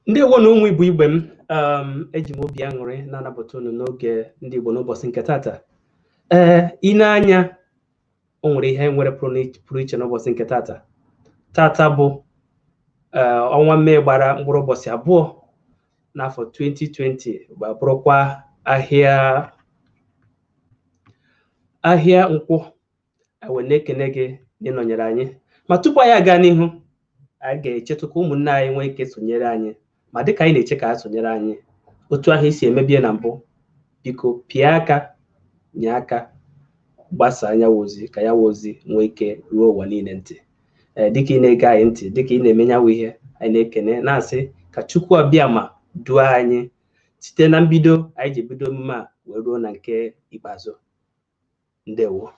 Ndewo na ụmụ Igbo igbe m. Eji m obi aṅụrị na-anabata unu n'oge ndị Igbo n'ụbọchị nke tata. Ee, i nee anya, o nwere ihe nwere pụrụ iche n'ụbọchị nke tata. Tata bụ ọnwa Mee gbara mkpụrụ ụbọchị 2 n'afọ 2020, ma bụrụkwa ahịa nkwọ. Anyị na-ekene gị na ịnọnyere anyị, ma tupu anyị aga n'ihu, anyị ga-echetụ ka ụmụnne anyị nwee ike sonyere anyị. Ma dịka anyị na-eche ka ha sonyere anyị, otu ahụ isi emebie na mbụ, biko pịa aka, nye aka, gbasaa ya ozi ka ya ozi nwee ike ruo ụwa niile ntị. Ee, dịka ị na-ege anyị ntị, dịka ị na-eme nyawo ihe, anyị na-ekene na-asị ka Chukwu Abịama duo anyị site na mbido anyị ji bido emume a wee ruo na nke ikpeazụ. Ndewo.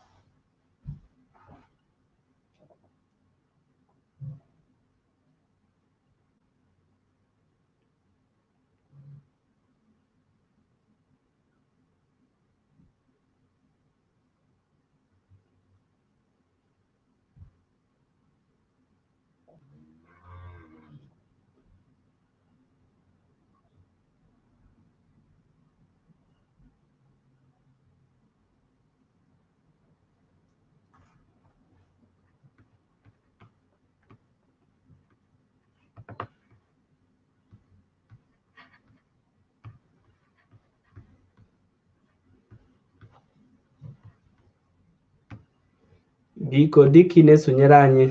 Biko, dịka ị na-esonyere anyị,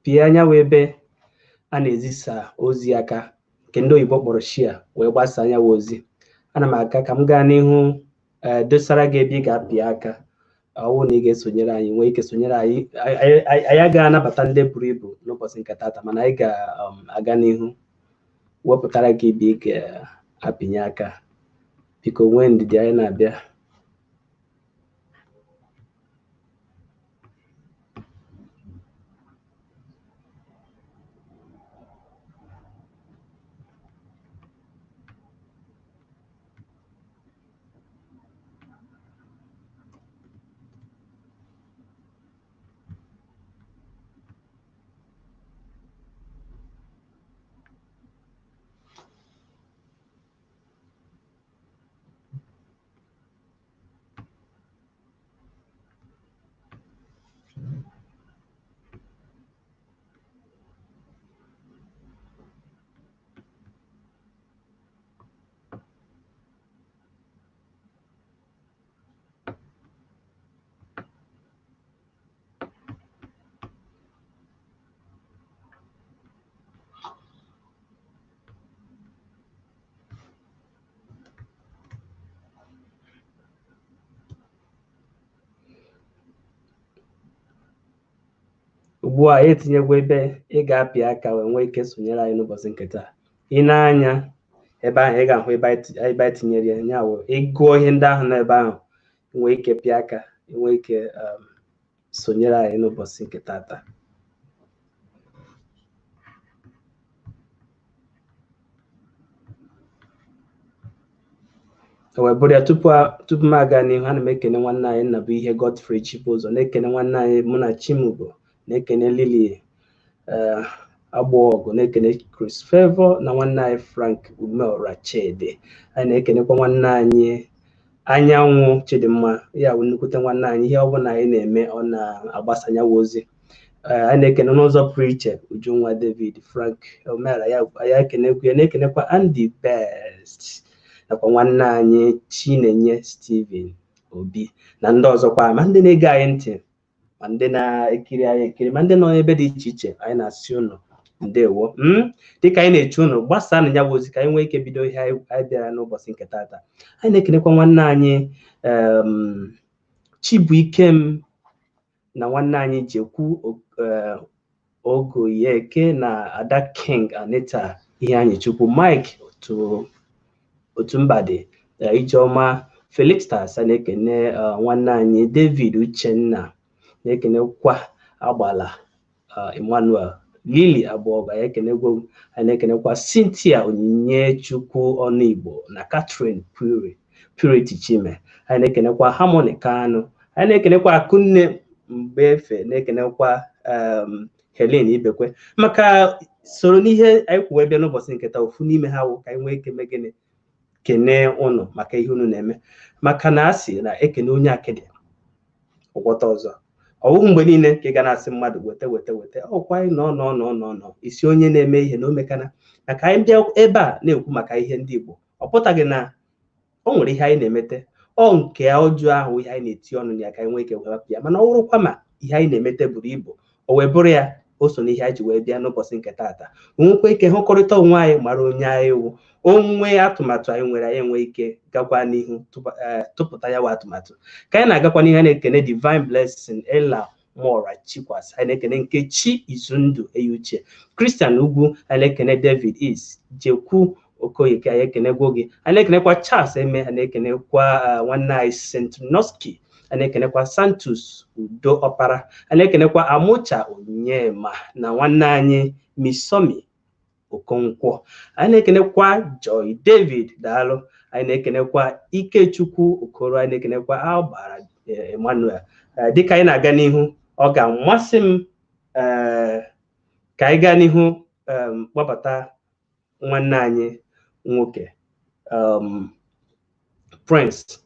pịa anya wee ebe a na-ezisa ozi aka nke ndị oyibo kpọrọ share, wee gbasaa anya ozi. Ana m aka ka m gaa n'ihu dosara gị ebe ị ga-apịa aka. Ọ bụrụ na ị ga-esonyere anyị, nwee ike sonyere anyị. Anyị agaghị anabata ndị buru ibu n'ụbọchị nke tata, mana anyị ga-aga n'ihu wepụtara gị ebe ị ga-apịnye aka. Biko nwee ndidi, anyị na-abịa. Ugbu a etinyegwo ebe ị ga-apị aka wee nwee ike sonyere anyị n'ụbọchị nke taa. I nee anya ebe ahụ, ị ga-ahụ ebe anyị tinyere ya, ya wụ ịgụọ ihe ndị ahụ n'ebe ahụ, nwee ike pịa aka, nwee ike sonyere anyị n'ụbọchị nke tata. Wee bụrụ ya, tupu m aga n'ihu, ana m ekene nwanne anyị Nnabuihe Godfrey Chibụzọ, na-ekene nwanne anyị Munachimugo, na-ekene Lily Agbọọgụ, na-ekene Chris Favor na nwanne anyị Frank Umeora Chidi. Anyị na-ekenekwa nwanne anyị Anyanwụ Chidimma, ya bụ nnukwute nwanne anyị. Ihe ọbụla anyị na-eme, ọ na-agbasa nyawa ozi. Anyị na-ekene n'ụzọ pụrụ iche Ujunwa David Frank Umeora, ya anyị ekenekwa ya, na-ekenekwa Andy Best nakwa nwanne anyị Chinenye Steven Obi na ndị ọzọkwa, ma ndị na-ege anyị ntị, ma ndị na-ekiri anyị ekiri, ma ndị nọ n'ebe dị iche iche. Anyị na-asị unu ndewo. Dịka anyị na-eche unu, gbasaanụ ya bụ ozi ka anyị nwee ike bido ihe anyị bịara n'ụbọchị nke tata. Anyị na-ekenekwa nwanne anyị Chibuikem na nwanne anyị Jekwu Ogoyeke na Ada King Anita Iheanyịchukwu, Mike Otumbadị, Ijeọma Felix Tasa, na-ekene nwanne anyị David Uchenna, na-ekenekwa Agbala Emmanuel Lily Agbọọgụ, anyị ekenekwa. Anyị na-ekenekwa Cynthia Onyinye-Chukwu Ọnụigbo na Catherine Purity Chime. Anyị na-ekenekwa Harmony Kanu, anyị na-ekenekwa Akunne Mgbefe, na-ekenekwa Helen Ibekwe maka soro n'ihe anyị kwuwe bịa n'ụbọchị nke taa. Ofu n'ime ha wụ ka anyị nwee ike mee gịnị, kenee ụnụ maka ihe unu na-eme, maka na a sị na ekene onye akịdị ọgwọta ọzọ. Ọ bụghị mgbe niile ka ị ga na-asị mmadụ weta weta weta, ọkwa anyị nọ nọ nọ nọ nọ isi onye na-eme ihe na o mekana. Maka anyị bịa ebe a na-ekwu maka ihe ndị Igbo, ọ pụtaghị na o nwere ihe anyị na-emete ọ nke ọjọọ ahụ, ihe anyị na-eti ọnụ na ya ka anyị nwee ike wepụ ya. Mana ọ bụrụkwa ma ihe anyị na-emete buru ibu, o wee bụrụ ya o so n'ihe anyị ji wee bịa n'ụbọchị nke taata, onwekwa ike hụkọrịta onwe anyị, mara onye anyị wụ, onwe atụmatụ anyị nwere, anyị enwe ike gakwa n'ihu tụpụta ya wa atụmatụ. Ka anyị na-agakwa n'ihu, anyị na-ekene Divine Blessing Ella Mora Chikwas, anyị na-ekene Nkechi Izundu Eyuche, Christian Ugwu, anyị na-ekene David Is Jekwu Okoyeke, anyị ekenegwo gị. Anyị na-ekenekwa Charles Eme, anyị na-ekenekwa nwanne anyị Sentinoski, anyị na-ekenekwa Santos Udo Ọpara, anyị na-ekenekwa Amucha Onyema na nwanne anyị Misomi Okonkwo, anyị na-ekenekwa Joy David, daalụ. Anyị na-ekenekwa Ikechukwu Okoro, anyị na-ekenekwa Albara Emmanuel. Dịka anyị na-aga n'ihu, ọ ga-amasị m ka anyị gaa n'ihu kpọbata nwanne anyị nwoke Prince,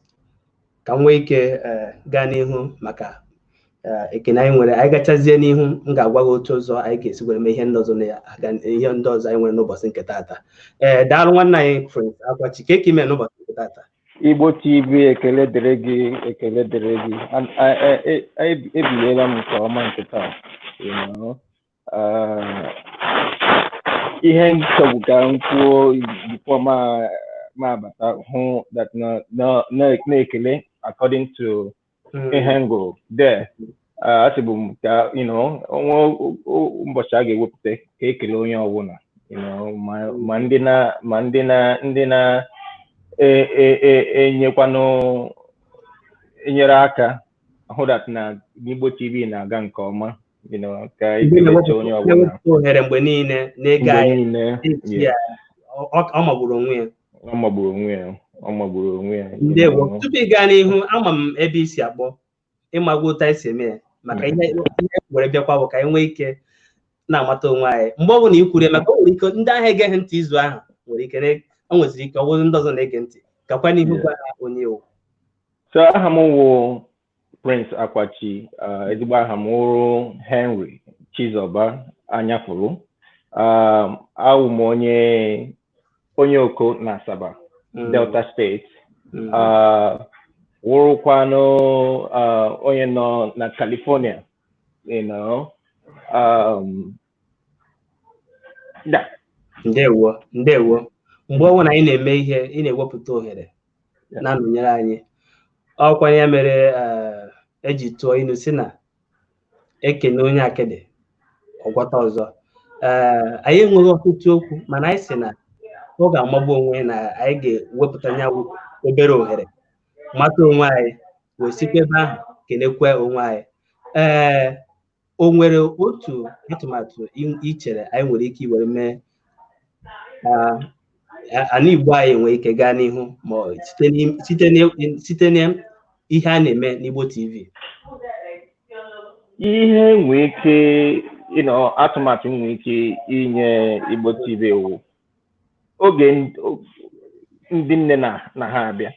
ka m nwee ike gaa n'ihu maka ekene anyị nwere. Anyị gachazie n'ihu, m ga-agwa gị otu ụzọ anyị ga-esi were mee ihe ndị ọzọ na-aga, ihe ndị ọzọ anyị nwere n'ụbọchị nke taata. Ee, daalụ nwanne anyị Prince Akwachi. Ka eke ime n'ụbọchị nke taata? Igbo TV, ekele dịrị gị, ekele dịrị gị. Ebiliela m nke ọma nke taa. Ihe nchọgbu ka m kwuo before ma abata hụ that na-ekele according to ihe m gụrụ there. Asịbụ m ka onwe ụbọchị a ga-ewepụta ka ekele onye ọbụla, ma ndị na ma ndị na ndị na enyekwanụ enyere aka hụ that na Igbo TV na-aga nke ọma, ka Ndị ekelecha onye ọbụla. Na-ewepụta ohere mgbe niile na-ege mgbe anyị niile. na-eti ya, ọ magburu onwe ya. Ọ magburu onwe ya, ọ magburu onwe ya. Ndewo. Tupu ị gaa n'ihu, ama m ebe i si akpọ, ịmagwa otu anyị si eme ya, maka ihe ihe were bịakwa bụ ka anyị nwee ike na-amata onwe anyị mgbe ọ bụla i kwuru ya, maka o nwere ike ndị ahụ egeghị ntị izu ahụ nwere ike o nweziri ike ọ bụrụ ndị ọzọ na-ege ntị. Gakwa n'ihu gwa ha onye wụ. So aha m wụ Prince Akwachi, ezigbo aha m wụrụ Henry Chizoba Anyafulu. Awụ m onye Oko na Asaba, Delta State. Wụrụkwanụ onye nọ na California. Yeah. Ndewo, ndewo. Mgbe ọbụla anyị na-eme ihe, ị na-ewepụta ohere na-anọnyere anyị. Ọkwa ya mere eji tụọ ilu si na ekene onye akịdị ọgwọta ọzọ. Ee, anyị enweghị ọtụtụ okwu, mana anyị sị na ọ ga-amagbu onwe na anyị ga-ewepụta ya bụ obere ohere mata onwe anyị, wee sikwa ebe ahụ kenekwe onwe anyị. Ee, o nwere otu atụmatụ i chere anyị nwere ike iwere mee ka ala Igbo anyị nwee ike gaa n'ihu, ma ọ site n'ihe a na-eme n'Igbo TV? Ihe nwee ike atụmatụ nwee ike inye Igbo TV wụ oge ndị nne na ha abịa,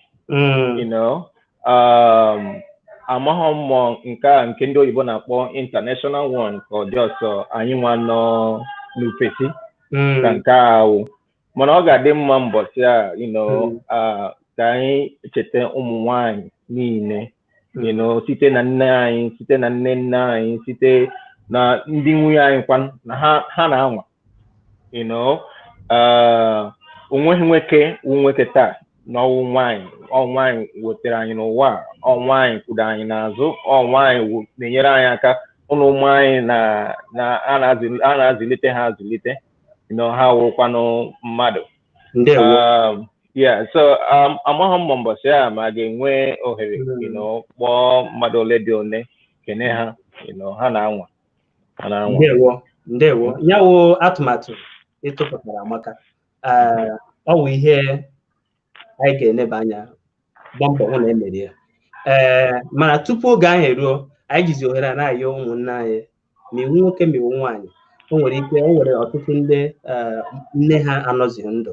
amaghọ mmụọ nke a nke ndị oyibo na-akpọ international one, ka ọ dị ọsọ anyị nwa nọ n'ufesi ka nke a wụ, mana ọ ga-adị mma mbọchị a ka anyị cheta ụmụ nwanyị niile, site na nne anyị, site na nne nne anyị, site na ndị nwunye anyị kwa na ha na-anwa onweghị nwoke wụ nwoke taa na ọwụ nwaanyị, ọ nwaanyị wetara anyị n'ụwa a, ọ nwaanyị kwudo anyị n'azụ, ọ nwaanyị na-enyere anyị aka ụnụ ụmụ anyị na a na-azụlite ha azụlite, ha wụrụkwanụ mmadụ. Ndewo. Yeah, so amaghị m ma mbọchị a ma a ga-enwe ohere kpọọ mmadụ ole dị ole kene ha, ha na-anwa, ha na-anwa. Ndewo, ndewo. Ya wụ atụmatụ ịtụpụtara amaka. Ee, ọ wụ ihe anyị ga-eneba anya, gbaa mbọ hụ na emere ya. Ee, mana tupu oge ahụ eruo, anyị jizi ohere a na-ayọ ụmụnne anyị Ma iwu nwoke ma iwu nwaanyị, o nwere ike o nwere ọtụtụ ndị nne ha anọzighị ndụ,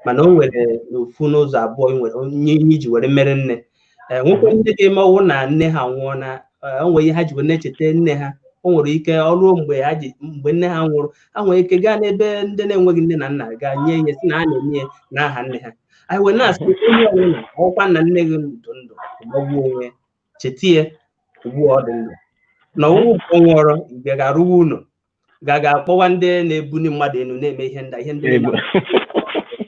mana o nwere ofu n'ụzọ abụọ ihe iji were mere nne. Nwekwe ndị ga-eme ọwụ na nne ha nwụọ na o nwere ihe ha ji were na-echeta nne ha. O nwere ike ọrụ mgbe ha ji mgbe nne ha nwụrụ, ha nwere ike gaa n'ebe ndị na-enweghị nne na nna gaa nye ihe si na ha na-enye n'aha nne ha. Anyị wee na-asị onye ọbụla ọkwa na nne gị ndụ ndụ gbagbuo onwe cheta ya ugbu ọ dị ndụ na ọwụwụ ọ nwụọrọ igwe ga-arụwa ụlọ ga-aga akpọwa ndị na-ebuli mmadụ elu na-eme ihe ndị ihe ndị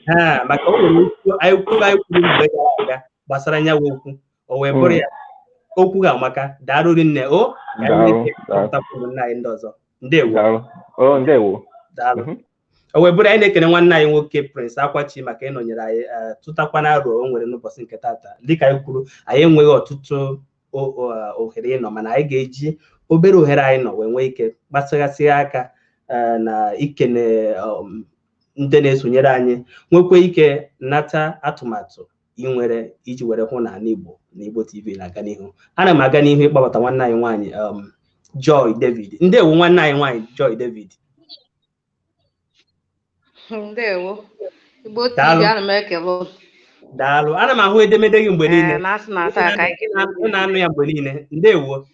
ha, maka o nwere anyị kwuru mgbe gara aga gbasara nyawa okwu o wee bụrụ ya okwu ga-amaka. Daalụ nne o nna anyị ndị ọzọ. Ndewo. Ndewo. Daalụ. O wee bụrụ anyị na-ekene nwanne anyị nwoke Prince Akwachi maka ịnọnyere anyị tụtakwana aro o nwere n'ụbọchị nke tata. Dịka anyị kwuru, anyị enweghị ọtụtụ ohere ịnọ, mana anyị ga-eji obere ohere anyị nọ wee nwee ike gbasaghasị aka na ikene ndị na-esonyere anyị, nwekwa ike nata atụmatụ ị nwere iji were hụ na ala Igbo na Igbo TV na-aga n'ihu. Ana m aga n'ihu ịkpọbata nwanne anyị nwaanyị Joy David. Ndewo nwanne anyị nwaanyị Joy David. Ndewo. Igbo TV, ana m ekele. Daalụ. Ana m ahụ edemede gị mgbe niile. Ị na-anụ ya mgbe niile. Ndewo.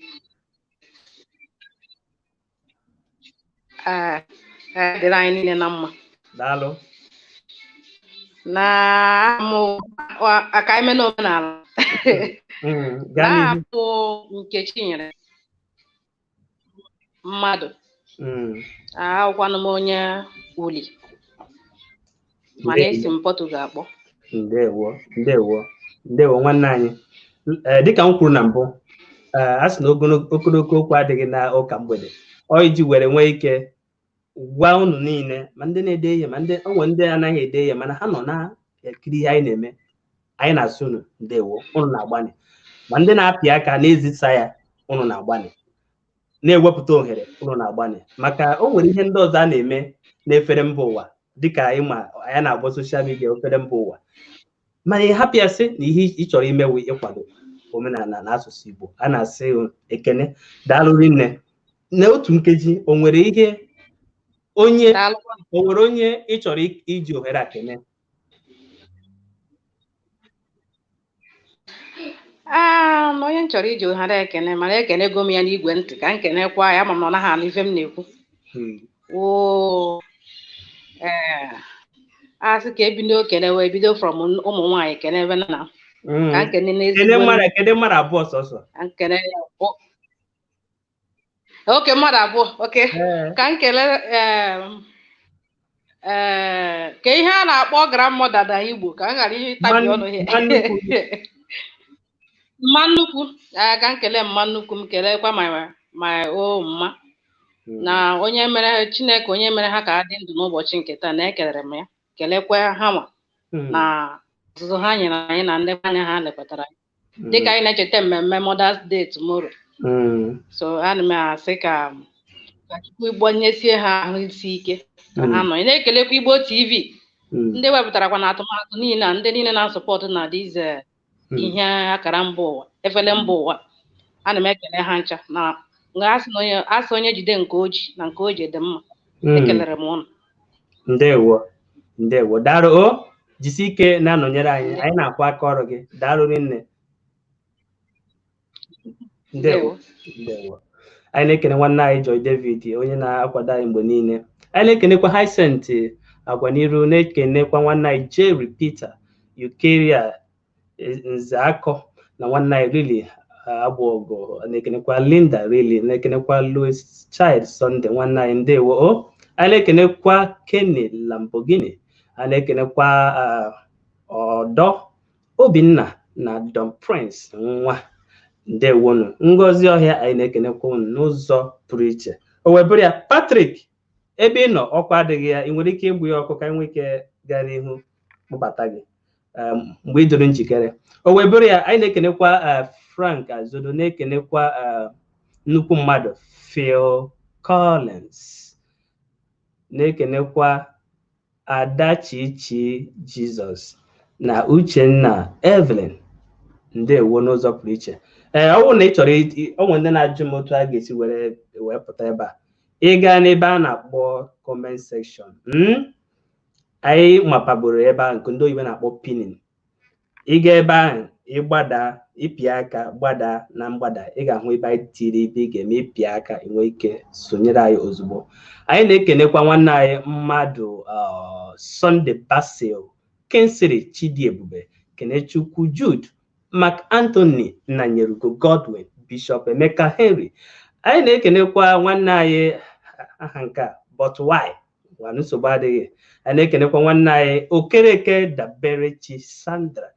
Dịrị anyị niile na mma. Daalụ. Na amụ aka ime n'omenala. Na-abụ Nkechi nyere mmadụ. Ahụkwanụ m onye uli, mana esi m Portugal akpọ. Ndewo, ndewo, ndewo nwanne anyị. Dịka m kwuru na mbụ, a sị na ogologo okwu adịghị na ụka mgbede. Ọ iji were nwee ike gwa unu niile, ma ndị na-ede ihe ma ndị onwe ndị anaghị ede ihe, mana ha nọ na-ekiri ihe anyị na-eme. Anyị na-asị unu ndewo, unu na-agbanị. Ma ndị na-apị aka na-ezisa ya, unu na-agbanị. Na-ewepụta ohere, unu na-agbanị. Maka o nwere ihe ndị ọzọ a na-eme n'efere mba ụwa, dịka ịma anyị na-agba soshal midia ofere mba ụwa, mana ị hapụ ya sị na ihe ị chọrọ imewe ịkwado omenala na asụsụ Igbo. A na-asị ekene. Daalụ rinne. N'otu nkeji, o nwere ihe onye o nwere onye ị chọrọ iji ohere a kene? Onye m chọrọ iji ohere ekene, mana ekenego m ya n'igwe ntị ka m kenekwa ya, ama m na ọ naghị anụ ife m na-ekwu. Ee, a sị ka ebido kenewe, ebido from ụmụ nwaanyị kenebe na ka nkene n'ezigbo kene mmadụ abụọ sọsọ. Nkene oke mmadụ abụọ oke ka nkele ka ihe a na-akpọ grandmother na Igbo ka m ghara ịtabi ọnụ ya. Mma nnukwu, ka nkele mma nnukwu m, kelekwa ma o mma na onye mere Chineke, onye mere ha ka ha dị ndụ n'ụbọchị nke taa, na ekelere m ya, kelekwa ha nwa na ọzụzụ ha nyere anyị na ndị anya ha lekọtara anyị dịka anyị na-echeta mmemme Mother's Day tomorrow. So ana m asị ka Chukwu gbanyesie ha ahụ isi ike ka ha nọ. Ị na-ekelekwa Igbo TV ndị wepụtarakwa na atụmatụ niile na ndị niile na-asọpọtụ na dize ihe akara mba ụwa, efere mba ụwa. Ana m ekele ha ncha na asị onye jide nke oji na nke oji dị mma. Ekelere m ụnụ. Ndewo, ndewo. Daalụ o, jisi ike na-anọnyere anyị, anyị na-akwụ aka ọrụ gị. Daalụ rinne. Ndewo, ndewo. Anyị na-ekene nwanne anyị Joy David, onye na-akwado anyị mgbe niile. Anyị na-ekenekwa Hyacinth Agwaniru, na-ekenekwa nwanne anyị Jerry Peter Eucharia Nzeakọ na nwanne anyị Lily Agbọgọ, na-ekenekwa Linda Riley, na-ekenekwa Louis Child Sunday nwanne anyị. Ndewo o. Anyị na-ekenekwa Kenny Lamborghini, anyị na-ekenekwa Ọdọ Obinna na Don Prince nwa. Ndewonu. Ngozi Ọhịa, anyị na-ekenekwa unu n'ụzọ pụrụ iche. O wee bụrụ ya, Patrick, ebe ị nọ ọkụ adịghị ya, ị nwere ike igbu ya ọkụ ka anyị nwee ike gaa n'ihu kpọbata gị mgbe ị dịrị njikere. O wee bụrụ ya, anyị na-ekenekwa Frank Azodo, na-ekenekwa nnukwu mmadụ Phil Collins, na-ekenekwa Ada Chichi Jizọs na Uchenna Evelyn. Ndewo n'ụzọ pụrụ iche. Ee, ọ bụrụ na ị chọrọ onwe ndị na-ajụ m otu a ga-esi were wee pụta ebe a, Ị gaa n'ebe a na-akpọ comment section, anyị mapaburu ebe ahụ nke ndị oyibo na-akpọ pinning. Ị gaa ebe ahụ, ịgbada, ịpịa aka gbada na mgbada, ị ga-ahụ ebe anyị tiri ebe ị ga-eme ịpịa aka, ị nwee ike sonyere anyị ozugbo. Anyị na-ekenekwa nwanne anyị mmadụ Sunday Basil, Kensiri Chidiebube, Kenechukwu Jude, Mark Anthony Nnanyerugo Godwin, Bishop Emeka Henry. Anyị na-ekenekwa nwanne anyị aha nke a, but why? Ngwa, nsogbu adịghị. Anyị na-ekenekwa nwanne anyị Okereke Daberechi Sandra,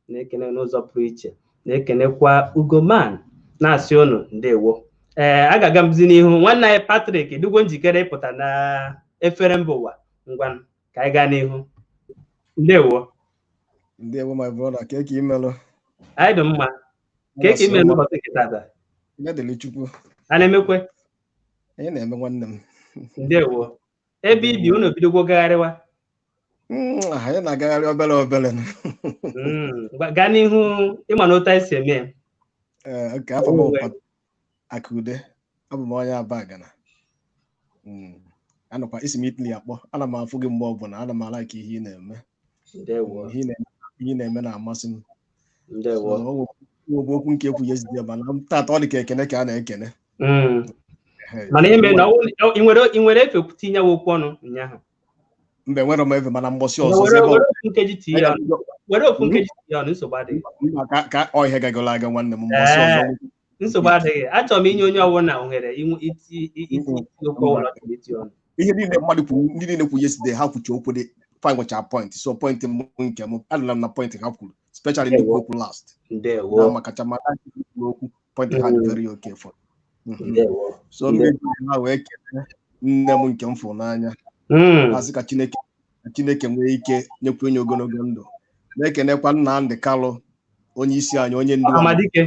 na-ekene n'ụzọ pụrụ iche, na-ekenekwa Ugoman, na-asị unu ndewo. Ee, a ga-aga mzi n'ihu. Nwanne anyị Patrick dịgwo njikere ịpụta na efere mba ụwa. Ngwa, ka anyị gaa n'ihu. Ndewo. Ndewo, my brother, ka eke imelụ? Anyị dị mma. Ka eke imelụ n'ụbọchị nke tata? Ihe dịrị Chukwu. A na-emekwe. Anyị na-eme, nwanne m. Ndewo. Ebe ibi unu bidogwo gagharịwa? Anyị na-agagharị obere obere. Ngwa, gaa n'ihu, ịma na otu anyị si eme ya. Ee, nke afọ m bụ Akude, abụ m onye Abagana. Anọkwa isi m Italy akpọ. Ana m afụ gị mgbe ọbụla, ana m a-like ihe ị na-eme. Ndewo. Ihe ị na-eme na-amasị m. Ndewo. So, o nwekwa okwu nke ekwu yesterday, mana tata ọ dị ka ekene ka a na-ekene. Mana ihe mere na ị nwere efe tinye ya okwu ọnụ ụnyaahụ? Mgbe enwere m efe, mana mbọsị ọzọ. Were were ofu nkeji tinye ya ọnụ, were ofu nkeji tinye ya ọnụ, nsogbu adịghị. Mba, ka ọ ihe gagoro aga, nwanne m, mbọsị ọzọ. Nsogbu adịghị. Achọrọ m inye onye ọbụla ohere iti iti okwu ọbụla ọ chọrọ iti ọnụ. Ihe niile mmadụ kwuru, ndị niile kwuru yesterday, ha kwuchi okwu dị fine, nwecha point. So point m nke m adịla m na point ha kwuru, especially ndị kwuru okwu last. Ndewo. Na makacha maka ndị kwuru okwu, point ha dị very okay for. Ndewo. So mmebi ha wee kelee nne m nke m fụrụ n'anya, asị ka Chineke nwee ike nyekwa onye ogologo ndụ, na-ekenekwa Nnamdị Kalụ, onye isi anyị, onye ndu anyị. Ọhamadike.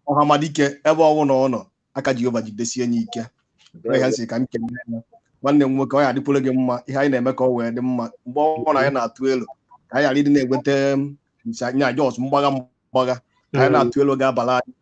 Ọhamadike, ebe ọnwụ na ọ nọ, aka Jehova jidesie ya ike. Ihe nsị ka m kelee ya, nwanne m nwoke, ọ ya adịkwara gị mma. Ihe anyị na-eme ka ọ wee dị mma mgbe ọ na anyị na-atụ elu, ka anyị ghara ịdị na-enweta nya jos mgbagha mgbagha, ka anyị na-atụ elu ga-abala anyị,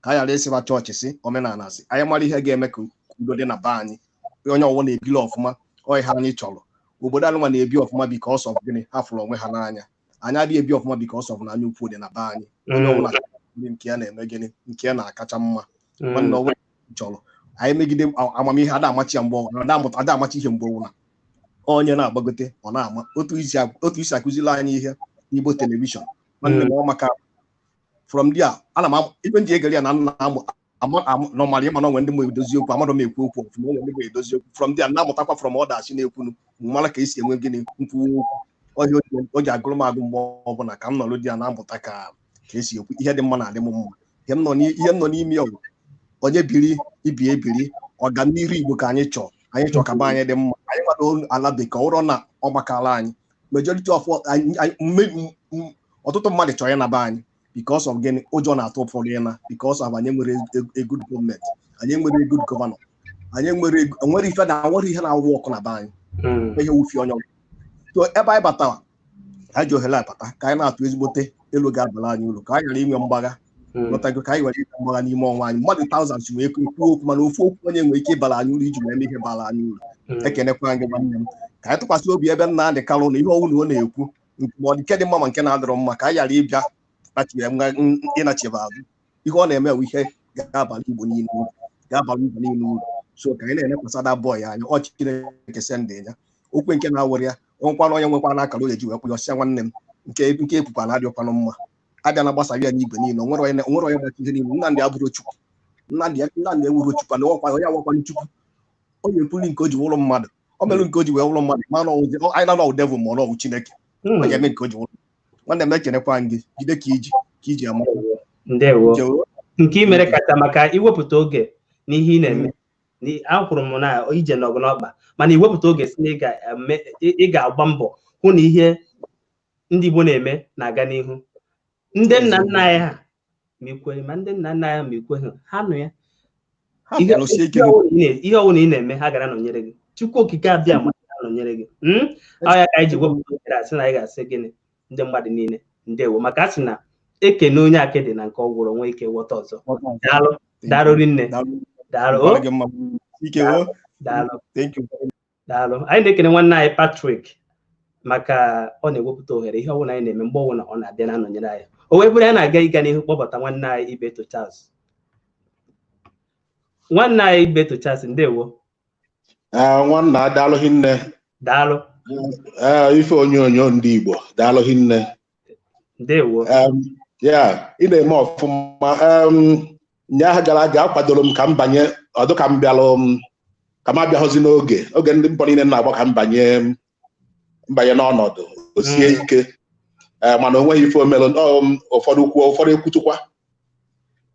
ka anyị ghara ịsịba chọọchị si omenala si anyị mara ihe ga-eme ka udo dị na be anyị, onye ọwụ na-ebili ọfụma. Ọ ihe anyị chọrọ, obodo anụnwa na-ebi ọfụma because of gịnị? Ha fụrụ onwe ha n'anya. Anyị adịghị ebi ọfụma because of na anya ukwu dị na be anyị. Onye ọbụla ndị nke ya na-eme gịnị, nke ya na-akacha mma. Nwanne, ọbụla chọrọ anyị megide amamihe ada amachi ya mgbe ọbụla, ada amụta, ada amachi ihe mgbe ọbụla onye na-agbagote, ọ na-ama otu isi akụziri anyị ihe n'Igbo television. Nwanne m, ọ maka from there ana m ibe m ji egere ya na nna amụ normally, ịma na onwe ndị m edozi okwu, amadụ m ekwu okwu ọfụma, onwe ndị m edozi okwu. From there na-amụtakwa from others na-ekwunu, mara ka esi enwe gịnị, nkwuwa okwu. Ọhịa o ji agụrụ m agụ mgbe ọbụla ka m nọrọ di ya na-amụta ka esi ekwu ihe dị mma na adị m mma. Ihe m nọ n'ime ya bụ onye biri ibi ebiri ọganihu Igbo ka anyị chọọ. Anyị chọọ ka be anyị dị mma. Anyị nwado ala bekee ọhụrụ na ọgbakala anyị, majority of ọtụtụ mmadụ chọrọ ịna be anyị because of gịnị? Ụjọ na-atụ ụfọdụ ịna because of anyị nwere a good gọọmenti, anyị nwere a good governor, anyị nwere ife na nwere ihe na-awụ ọkụ na be anyị, ihe wufi onye ọbụla. So ebe anyị batara, anyị ji ohere abata ka anyị na-atụ ezigbote elu ga-abara anyị uru, ka anyị ghara inwe mgbagha. Lọtago, ka anyị ghara inwe mgbagha n'ime ọnwa anyị. Mmadụ thousands nwee ike kwuo okwu, mana ofu okwu onye nwere ike ịbara anyị uru iji wee mee ihe bara anyị uru. Ekenekwa gị, nwanne m. Ka anyị tụkwasị obi ebe Nnamdị Kalụ na ihe ọnwụ na ọ na-ekwu, ma ọ dị nke dị mma ma nke na-adịrọ mma, ka anyị ghara ịbịa ịnachebe azụ. Ihe ọ na-eme bụ ihe ga-abalị Igbo niile uru, ga-abalị Igbo niile uru. So ka anyị na-elekwasị that boy anya. Ọ Chineke send ya okwe nke na-awụrụ ya onwekwana onye nwekwa n'akara o ji wee kwụ ya ọsịa. Nwanne m, nke ekwukwa na-adịọkwanụ mma, abịa na gbasara ya n'igwe niile. Onwere onye gbachi ihe niile. Nnamdị abụrụ Chukwu, Nnamdị ewuru Chukwu na ọkwa onye awakwanụ Chukwu. Onye ekwuli nke o ji wụrụ mmadụ, o mere nke o ji wee wụrụ mmadụ, ma anyị na devil ma ọ nọwụ Chineke. Ọ ga-eme nke o ji wụrụ. Nwanne m, ekenekwa gị, jide ka iji ama. Ndewo. Nke ị mere kacha maka iwepụta oge n'ihe ị na-eme. Akwụrụ m na ije n'ọgụ n'ọkpa, mana iwepụta oge si na ị ga-agba mbọ hụ na ihe ndị Igbo na-eme na-aga n'ihu. Ndị nna nna anyị ha ma ikwere, ma ndị nna nna anyị ma ikweghị, ha nụ ya. Ihe ọbụla ị na-eme, ha gara nọnyere gị. Chukwu Okike abịa ma ha nọnyere gị. Ọ ya ka anyị ji wepụta ohere asị na anyị ga-asị gịnị, ndị mmadụ niile ndewo, maka a sị na ekene onye akịdị na nke ọ gwụrụ nwee ike ghọta ọzọ. Daalụ, daalụ rinne, daalụ. Daalụ. Thank you. Daalụ. Anyị na-ekene nwanne anyị Patrick maka ọ na-ewepụta ohere ihe ọbụla anyị na-eme mgbe ọbụla ọ na-abịa na-anọnyere anyị. O wee bụrụ ya na-aga ịga n'ihu kpọbata nwanne anyị Ibeto Charles. Nwanne anyị Ibeto Charles, ndewo. Nwanna, daalụ hinne. Daalụ. Ife onyonyo ndị Igbo, daalụ hinne. Ndewo. Ya ị na-eme ọfụma. Nyaahụ gara aga akwadoro m ka m banye ọdụ ka m bịalụ m ka m abịaghọzi n'oge oge ndị mbọ niile na-agba ka m banye n'ọnọdụ o sie ike, mana o nweghị ife omelụ. Ụfọdụ kwuo, ụfọdụ ekwutukwa.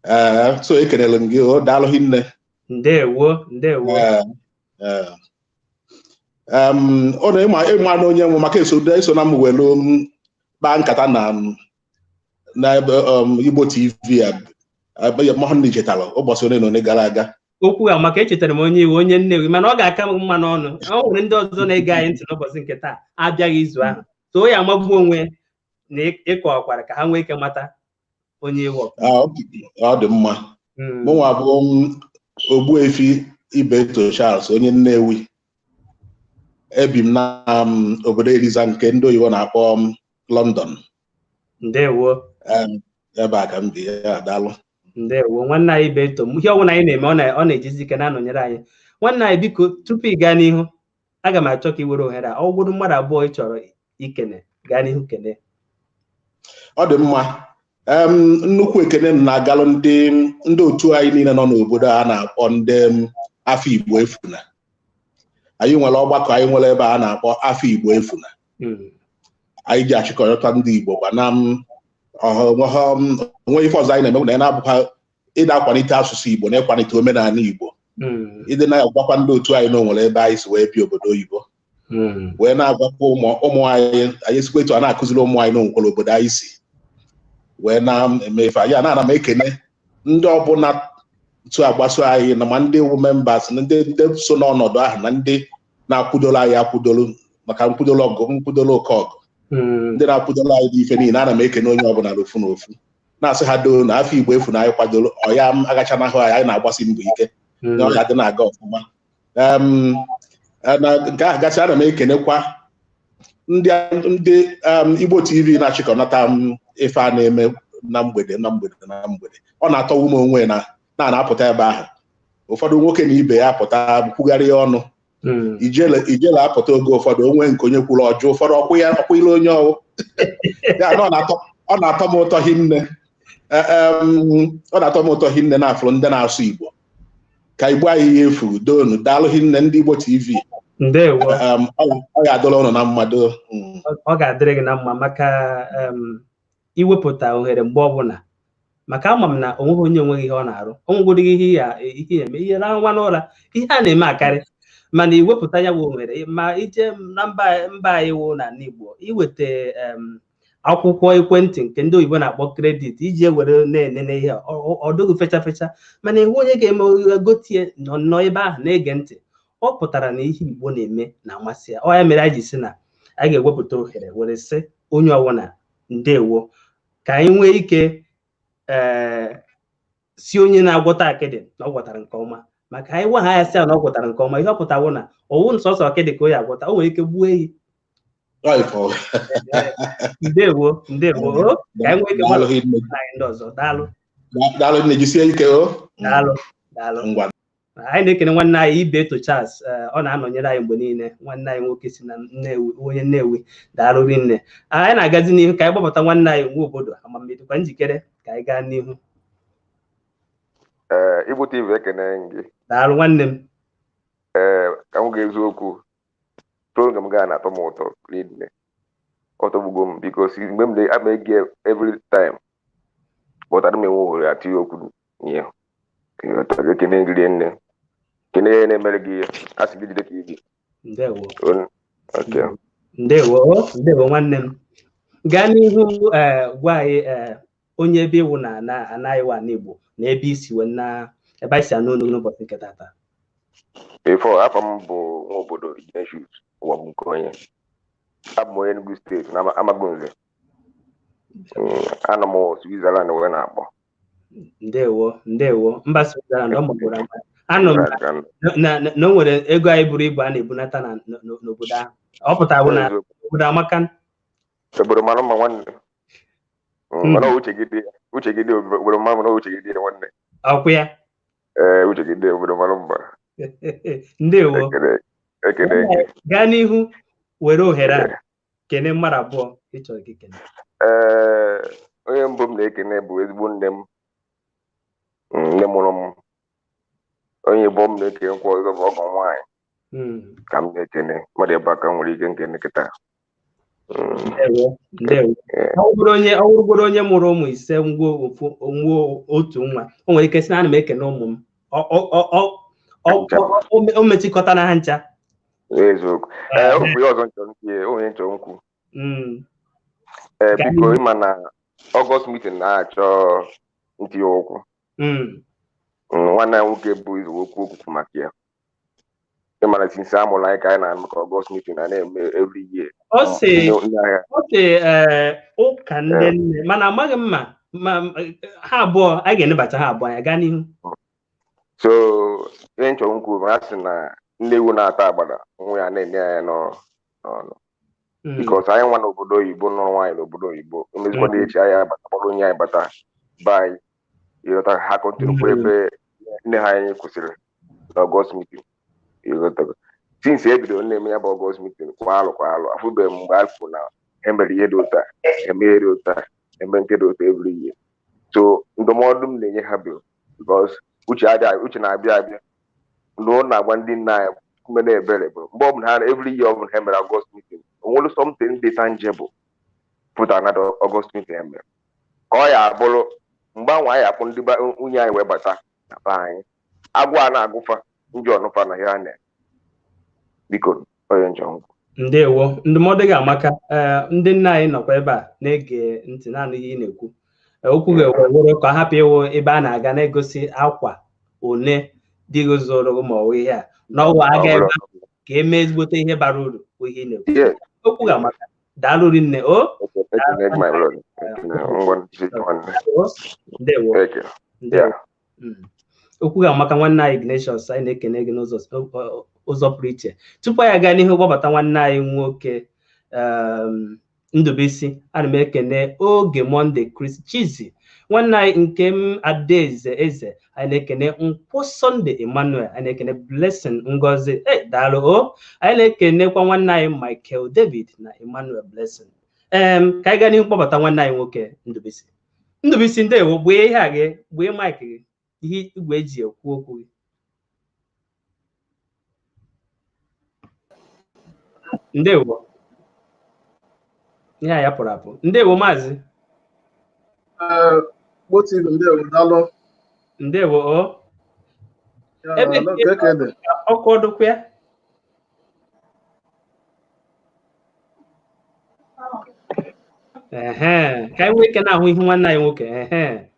Ee, so ekelere m gị o, daalụ hinne. Ndewo, ndewo. Ọ na ịma na onye nwe maka eso na m welu kpaa nkata na ebe Igbo TV a mahụ chetara ụbọchị ole na ole gara aga. Okwu a maka echetara m onye iwe onye Nnewi, mana ọ ga-aka m mma n'ọnụ. Ọ nwere ndị ọzọ na-ege anyị ntị n'ụbọchị nke taa abịaghị izu ahụ, so ya amagbuo onwe na ịkọwakwara ka ha nwee ike mata onye iwe. Ọ dị mma. Mụnwa bụ Ogbuefi Ibeto Charles, onye Nnewi. Ebi m na obodo Eliza nke ndị oyibo na-akpọ London. Ndewo. Ebe a ka m bi ya, daalụ. Ndewo nwanne anyị Ibeto. Ihe ọbụla anyị na-eme ọ na-ejizi ike na-anọnyere anyị. Nwanne anyị, biko tupu ị gaa n'ihu, aga m achọ ka ị were ohere a ọ bụrụ mmadụ abụọ ị chọrọ ikene, gaa n'ihu kene. Ọ dị mma. Nnukwu ekene m na-agalụ ndị otu anyị niile nọ n'obodo a na-akpọ ndị Afọ Igbo Efuna. Anyị nwere ọgbakọ anyị nwere ebe a na-akpọ Afọ Igbo Efuna. Anyị ji achịkọrọta ndị Igbo gwa na onwe ife ọzọ anyị na-eme na na-abụkwa ịda akwalite asụsụ Igbo na ịkwalite omenala Igbo, ịdị na-agwakwa ndị otu anyị na o nwere ebe anyị si wee bi obodo oyibo, wee na-agwakwa ụmụ anyị, anyị esikwa etu a na-akụziri ụmụ anyị na onwekwara obodo anyị si wee na-eme ife anyị. Na-ana m ekene ndị ọbụla tụ agbaso anyị na ma ndị wu members, ndị so n'ọnọdụ ahụ na ndị na-akwụdoro anyị akwụdoro maka nkwụdoro ọgụ, nkwụdoro oke ọgụ, ndị na-akwụdoro anyị n'ife niile. Ana m ekene onye ọbụla n'ofu n'ofu, na-asị ha doo na Afọ Igbo Efu na anyị kwadoro ọya agachanahụ anyị, anyị na-agbasi mbọ ike na ọ ga-adị na-aga ọfụma. Na nke ahụ gasị, ana m ekenekwa ndị Igbo TV na-achịkọnata m ife a na-eme na mgbede na mgbede na mgbede. Ọ na-atọwu m onwe na na-apụta ebe ahụ, ụfọdụ nwoke na ibe ya apụta kwugharịa ọnụ, ijele apụta oge ụfọdụ onwe nke onye kwuru ọjọọ, ụfọdụ ọkwụile onye ọwụ ya. Ọ na-atọ m ụtọ hinne, ọ na-atọ m ụtọ hinne na-afụrụ ndị na-asụ Igbo ka Igbo anyị ya efuru. Doonu, daalụ hinne ndị Igbo TV. Ndewo. Ọ ga-adịrị ụnụ na mmadụ. Ọ ga-adịrị gị na mma maka iwepụta ohere mgbe ọbụla, maka ama m na onweghị onye onweghị ihe ọ na-arụ, o nwegoro ihe ya eme ihe na nwa n'ụra ihe a na-eme akarị, mana iwepụta ya bụ ohere ma ije na mba anyị wụ na Igbo iweta akwụkwọ ekwentị nke ndị oyibo na-akpọ kredit iji ewere na-enene ihe ọ dịghị fecha fecha, mana iwu onye ga-eme gotie nọ ebe ahụ na-ege ntị, ọ pụtara na ihe Igbo na-eme na-amasị ya. Ọ ya mere anyị ji sị na anyị ga-ewepụta ohere were sị onye ọbụla ndewo, ka anyị nwee ike si onye na-agwọta akịdị na ọ gwọtara nke ọma, maka anyị gwa ha ya sị na ọ gwọtara nke ọma, ihe ọ pụtawo na ọwụ nsọsọ akịdị ka o ya agwọta, o nwere ike gbuo ehi. Ndewo, ndewo, ka anyị nwee ike gbalụ anyị ndị ọzọ. Daalụ. Daalụ nne, jisie ike o. Daalụ, daalụ. Anyị na-ekene nwanne anyị Ibeto Charles, ọ na-anọnyere anyị mgbe niile, nwanne anyị nwoke si na Nnewi, onye Nnewi. Daalụ rinne. Anyị na-agazi n'ihu ka anyị gbapụta nwanne anyị nwa obodo amamidikwa njikere ka anyị gaa n'ihu. Igbo TV ekene gị. Daalụ nwanne m. Ee, ka m ga eziokwu program gaa na-atọ m ụtọ rinne, ọ tọgbugo m because mgbe m ama ege every time, but ana m enwe ohere atịghị okwu ihe. Ekene gị rinne, kene ihe na-emere gị ihe, a sị gị jide ka ibi. Ndewo. Ndewo, ndewo nwanne m. Gaa n'ihu gwa anyị onye ebe iwu na anaghị wa n'Igbo na ebe isi wee na ebe anyị si anụ olu n'ụbọchị nke tata. Before, afọ m bụ nwa obodo Ignatius ụwa bụ nke onye. Abụ m onye Enugu steeti na Amagunze. Anọ m Switzerland wee na-akpọ. Ndewo, ndewo. Mba Switzerland ọ magburu ama. Anụ m na o nwere ego anyị buru ibu a na-ebunata n'obodo ahụ. Ọ pụtara bụ na obodo amaka. Obodo mara mma nwanne. Mana uche gị dị, uche gị dị, obodo mara mma, uche gị dị nwanne. Ọkwụ ya. Ee, uche gị dị, obodo mara mma. Ndewo. Ekene gị. Gaa n'ihu were ohere a kene mmadụ abụọ ị chọrọ gị kene. Ee, onye mbụ m na-ekene bụ ezigbo nne m, nne mụrụ m. Onye bụ m na-ekene nkwa ọzọ bụ ọgọ nwaanyị ka m na-ekene. Mmadụ ebe a ka m nwere ike nkene kịta. Ndewo, ndewo. Ọ bụrụgoro onye mụrụ ụmụ 5 nwuo otu nwa, o nwere ike sị na ana m ekene ụmụ m. O mechikọta na ha ncha. Eziokwu. Ee, ọ bụ ya ọzọ nchọ nkwụ, onye nchọ nkwụ. Ee, biko, ịma na Ọgọst meeting na-achọ ntinye ụkwụ. Nwanne ya nwoke bụ izu okwu okwu maka ya. Ịmara sinsi amụrụ anyị ka anyị na-anụ maka Ọgọst meeting na na-eme every year. Ọ sị ụka ndị nne, mana amaghị m ma ha abụọ anyị ga-enebata ha abụọ anya. Gaa n'ihu. So ihe nchọ nkwu ma a sị na nne ewu na-ata agbada nwa ya na-enye ya n'ọnụ. Because anyị nwa n'obodo oyibo nụrụ nwaanyị n'obodo oyibo emezikwa na echi anyị abata kpọrọ onye anyị bata be anyị, ịghọta ha kọntinukwa ebe nne ha anyị kwụsịrị na Ọgọst meeting. Ịghọtago, since e bidoro na-eme ya bụ Ọgọst meeting kwa alụ kwa alụ, afụbeghị m mgbe a kwuru na emere ihe dị otu a, eme ihe dị otu a, eme nke dị otu every year. So ndụmọdụ m na-enye ha bụ, because uche adịghị, uche na-abịa abịa, ndụ na-agba ndị nna anyị mere ebere bụ mgbe ọbụla ha every year ọbụla ha mere Ọgọst meeting, onwere something dị tangible pụtara na Ọgọst meeting e mere, ka ọ ya abụrụ mgbe anwa anyị akpụ ndị nwunye anyị wee bata na be anyị, agwụ a na-agụfa ndị ọnụfa na ya na biko onye njọ nkwụ. Ndewo, ndụmọdụ gị amaka. Ee, ndị nna anyị nọkwa ebe a na-ege ntị naanị ihe ị na-ekwu. Okwu ga-ewere ka ọ hapụ ịwụ ebe a na-aga na-egosi akwa one dị gị zụrụ ma ọ bụ ihe a n'ọwa aga ebe ka emee ezigbote ihe bara uru bụ ihe ị na-ekwu. Okwu ga-amaka. Daalụ rinne o. Ndewo. Ndewo. Okwu ga-amaka nwanne anyị Ignatius, anyị na-ekene gị n'ụzọ ụzọ pụrụ iche. Tupu anyị aga n'ihu gbabata nwanne anyị nwoke Ndubuisi, ana m ekene oge Monde Chris Chizi, nwanne anyị nke m Adaeze Eze, anyị na-ekene Nkwọ Sunday Emmanuel, anyị na-ekene Blessing Ngozi, daalụ o. Anyị na-ekenekwa nwanne anyị Michael David na Emmanuel Blessing. Ka anyị gaa n'ihu kpọbata nwanne anyị nwoke Ndubuisi. Ndubuisi, ndewo. Gbue ihe a gị, gbue mic gị, ihe igwe eji ekwu okwu gị. Ndewo. Ihe a ya pụrụ apụ. Ndewo maazị. Ndewo, daalụ. Ndewo o. Ebe ọkụ ọdụkwa ya. Ehe, ka anyị nwee ike na-ahụ ihu nwanne anyị nwoke. Ehe.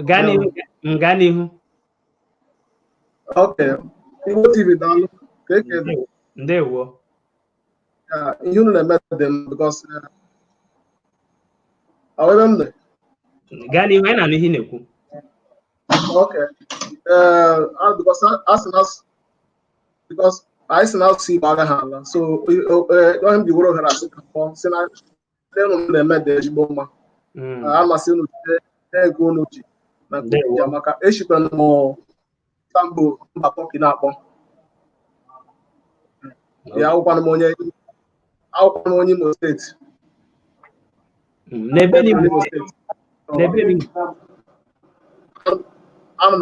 Gaa n'ihu, gaa n'ihu. Okay. Igbo TV, daalụ. Ndewo. Ihe unu na-eme dị m because ebe m dị. Gaa n'ihu, anyị na-anụ ihe ị na-ekwu. Okay. Because because anyị si na asụsụ Igbo agaghị ala, so onye m ji were ohere asị ka pụọ si na ndị unu na-eme dị ezigbo mma. Amasị unu ego unu ji na nke maka eshikwa m Istanbul mba Turkey na-akpọ ya. Akwụkwana m onye Imo steeti. N'ebe n'Imo steeti. Ana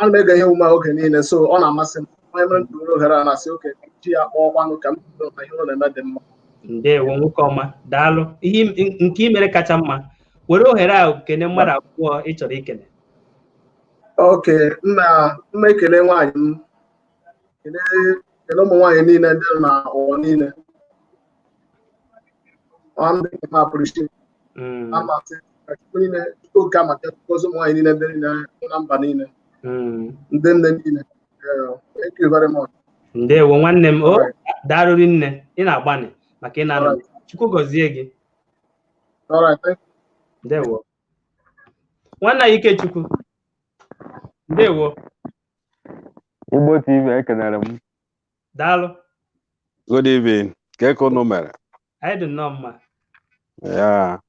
m ege ihe omume oge niile, so ọ na-amasị m. Onye mere m ji were ohere a na-asị oke ji ya kpọọ ka m na ihe unu na-eme dị mma. Ndewo nwoke ọma, daalụ. Ihe nke ị mere kacha mma. Were ohere a kene mmadụ abụọ ị chọrọ ikene. Oke, mma ekele nwaanyị m, kele ụmụ nwaanyị niile ndị nọ n'ụwa niile. Oke amaka gozi ụmụ nwaanyị niile ndị niile na mba niile, ndị nne niile. Thank you very much. Ndewo nwanne m, o daalụ nne, ị na-agbanị maka ị na-anọ. Chukwu gọzie gị. All right, thank you. Ndewo. Nwanne anyị Ikechukwu, ndewo. Igbo TV, ekenere m. Daalụ. Good evening. Ka ka unu mere? Anyị dị nnọọ mma. Ya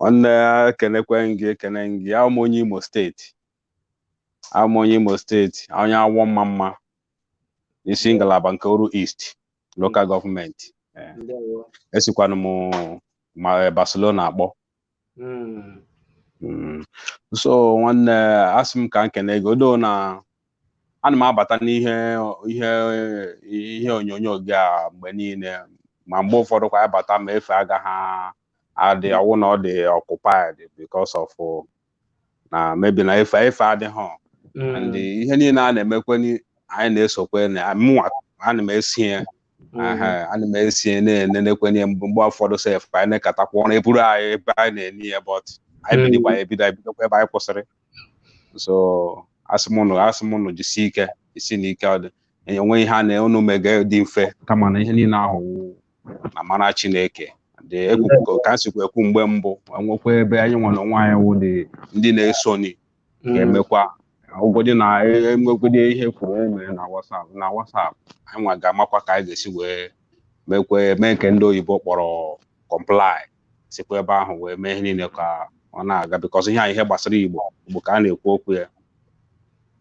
nwanne, ekenekwe gị, ekene gị. Abụ m onye Imo Steeti, abụ m onye Imo Steeti, onye awọ mma mma n'isi ngalaba nke Oru East Local Government. Ndewo. Esikwanụ m ma Barcelona akpọ. So nwanne, asị m ka m kene gị odo na ana m abata n'ihe ihe ihe onyonyo gị a mgbe niile, ma mgbe ụfọdụ kwa abata ma efe agaghị adị, ọwụ na ọ dị occupied because of na maybe na efe efe adịghị. And ihe niile a na-emekwe anyị na-esokwe na mụnwa ana m esi ya, ana m esi na-enenekwe ihe. Mgbe ụfọdụ sef anyị na-ekatakwa ọrụ eburu anyị ebe anyị na-eni ya, but anyị bidokwa ebido ebidokwa ebe anyị kwụsịrị. So asị m ụnụ, asị m ụnụ jisie ike, isi na ike. Ọ dị enwe ihe a na unu mege dị mfe, kama na ihe niile ahụ wụ na mara Chineke dị egwu. Ka m sikwa ekwu mgbe mbụ, enwekwa ebe anyị nwere onwe anyị wụ dị ndị na-esoni ga-emekwa ụgwọdị na enwegodi ihe kwuru emere na WhatsApp, na WhatsApp anyị nwa ga-amakwa ka anyị ga-esi wee mekwe mee nke ndị oyibo kpọrọ comply, sikwa ebe ahụ wee mee ihe niile ka ọ na-aga, because ihe a ihe gbasara Igbo, Igbo ka a na-ekwu okwu ya.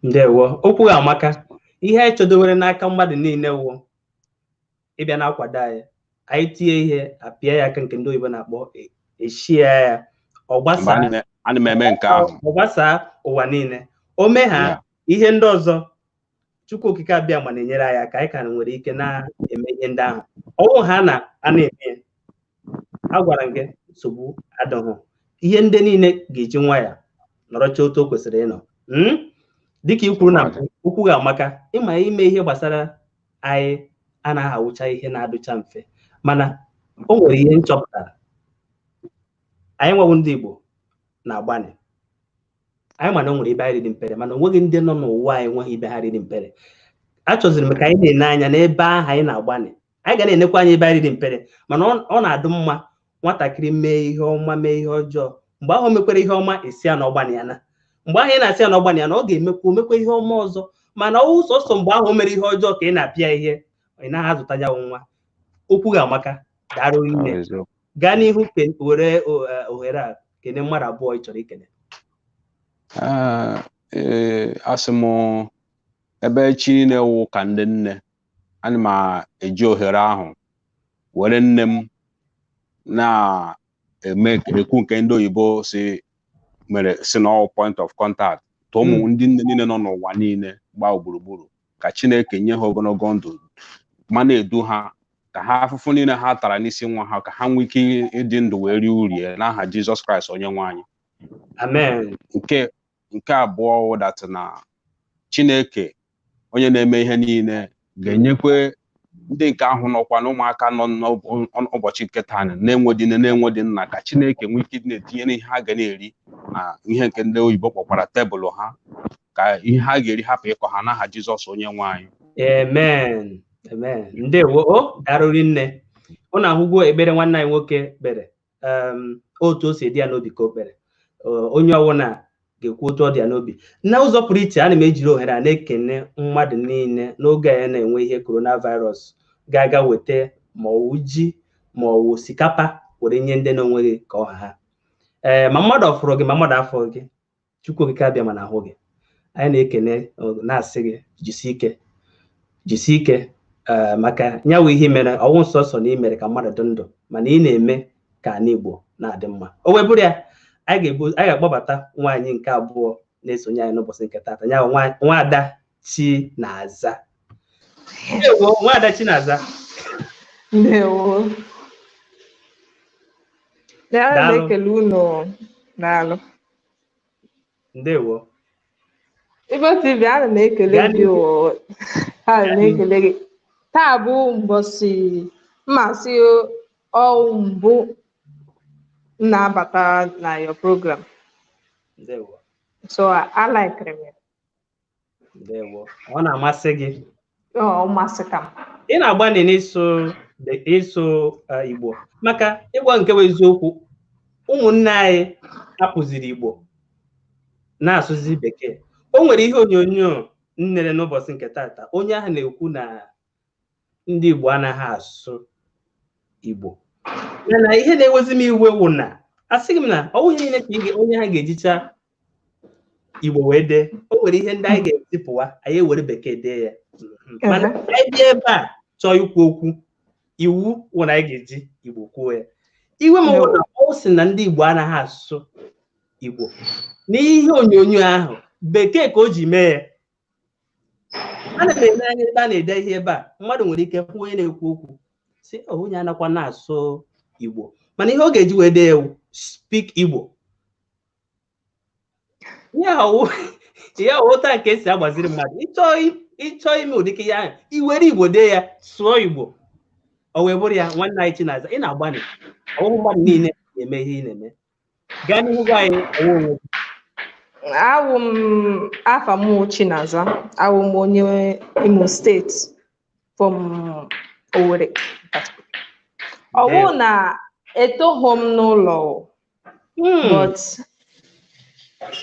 Ndewo, okwu gị amaka. Ihe anyị chọdowere n'aka mmadụ niile wụ ịbịa na-akwado anyị. Anyị tinye ihe, apịa ya aka, nke ndị oyibo na-akpọ eshia ya, ọ gbasaa. Ana m eme nke ahụ. Ọ gbasaa ụwa niile. O mee ha ihe ndị ọzọ, Chukwu Okike abịa ma na-enyere anyị aka, anyị ka nwere ike na-eme ihe ndị ahụ. Ọnwụ ha na a na-eme ya, agwara m gị, nsogbu adịghị. Ihe ndị niile ga-eji nwayọ nọrọcha otu o kwesịrị ịnọ. Dịka i kwuru na mbụ, okwu ga-amaka. Ịma ime ihe gbasara anyị anaghị awụcha ihe na-adụcha mfe, mana o nwere ihe m chọpụtara. Anyị nwewu ndị Igbo na-agbanị anyị, mana o nwere ibe anyị riri mpere, mana o nweghị ndị nọ n'ụwa anyị nweghị ibe ha riri mpere. Achọziri m ka anyị na-ene anya n'ebe ahụ anyị na-agbanị. Anyị ga na-enekwa anya ebe anyị riri mpere, mana ọ na-adụ mma nwatakịrị mee ihe ọma, mee ihe ọjọọ, mgbe ahụ o mekwere ihe ọma, esi ya na ọgbanị ya na mgbe ahụ ị na-asị ya na ọgbanị ya na ọ ga-emekwa omekwa ihe ọma ọzọ. Mana ọ sọsọ mgbe ahụ o mere ihe ọjọọ ka ị na-apịa ihe, ị naghị azụta ya nwa. Okwu ga-amaka, dara nne. Gaa n'ihu, were ohere a kene mmadụ abụọ ị chọrọ ikene. Ee, asị m ebe chi niile wụ ka ndị nne, ana m eji ohere ahụ were nne m na-eme ekwu nke ndị oyibo si mere si na all point of contact tụ ụmụ ndị nne niile nọ n'ụwa niile gbaa gburugburu, ka Chineke nye ha ogologo ndụ ma na-edu ha, ka ha afụfụ niile ha tara n'isi nwa ha, ka ha nwee ike ịdị ndụ wee rie urie n'aha Jizọs Kraịst onye nwe anyị. Amen. Nke abụọ wụdatị na Chineke onye na-eme ihe niile ga-enyekwe ndị nke ahụ nọkwa na ụmụaka nọ n'ụbọchị nke taa na-enwedị nne, na-enwedị nna, ka Chineke nwee ike na-etinye ihe ha ga na-eri na ihe nke ndị oyibo kpọkwara tebụl ha, ka ihe ha ga-eri hapụ ịkọ ha n'aha Jizọs onye nwe anyị. Amen, amen. Ndewo o, darụri nne. Ụnụ ahụgwo ekpere nwanne anyị nwoke kpere, otu o si dị ya n'obi ka o kpere. Onye ọwụna ga-ekwu otu ọ dị ya n'obi n'ụzọ pụrụ iche. Ana m ejiri ohere a na-ekene mmadụ niile n'oge a na-enwe ihe coronavirus ga-aga weta ma ọwụ ji ma ọwụ osikapa were nye ndị na-onweghị ka ọha ha. Ee, ma mmadụ ọfụrụ gị ma mmadụ afọ gị, Chukwu Okike abịa mana ahụ gị. Anyị na-ekene, na-asị gị jisie ike, jisie ike, maka nyawu ihe mere ọnwụ nsọsọ na imere ka mmadụ dị ndụ, mana ị na-eme ka ala Igbo na-adị mma. O wee bụrụ ya, anyị ga-akpọbata nwaanyị nke abụọ na-esonye anyị n'ụbọchị nke taata, ya Nwaada Chinaza. Ndewo, Nwaada Chinaza. Ndewo. Ana m ekele unu, daalụ. Ndewo. Igbo TV, ana m ekele gị, ana m ekele gị. Taa bụ mbọsị mmasị ọwụ mbụ m na-abata na your program. Ndewo. So I like m ya. Ndewo. Ọ na-amasị gị? Ọ masị ka m. Ị na-agbalị n'ịsụ ịsụ Igbo, maka ịgwa nke bụ eziokwu, ụmụnne anyị hapụziri Igbo. na-asụzi bekee. O nwere ihe onyonyo m nere n'ụbọchị nke tata, onye ahụ na-ekwu na ndị Igbo anaghị asụ Igbo. Mana ihe na-ewezi m iwe wụ na asịghị m na ọ bụghị niile ka onye ahụ ga-ejicha Igbo wee dee. O nwere ihe ndị anyị ga-etipụwa, anyị ewere bekee dee ya. Mana anyị bịa ebe a chọọ ikwu okwu, iwu wụ na anyị ga-eji Igbo kwuo ya. Iwe m wụ na ọ sị na ndị Igbo anaghị asụ Igbo. N'ihe onyonyo ahụ, bekee ka o ji mee ya. Ana m ele anya ebe a na-ede ihe ebe a, mmadụ nwere ike hụ onye na-ekwu okwu sị onye anakwa na-asụ Igbo, mana ihe ọ ga-eji wee dee ewu speak Igbo. Ihe ọwụta nke esi agbaziri mmadụ, ịchọọ ime ụdịka ihe ahụ, iwere Igbo dee ya, sụọ Igbo, o wee bụrụ ya. Nwanne anyị Chinaza, ị na-agbanị, ọwụhụ mmadụ niile na-eme ihe ị na-eme. Gaa n'ihu gwa anyị onwe onwe gị. Awụ m afa m Chinaza, awụ m onye Imo steeti from Owerri. Ọ wụ na etoghị m n'ụlọ, but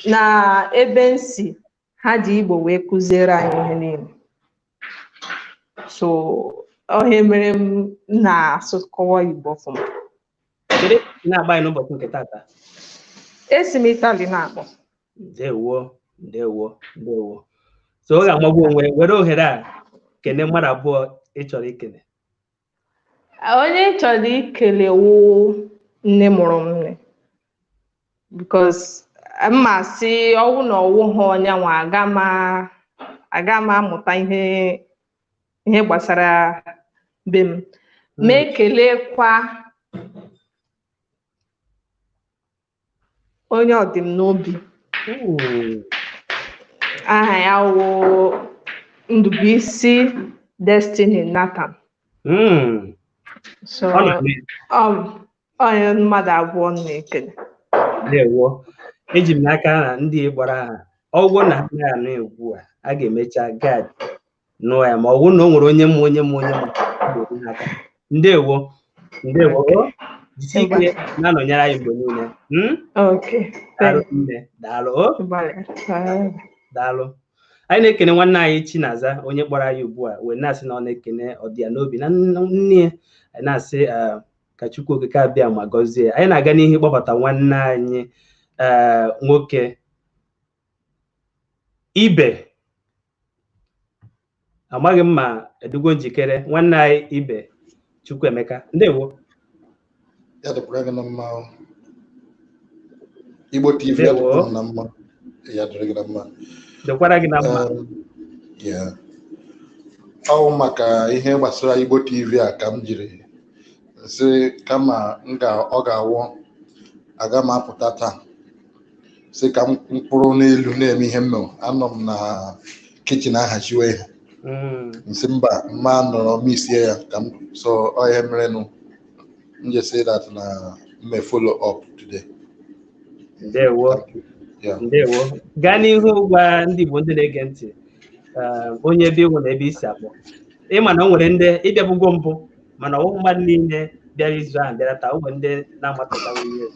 na ebe m si, ha ji Igbo wee kụziere anyị ihe niile. So ihe mere m na-asụkọwa Igbo ọfụma. Kedu na-agba anyị n'ụbọchị nke tata? Esi m Itali na-akpọ. Ndewo, ndewo, ndewo. So ọ ga-amagbu onwe, were ohere a kene mmadụ abụọ ị chọrọ ikele. Onye chọrọ ikele wụ nne mụrụ m nne, because mma sị ọwụ na ọwụ ha ọnya nwa aga m amụta ihe gbasara be m. Ma ekelekwa onye ọdịm n'obi, aha ya wụ Ndubuisi Destiny Nathan. So onye mmadụ abụọ na-ekele. Ndewo. Eji m n'aka na ndị gbara aha ọgwụ na ha na-anụ ugbu a, a ga-emecha gad nụọ ya, ma ọ bụrụ na o nwere onye mụ onye mụ onye mụ aka. Ndewo, ndewo. Jisie ike na-anọnyere anyị mgbe niile. Daalụ nne, daalụ. Daalụ. Anyị na-ekene nwanne anyị Chinaza, onye kpọrọ anyị ugbu a wee na-asị na ọ na-ekene ọdịya n'obi na nne ya. Anyị na-asị ka Chukwu Okike abịa ma gọzie. Anyị na-aga n'ihu ịkpọbata nwanne anyị nwoke Ibe. Amaghị m ma edugo njikere. Nwanne anyị Ibe Chukwuemeka, ndewo. Ya dịkwara gị na mma. Igbo TV ya dịkwara na mma. Ya dịrị gị na mma. Dịkwara gị na mma. Ọ maka ihe gbasara Igbo TV a ka m jiri sị kama ọ ga-awụ aga m apụta taa, sị ka m kwụrụ n'elu na-eme ihe m mere. Anọ m na kichin ahaziwe ihe, nsị mba mma nọrọ m isie ya ka m so ọ ihe merenụ m ji say that na mme follow up today. Ndewo, ndewo. Gaa n'ihu gwa ndị Igbo ndị na-ege ntị onye ebe ịhụ na ebe isi akpọ. Ịma na o nwere ndị ịbịabụgo mbụ, mana ọwụ mmadụ niile bịara izu ahụ bịara taa, o nwere ndị na-amatụtawa ihe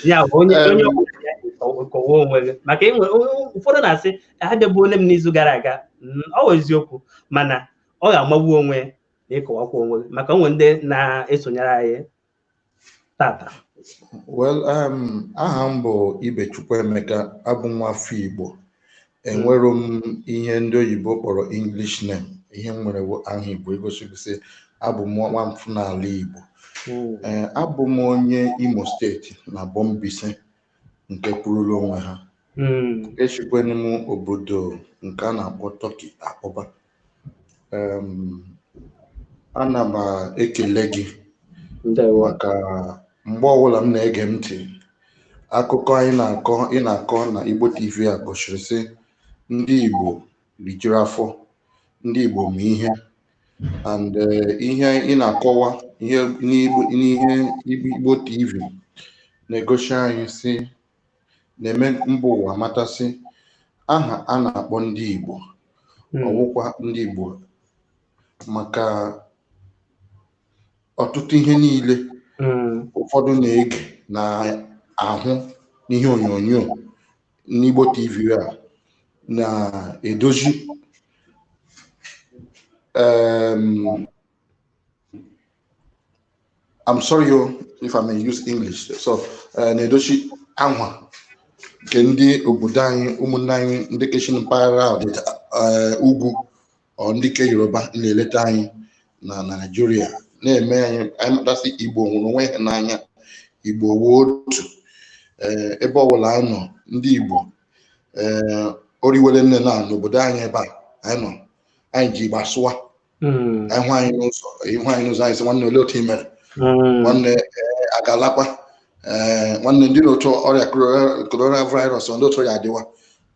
ya bụ onye ọbụla ya kọwa onwe gị, maka ụfọdụ na-asị abịabuole m n'izu gara aga. Ọ bụ eziokwu, mana ọ ga-amagbu onwe na ịkọwakwa onwe gị, maka onwe ndị na-esonyere anyị tata. Well, aha m bụ Ibe Chukwuemeka, abụ nwa afọ Igbo. Enwero m ihe ndị oyibo kpọrọ English name. Ihe m nwere bụ aha Igbo igosi abụ m nwa mfụ n'ala Igbo. Abụ m onye Imo steeti na Bombise nke kwurula onwe ha. Echikwenu m obodo nke a na-akpọ Turkey akpọba. Ana m ekele gị maka mgbe ọbụla m na-ege ntị akụkọ anyị na-akọ ị na-akọ na Igbo TV a gosiri sị ndị Igbo rijuru afọ, ndị Igbo ma ihe, and ihe ị na-akọwa ihe n'ihe Igbo TV na-egosi anyị sị na-eme mba ụwa matasị aha a na-akpọ ndị Igbo, ọwụkwa ndị Igbo maka ọtụtụ ihe niile ụfọdụ na-ege na ahụ n'ihe onyonyo n'Igbo TV a na-edozi I'm sorry if I may use English. So na-edochi anwa nke ndị obodo anyị, ụmụnne anyị ndị kechi mpaghara ọdịda ugwu ọ ndị ke Yoruba na-eleta anyị na Naịjirịa, na-eme anyị anyị matasị Igbo nwụrụ onwe ha n'anya, Igbo wuo otu. Ebe ọbụla anyị nọ, ndị Igbo oriwere nne na n'obodo anyị ebe a anyị nọ, anyị ji Igbo asụwa. Ịhụ anyị n'ụzọ, ịhụ anyị n'ụzọ, anyị sị nwanne olee otu ị mere, nwanne agalakwa, nwanne ndị n'otu ọrịa coronavirus ndị otu ya adịwa,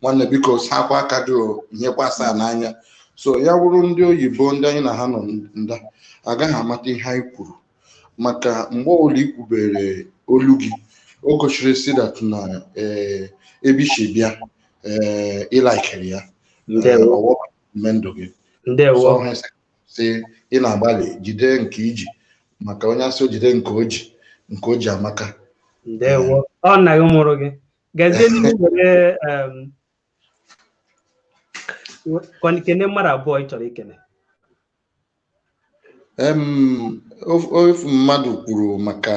nwanne biko sakwa aka gị nyekwa asaa n'anya. So ya wụrụ ndị oyibo ndị anyị na ha nọ nda agaghị amata ihe anyị kwuru, maka mgbe ọbụla i kwubere olu gị o gosiri si that na ebe isi bịa ịlaikiri ya ọwọ mme ndụ gị. Si ị na-agbalị jide nke iji, maka onye asị o jide nke o ji, nke o ji amaka. Ndewo, ọ nna gị mụrụ gị. Gazie n'ihu were kene mmadụ abụọ ị chọrọ ikene. Ofu mmadụ kwuru maka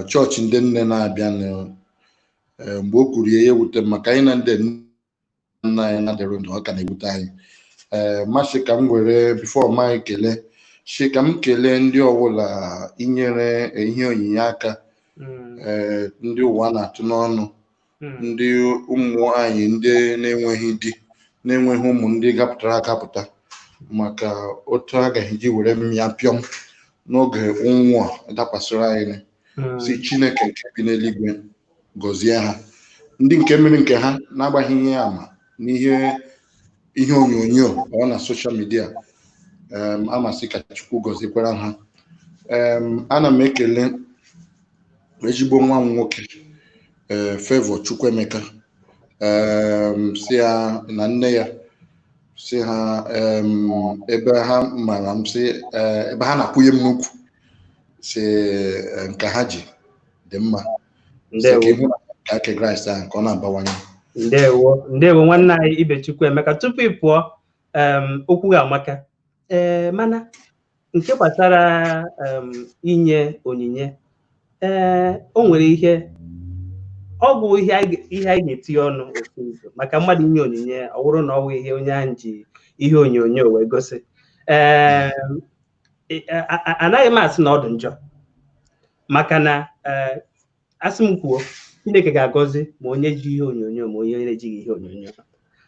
chọọchị ndị nne na-abịa, mgbe o kwuru ya ewute m, maka anyị na ndị nna anyị na-adịrị ndụ ọ ka na-ewute anyị. Masị ka m were bifo ma ekele, si ka m kelee ndị ọbụla inyere ihe onyinye aka, ndị ụwa na-atụ n'ọnụ, ndị ụmụ anyị ndị na-enweghị di, na-enweghị ụmụ ndị gapụtara agapụta, maka otu agaghị ji were ya pịọm n'oge ụnwụ a dakwasịrị anyị. Si Chineke nke bi n'eluigwe gọzie ha, ndị nke mmiri nke ha na-agbaghị ihe ama n'ihe ihe onyonyo ọ na soshal midia. Amasị ka Chukwu gọziekwara ha. Ana m ekele ezigbo nwa m nwoke Favour Chukwuemeka, si ya na nne ya, si ha ebe ha mara m, si ebe ha na-akwụnye m n'ukwu, si nke ha ji dị mma, si ka ịhụ na nke Kraịst ahụ ka ọ na-abawanye. Ndewo, ndewo nwanne anyị Ibechukwu Emeka. Tupu ị pụọ, okwu ga-amaka. Ee, mana nke gbasara inye onyinye, ee o nwere ihe ọ bụ ihe anyị ga-etinye ọnụ ofu izu maka mmadụ inye onyinye, ọ bụrụ na ọ bụ ihe onye ahụ ji ihe onyonyo wee gosi. Ee, anaghị m asị na ọ dị njọ, maka na asị m kwuo, Chineke ga-agọzi ma onye ji ihe onyonyo ma onye na-ejighị ihe onyonyo,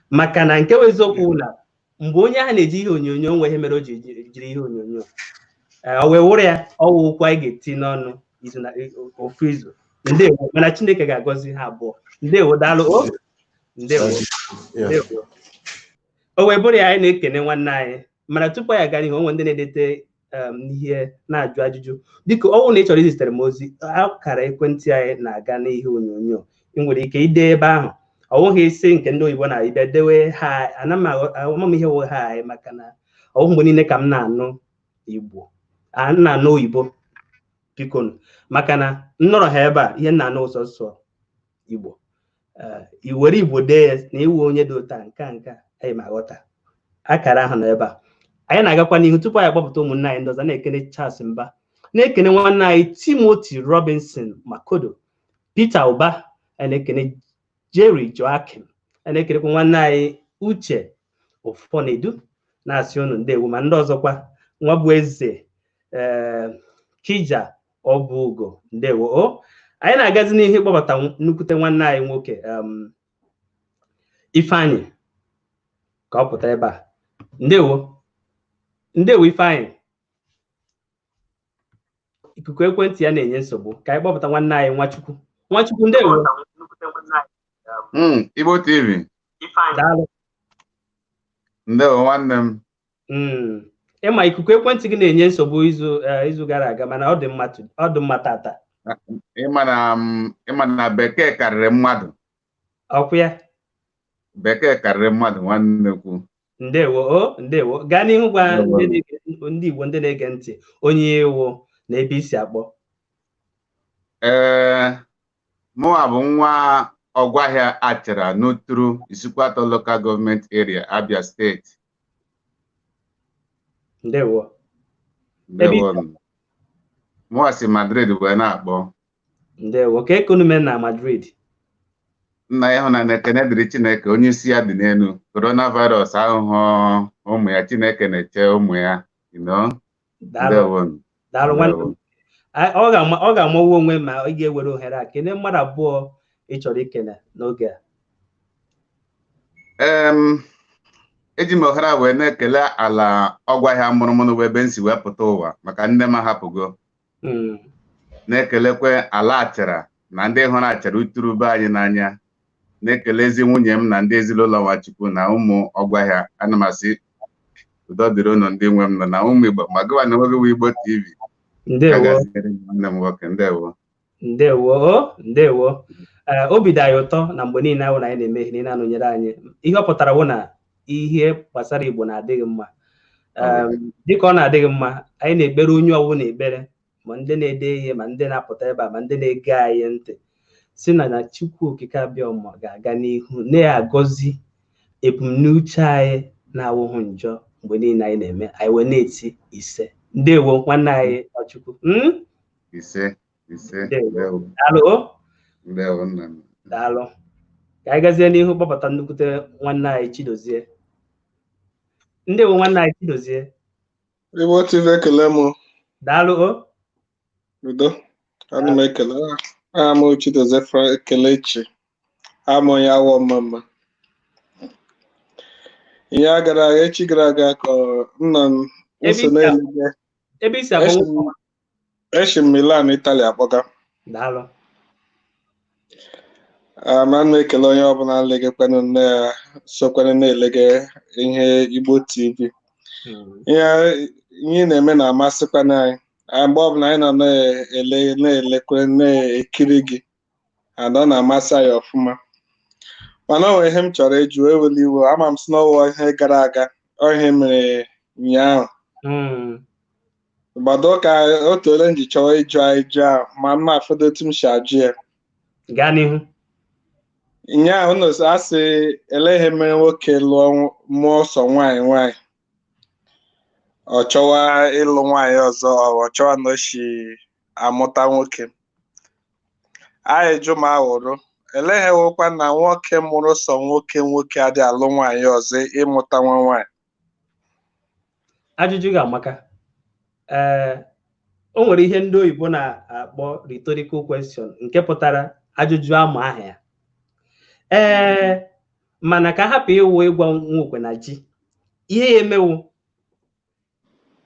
maka na nke bụ eziokwu na mgbe onye ahụ na-eji ihe onyonyo nwe ihe mere o ji jiri ihe onyonyo, ọ wee wụrụ ya ọwụ okwu anyị ga-eti n'ọnụ izu na ofu izu. Ndewo, mana Chineke ga-agọzi ha abụọ. Ndewo, daalụ o. Ndewo, ndewo. O wee bụrụ ya anyị na-ekene nwanne anyị, mana tupu anyị aga n'ihu, onwe ndị na-edete ihe na-ajụ ajụjụ. Biko ọ bụrụ na ị chọrọ izitere m ozi, akara ekwentị anyị na-aga n'ihe onyonyo, ị nwere ike ide ebe ahụ. Ọ bụghị isi nke ndị oyibo na-abịa dewe ha, ana m ama m ihe wụ ha anyị, maka na ọ bụghị mgbe niile ka m na-anụ Igbo, a na-anụ oyibo, biko, maka na m nọrọ ha ebe a, ihe m na-anụ sọsọ Igbo. I were Igbo dee ya na iwu onye dị ụta nke a nke a, anyị ma aghọta akara ahụ nọ ebe a. Anyị na-agakwa n'ihu tupu anyị agbapụta ụmụnne anyị ndị ọzọ. Na-ekene Charles Mba, na-ekene nwanne anyị Timothy Robinson Makodo, Peter Ụba, anyị na-ekene Jerry Joakim, anyị na-ekenekwa nwanne anyị Uche Ụfọnedu, na-asị unu ndewo. Ma ndị ọzọkwa, nwa bụ eze Kija Ọbụugo, ndewo o. Anyị na-agazi n'ihu ịkpọbata nnukwute nwanne anyị nwoke Ifeanyị ka ọ pụta ebe a. Ndewo, ndewo Ifeanyị. Ikuku ekwentị ya na-enye nsogbu, ka anyị kpọpụta nwanne anyị Nwachukwu. Nwachukwu, ndewo. Igbo TV. Daalụ. Ndewo nwanne m. Ịma ikuku ekwentị gị na-enye nsogbu izu gara aga, mana ọ dị mma tata. Ịma na bekee karịrị mmadụ. Ọkwụ ya? Bekee karịrị mmadụ nwanne kwu. Ndewo o, ndewo. Gaa n'ihu gwa ndị Igbo ndị na-ege ntị onye iwu na ebe isi akpọ. Ee, mụwa bụ nwa Ọgwahịa Achara n'Uturu Isuikwuato Local Government Area, Abia Steeti. Ndewo. Ndewo. Mụwa si Madrid wee na-akpọ. Ndewo. Ka ekunume na Madrid. Nna ya hụ na ekene dịrị Chineke, onye isi ya dị n'elu. Coronavirus ahụhụ ụmụ ya, Chineke na-eche ụmụ ya. Daalụ nwanne. Ọ ga-amawu onwe ma ị ga-ewere ohere a kene mmadụ abụọ ị chọrọ ikene n'oge a. Eji m ohere a wee na-ekele ala Ọgwahịa mụrụ mụ wee ebe m si wee pụta ụwa maka nne m ahapụgo. Na-ekelekwe ala Achara na ndị hụrụ Achara Uturu be anyị n'anya. Na-ekelezi nwunye m na ndị ezinụlọ Nwachukwu na ụmụ Ọgwahịa. Ana m asị udo dịrị unu ndị nwe m nọ na ụmụ Igbo ma gịwa na nwoge Igbo TV. Ndewo. Nwanne m nwoke, ndewo. Ndewo, ndewo. Obi dị anyị ụtọ na mgbe niile ahụ na anyị na-eme ihe niile anọnyere anyị. Ihe ọ pụtara bụ na ihe gbasara Igbo na-adịghị mma. Dịka ọ na-adịghị mma, anyị na-ekpere onye ọbụla ekpere, ma ndị na-ede ihe, ma ndị na-apụta ebe a, ma ndị na-ege anyị ntị, si na na Chukwu Okike Abịama ga-aga n'ihu na-agọzi ebumnuche anyị na-awụghị njọ mgbe niile anyị na-eme, anyị wee na-eti ise. Ndewo nwanne anyị Nwachukwu. Ise, ise. Daalụ. Ndewo nna m. Daalụ. Ka anyị gazie n'ihu kpọbata nnukwute nwanne anyị Chidozie. Ndewo nwanne anyị Chidozie. Igbo TV ekele m. Daalụ o. Udo. Ana m ekele. Aha m Chidozie Kelechi. Aha m onye awọ mma. Ihe a gara aga echi gara aga ka nna m nso na-elege. Ebe isi akpọ. Eshi m Milan, Italy akpọga. Daalụ. Ana m ekele onye ọbụla legekwanụ sokwanụ na-elege ihe Igbo TV. Ihe na-eme na-amasịkwanụ anyị. Mgbe ọbụla anyị nọ na-ele na-elekwe na-ekiri gị, and ọ na-amasị anyị ọfụma. Mana o nwere ihe m chọrọ ịjụ, ewela iwe, ama m sị na ọwụwa ihe gara aga, ọ ihe mere ụnyaahụ. Gbado ka otu ole m ji chọwa ịjụ ajụ ahụ, ma mma afọdụ otu m si ajụ ya. Gaa n'ihu. Ụnyaahụ unu asị ele ihe mere nwoke lụọ mụọ sọ nwaanyị nwaanyị, ọ chọwa ịlụ nwaanyị ọzọ, ọ chọwa na o si amụta nwoke. Anyị jụ ma aghụrụ ele ihe wụkwa na nwoke mụrụ sọ nwoke nwoke adịghị alụ nwaanyị ọzọ ịmụta nwa nwaanyị. Ajụjụ ga-amaka. Ee, o nwere ihe ndị oyibo na-akpọ rhetorical question nke pụtara ajụjụ ama aha ya. Ee, mana ka hapụ ịwụ ịgwa nwokwe na ji ihe ya emewu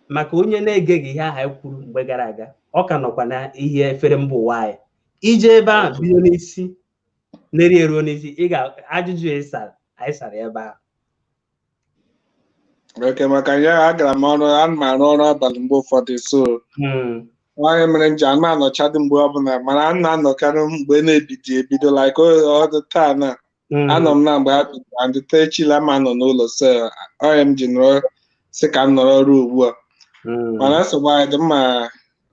maka onye na-egeghị ihe aha kwuru mgbe gara aga, ọ ka nọkwa na ihe efere mba ụwa anyị. Ije ebe ahụ bido n'isi na-eri eruo n'isi, ị ga ajụjụ anyị sara ebe ahụ. Oke, maka ya agara m ọrụ, ana m arụ ọrụ abalị mgbe ụfọdụ, so onye mere m ji anụ anọchadị mgbe ọbụla, mana a na-anọkarị mgbe na-ebido ebido like ọ dị taa na anọ m na mgbe ha bido and taa echila m anọ n'ụlọ, so onye m ji nọrọ sị ka m nọrọ ọrụ ugbu a. Mana nsogbu anyị dị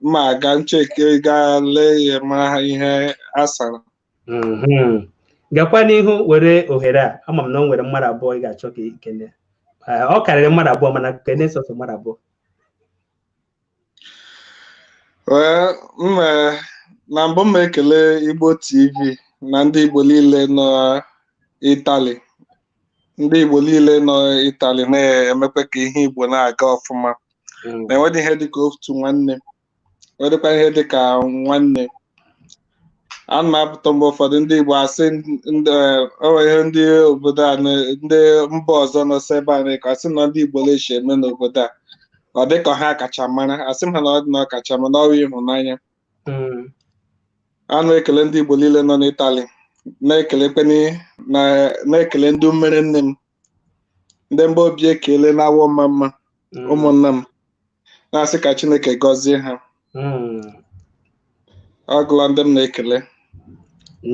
mma aga ncheke gaa lee ihe mara ihe a sara. Gakwa n'ihu were ohere a, ama m na o nwere mmadụ abụọ ị ga-achọ ka ikene. Ọ karịrị mmadụ abụọ mana kene sọsọ mmadụ abụọ. Na mbụ m ekele Igbo TV na ndị Igbo niile nọ Itali. Ndị Igbo niile nọ Itali na-emekwa ka ihe Igbo na-aga ọfụma. Na-enwedị ihe dịka otu nwanne, nwedịkwa ihe dịka nwanne. Ana m apụta mgbe ụfọdụ ndị Igbo asị ihe ndị obodo a, ndị mba ọzọ nọsọ ebe a na-ekọ asị na ndị Igbo na-eshi eme n'obodo a, ọ dịka ha kacha mara, asị m ha na ọ dị na ọ kacha mara ọwa ịhụnanya. Ana m ekele ndị Igbo niile nọ n'Itali, na-ekele ndị mmere nne m, ndị mba obi ekele na-awọ mma mma ụmụnna m, na-asị ka Chineke gọzie ha. Ọ gụla ndị m na-ekele.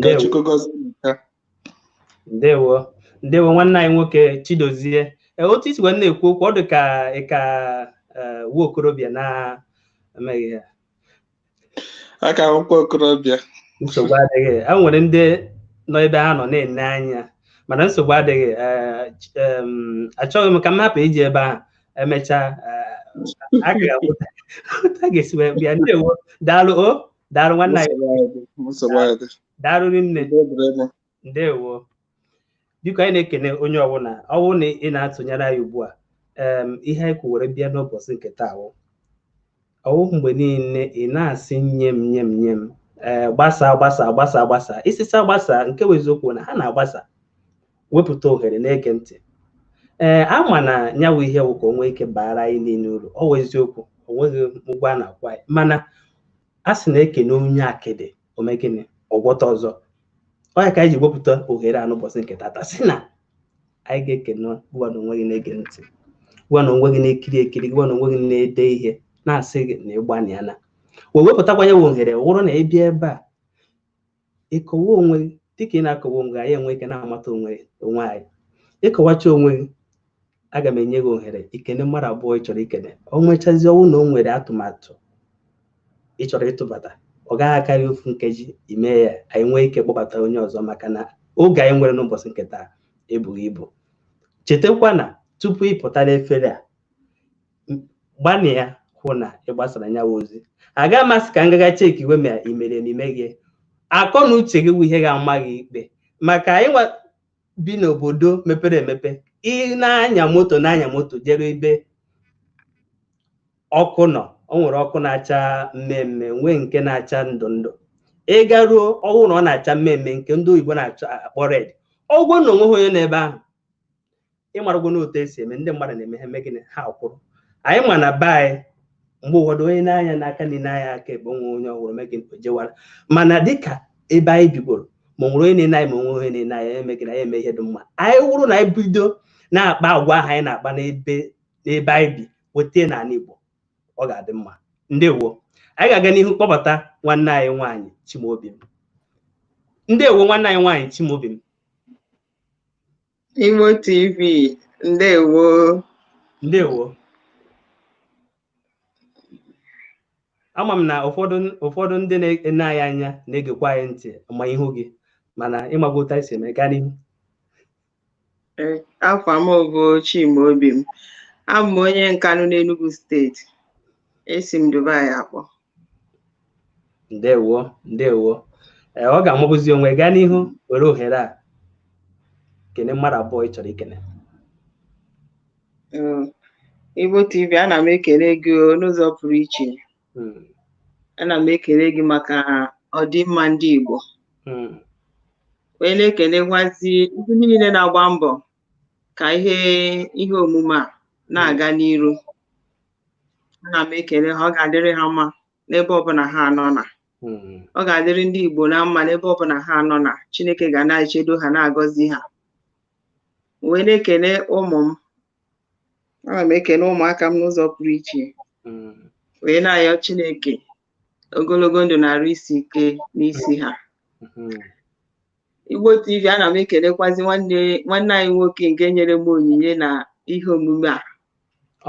Ka Chukwu gọzie ha. Ndewo, ndewo nwanne anyị nwoke Chidozie. Otu isi wee na-ekwu okwu, ọ dị ka ịka nwa okorobịa na-emeghị ya. Aka akwụkwọ okorobịa. Nsogbu adịghị. E nwere ndị Nọ ebe ha nọ na-ene anya, mana nsogbu adịghị. Achọghị m ka m hapụ iji ebe ahụ emechaa a ga-esi wee bịa. Ndewo, daalụ o, daalụ nwanne anyị, daalụ nne, ndewo. Biko, anyị na-ekene onye ọbụla ọ bụrụ na ị na-atụnyere anyị ugbu a. Ihe anyị kwuwere bịa n'ụbọchị nke taa wụ ọwụ mgbe niile ị na-asị nye m, nye m, nye m, ee, gbasaa, gbasaa, gbasaa, gbasaa, isisa gbasaa. Nke bụ eziokwu na ha na-agbasa, wepụta ohere na-ege ntị. Ee, ama na nyawu ihe wụ ka o nwee ike baara anyị niile uru. Ọ wụ eziokwu, o nweghị ụgwọ a na-akwụ anyị, mana a sị na ekene onye akịdị ome gịnị ọgwọta ọzọ. Ọ ya ka anyị ji wepụta ohere a n'ụbọchị nke tata, sị na anyị ga-ekene gwa na onwe gị na-ege ntị, gwa na onwe gị na-ekiri ekiri, gwa na onwe gị na-ede ihe, na-asị gị na ịgbanịana wee wepụtakwa ya ohere. Wụrụ na ị bịa ebe a ịkọwa onwe gị, dịka ị na-akọwa onwe gị, anyị enwe ike na-amata onwe onwe anyị. Ịkọwacha onwe gị, aga m enye gị ohere ikene mmadụ abụọ ị chọrọ ikene. O nwechazi ọnwụ na o nwere atụmatụ ị chọrọ ịtụbata, ọ gaghị akarị ofu nkeji, ime ya, anyị nwee ike kpọbata onye ọzọ, maka na oge anyị nwere n'ụbọchị nke taa ebughị ibu. Chetakwa na tupu ị pụta n'efere a, gbanịa hụ na ị gbasara nyawa ozi. Aga masị ka ngaga cheki iwe ma ị mere eme gị. Akọ na uche gị bụ ihe ga-ama gị ikpe, maka anyị nwa bi n'obodo mepere emepe. Ị na-anya moto, na-anya moto jere ebe ọkụ nọ, o nwere ọkụ na-acha mmemme, nwee nke na-acha ndụ ndụ. Ị garuo, ọwụ na ọ na-acha mmemme nke ndị oyibo na-achọ akpọ red, ọgwụ na onweghị onye n'ebe ahụ, ịmaragwo n'otu esi eme ndị mmadụ na-eme ha eme gịnị, ha kwụrụ. Anyị ma na be anyị mgbe ụfọdụ onye na-anya n'aka na anya aka ekpe onwe onye ọhụrụ mee gịnị, o jewara. Mana dịka ebe anyị bigoro, ma o nwere onye na-ene anyị, ma onwe onye na-ene anyị, eme gịnị, anyị eme ihe dị mma. Anyị wụrụ na anyị bido na-akpa agwa ahụ anyị na-akpa n'ebe n'ebe anyị bi weta n'ala Igbo, ọ ga-adị mma. Ndewo. Anyị ga-aga n'ihu kpọbata nwanne anyị nwaanyị Chimaobim. Ndewo, nwanne anyị nwaanyị Chimaobim. Igbo TV, ndewo. Ndewo. Ama m na ụfọdụ ụfọdụ ndị na-ene anyị anya, na-egekwa anyị ntị, ma ihu gị, mana ịmago otu anyị si eme. Gaa n'ihu. Afa m bụ Chimaobim. Abụ m onye Nkanụ n'Enugu Steeti. Esi m Dubai akpọ. Ndewo, ndewo. Ee, ọ ga-amabụzi onwe. Gaa n'ihu, were ohere a kene mmadụ abụọ ị chọrọ ikene. Igbo TV, ana m ekele gị n'ụzọ pụrụ iche. Ana m ekele gị maka ọdịmma ndị Igbo, wee na-ekelekwazi ndị niile na-agba mbọ ka ihe ihe omume a na-aga n'iru. Ana m ekele ha. Ọ ga-adịrị ha mma n'ebe ọbụla ha nọ na ọ ga-adịrị ndị Igbo na mma n'ebe ọbụla ha nọ na Chineke ga na-echedo ha, na-agọzi ha. Wee na-ekele ụmụ m. Ana m ekele ụmụaka m n'ụzọ pụrụ iche, wee na-ayọ Chineke ogologo ndụ na arụ isi ike n'isi ha. Igbo TV, ana m ekelekwazi nwanne nwanne anyị nwoke nke nyere m onyinye na ihe omume a.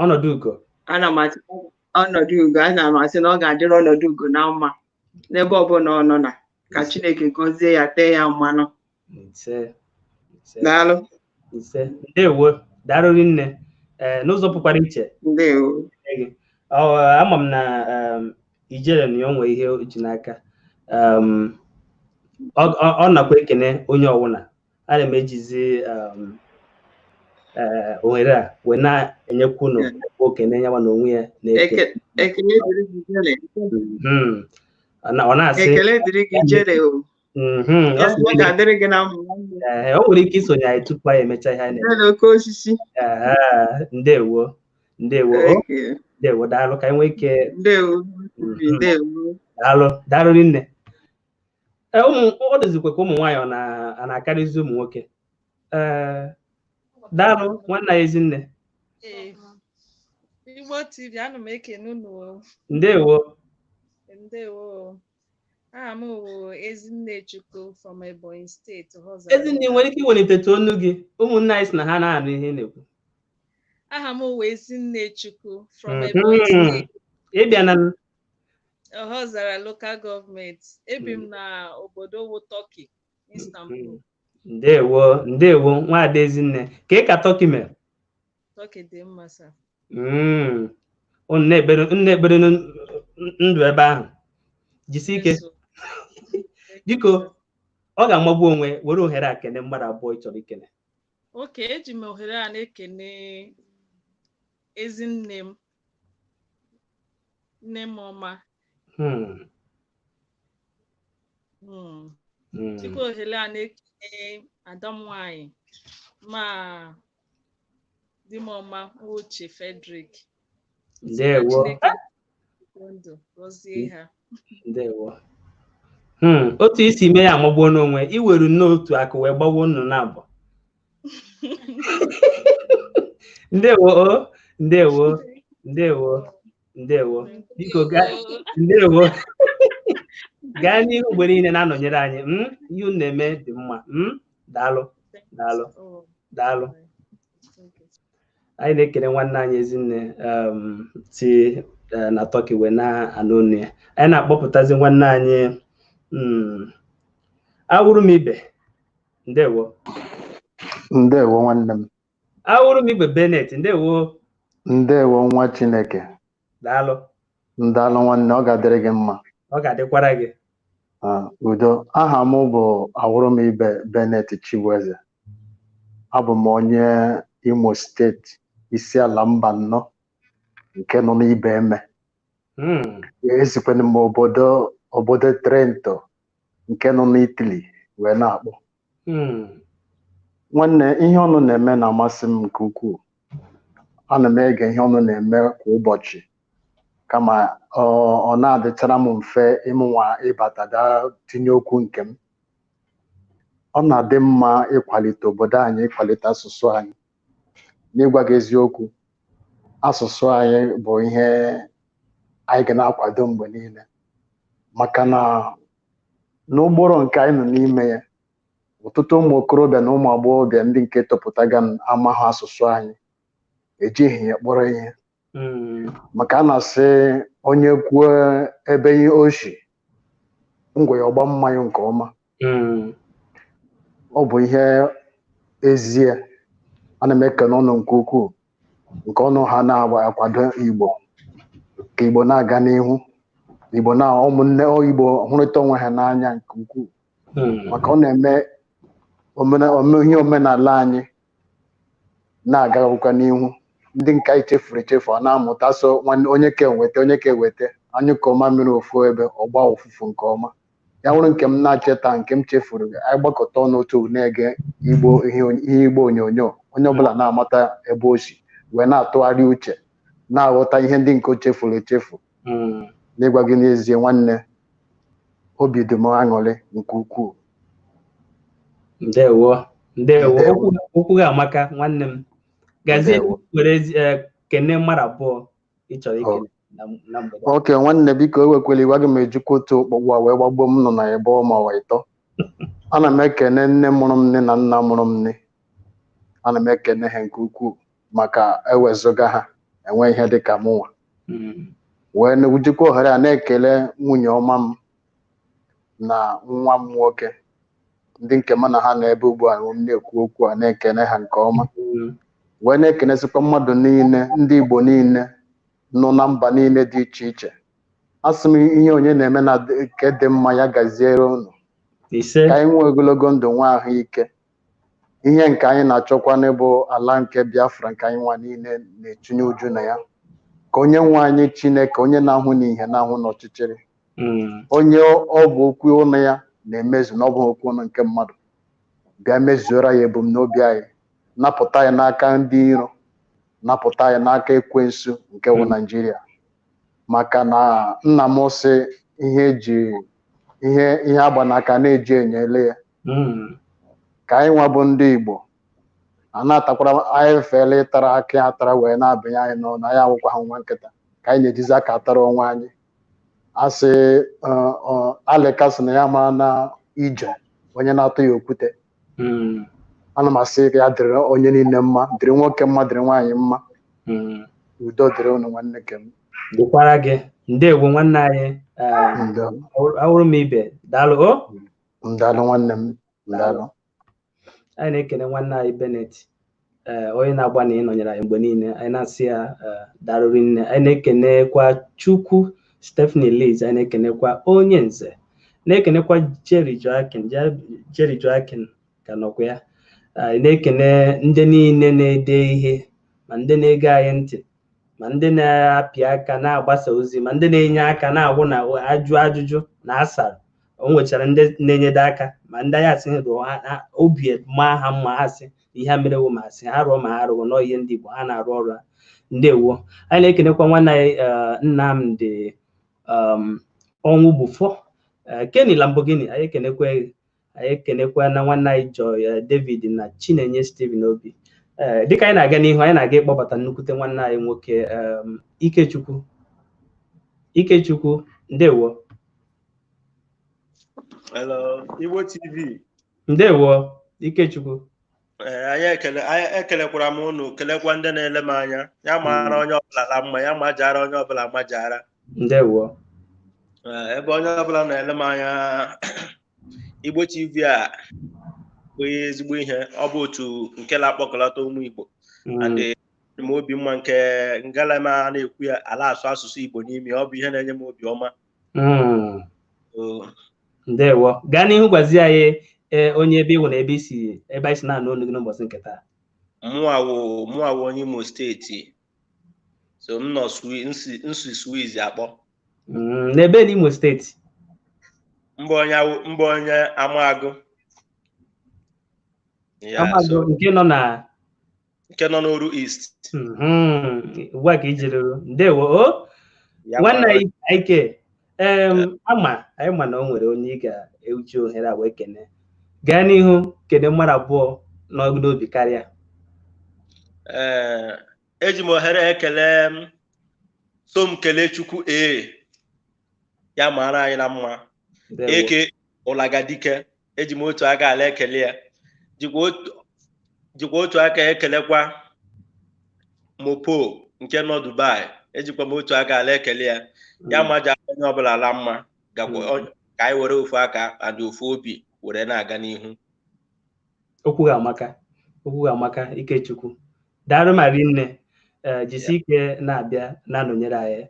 Ọnọdụ ugo. Ana m asị ọnọdụ ugo, ana m asị na ọ ga-adịrị ọnọdụ ugo na mma n'ebe ọbụla ọ nọ, na ka Chineke gọzie ya, tee ya mmanụ. Ise, ise. Daalụ. Ise, ndewo, daalụ nne. Ee, n'ụzọ pụkwara iche. Ndewo. Gị ama m na ijere na ya onwe ihe o ji n'aka. Ọ nakwa ekene onye ọwụla. Ana m ejizi ohere a wee na-enyekwa unu okene nyawa na onwe ya na-eke. Ekele dịrị gị, Ijele. Ọ na-asị Ekele dịrị gị, Ijele o. Ọ sị Ọ ga-adịrị gị na mma. Ee, o nwere ike isonye anyị tupu anyị emecha ihe anyị na-eme. Ijele oke osisi. Ee, ndewo, ndewo, ndewo, daalụ. Ka anyị nwee ike. Ndewo, ndewo. Daalụ, daalụ rinne. Ee, ụmụ ọ dịzikwa ka ụmụ nwaanyị ọ na-akarịzi ụmụ nwoke. Ee, daalụ nwanne anyị Ezinne. Igbo TV, ana m ekene unu. Ndewo. Ndewo. Aha m bụ Ezinne Chukwu from Ebonyi Steeti. Ezinne, ị nwere ike iwelitetụ onu gị? Ụmụnne anyị sị na ha na-anụ ihe ị na-ekwu. Aha m bụ Ezinne Chukwu from Ebonyi Steeti. Ịbịa na Ọhọzara Local Government. Ebi m na obodo wụ Turkey. Istanbul. Ndewo, ndewo, nwaada Ezinne. Ka ị ka Turkey mere? Turkey dị mma sir. Unu na-ekpere ndụ ebe ahụ. Jisie ike. Biko, ọ ga-amagbu onwe were ohere a kene mmadụ abụọ ị chọrọ ikene. Oke, eji m ohere a na-ekene ezinne m, nne m ọma. Tupu ohere a na-ekene ada m nwanyị ma di m ọma Uche Frederick. Ndewo. Ndụ gọzie ha. Ndewo. Otu isi mee ya amagbuo n'onwe, iweru n'otu akụ wee gbawo nnụnụ abụọ. Ndewo, ndewo, ndewo, ndewo. Biko ndewo. Gaa n'ihu mgbe niile na-anọnyere anyị. Ihe unu na-eme dị mma. Daalụ, daalụ, daalụ. Anyị na-ekele nwanne anyị Ezinne si na Turkey wee na-anụ onu ya. Anyị na-akpọpụtazi nwanne anyị Awurumibe. Ndewo. Ndewo nwanne m. Awurumibe Bennett, ndewo. Ndewo nwa Chineke. Daalụ. Ndaalụ nwanne, ọ ga-adịrị gị mma. Ọ ga-adịkwara gị. Udo. Aha m bụ Awurumibe Bennett Chibueze. Abụ m onye Imo steeti, isi ala mba nnọ nke nọ n'ibe eme. Esikwana m obodo Trento nke nọ n'Italy wee na-akpọ. Nwanne, ihe ọnụ na-eme na-amasị m nke ukwuu. Ana m ege ihe ọnụ na-eme kwa ụbọchị, kama ọ na-adịchara m mfe ịmụnwa ịbata gaa tinye okwu nke m. Ọ na-adị mma ịkwalite obodo anyị, ịkwalite asụsụ anyị. N'ịgwa gị eziokwu, asụsụ anyị bụ ihe anyị ga na-akwado mgbe niile, maka na n'ụgbọrọ nke anyị nọ n'ime ya, ọtụtụ ụmụ okorobịa na ụmụ agbọghọbịa ndị nke tọpụtaga amaghị asụsụ anyị, ejighị ya kpọrọ ihe. Maka a na-asị onye kwuo ebe ihe oshi ngwa ya ọgba mmanya nke ọma. Ọ bụ ihe ezie. Ana m ekene ọnụ nke ukwuu nke ọnụ ha na-akwado Igbo ka Igbo na-aga n'ihu, Igbo na ụmụnne Igbo hụrịta onwe ha n'anya nke ukwuu, maka ọ na-eme ihe omenala anyị na-agakwa n'ihu. Ndị nke anyị chefuru echefu ọ na-amụta, so nwanne onye ka eweta onye ka eweta anyụ ka ọma mmiri ofu ebe ọgba ụfụfụ nke ọma. Ya nwere nke m na-acheta nke m chefuru, anyị gbakọta ọnụ otu na-ege Igbo ihe Igbo onyonyo, onye ọbụla na-amata ebe o si wee na-atụgharị uche, na-aghọta ihe ndị nke o chefuru echefu. N'ịgwa gị n'ezie nwanne, obi dị m aṅụrị nke ukwuu. Ndewo, ndewo. Okwu gị amaka nwanne m. Gazie were kene mmadụ abụọ ị chọrọ ikene na mgbede. Oke nwanne, biko ewekwela iwe, aga m ejikwa otu okpokpo a wee gbagbuo m nọ na ebe ọ ma ịtọ. Ana m ekene nne mụrụ m nne na nna mụrụ m nne. Ana m ekene ha nke ukwuu, maka ewezụga ha enwe ihe dị ka mụnwa. Wee jikwa ohere a na-ekele nwunye ọma m na nwa m nwoke, ndị nke mụ na ha nọ ebe ugbu a m na-ekwu okwu a, na-ekene ha nke ọma. Wee na-ekenesikwa mmadụ niile, ndị Igbo niile nọ na mba niile dị iche iche. Asị m ihe onye na-eme na nke dị mma ya gaziere unu, ka anyị nwee ogologo ndụ, nwe ahụike. Ihe nke anyị na-achọkwa n'ịbụ ala nke Biafra nke anyị nwa niile na-etinye uju na ya, ka onye nwe anyị Chineke, onye na-ahụ n'ihe na-ahụ n'ọchịchịrị, onye ọ bụ okwu ọnụ ya na-emezu na ọ bụghị okwu ọnụ nke mmadụ, bịa mezuora ya ebumnobi anyị, napụta ya n'aka ndị iro, napụta ya n'aka ekwensu nke wụ Naịjirịa. Maka na nna m sị ihe eji ihe agba n'aka na-eji enyele ya. Ka anyị nwa bụ ndị Igbo a na-atakwara anyị fele ịtara akị atara wee na-abịanye anyị n'ọnụ, anyị awụkwa ha nwa nkịta, ka anyị na-ejizi aka atara onwe anyị. Asị alịka sị na ya mara na ije onye na-atụ ya okwute. Ana m asị ya dịrị onye niile mma, dịrị nwoke mma, dịrị nwaanyị mma. Udo dịrị unu nwanne ke m. Dịkwara gị. Ndewo nwanne anyị. Awụrụ m ibe. Daalụ o. Daalụ nwanne m. Daalụ. Anyị na-ekene nwanne anyị Bennett, onye na-agba na ịnọnyere anyị mgbe niile. Anyị na-asị ya daalụ rinne. Anyị na-ekenekwa Chukwu Stephanie Liz, anyị na-ekenekwa onye nze, na-ekenekwa Jerry Joaquin, Jerry Joaquin ka nọkwa ya. Anyị na-ekene ndị niile na-ede ihe, ma ndị na-ege anyị ntị, ma ndị na-apị aka na-agbasa ozi, ma ndị na-enye aka na-agwụ na ajụ ajụjụ na asara. O nwechara ndị na-enyedo aka, ma ndị anyị asị rụọ obi maa ha mma, ha sị ihe ha mere wụ, ma asị ha rụọ ma ha rụọ nọọ ihe ndị Igbo ha na-arụ ọrụ ha. Ndewo. Anyị na-ekenekwa nwanne anyị Nnamdi Ọnwụgbufọ, Kenny Lamborghini. Anyị ekenekwa, anyị ekenekwa na nwanne anyị Joy David na Chinenye Steven Obi. Dịka anyị na-aga n'ihu, anyị na-aga ịkpọbata nnukwute nwanne anyị nwoke Ikechukwu. Ikechukwu, ndewo. Hello, Igbo TV. Ndewo, Ikechukwu. Anyị ekelekwara m unu, kelekwa ndị na-ele m anya. Ya mara onye ọbụla la mma, ya majara onye ọbụla majara. Ndewo. Ebe onye ọbụla na-ele m anya, Igbo TV a bụ ezigbo ihe. Ọ bụ otu nke na-akpọkọlata ụmụ Igbo. And m obi mma nke ngalama na-ekwu ya ala asụ asụsụ Igbo n'ime, ọ bụ ihe na-enye m obi ọma. Ndewo. Gaa n'ihu gwazi anyị onye ebe ịwụ na ebe isi, ebe anyị si na-anụ olu gị n'ụbọchị nke taa. Mụnwa wụ onye Imo steeti. So m nọ nsi Swiss akpọ. N'ebe n'Imo steeti? Mbụ onye Amagụ. Amagụ nke nọ na nke nọ n'Oru East. Ugbu a ka ijiri. Ndewo. O nwanne anyị Ike, ama anyị ma na o nwere onye ị ga-eji ohere a wee kene. Gaa n'ihu kene mmadụ abụọ n'obi karịa. Ee, eji m ohere ekele m so m kelee Chukwu ya mara anyị na mma. Eke Ụlagadike, eji m otu aka ala ekele ya. Jikwa otu aka ekelekwa Mopo nke nọ Dubai, ejikwa m otu aka ala ekele ya. Ya maja onye ọbụla ala mma, ka anyị were ofu aka and ofu obi were na-aga n'ihu. Okwu ga-amaka, okwu ga-amaka Ikechukwu. Daalụ ma rinne. Jisi ike na-abịa na-anọnyere anyị.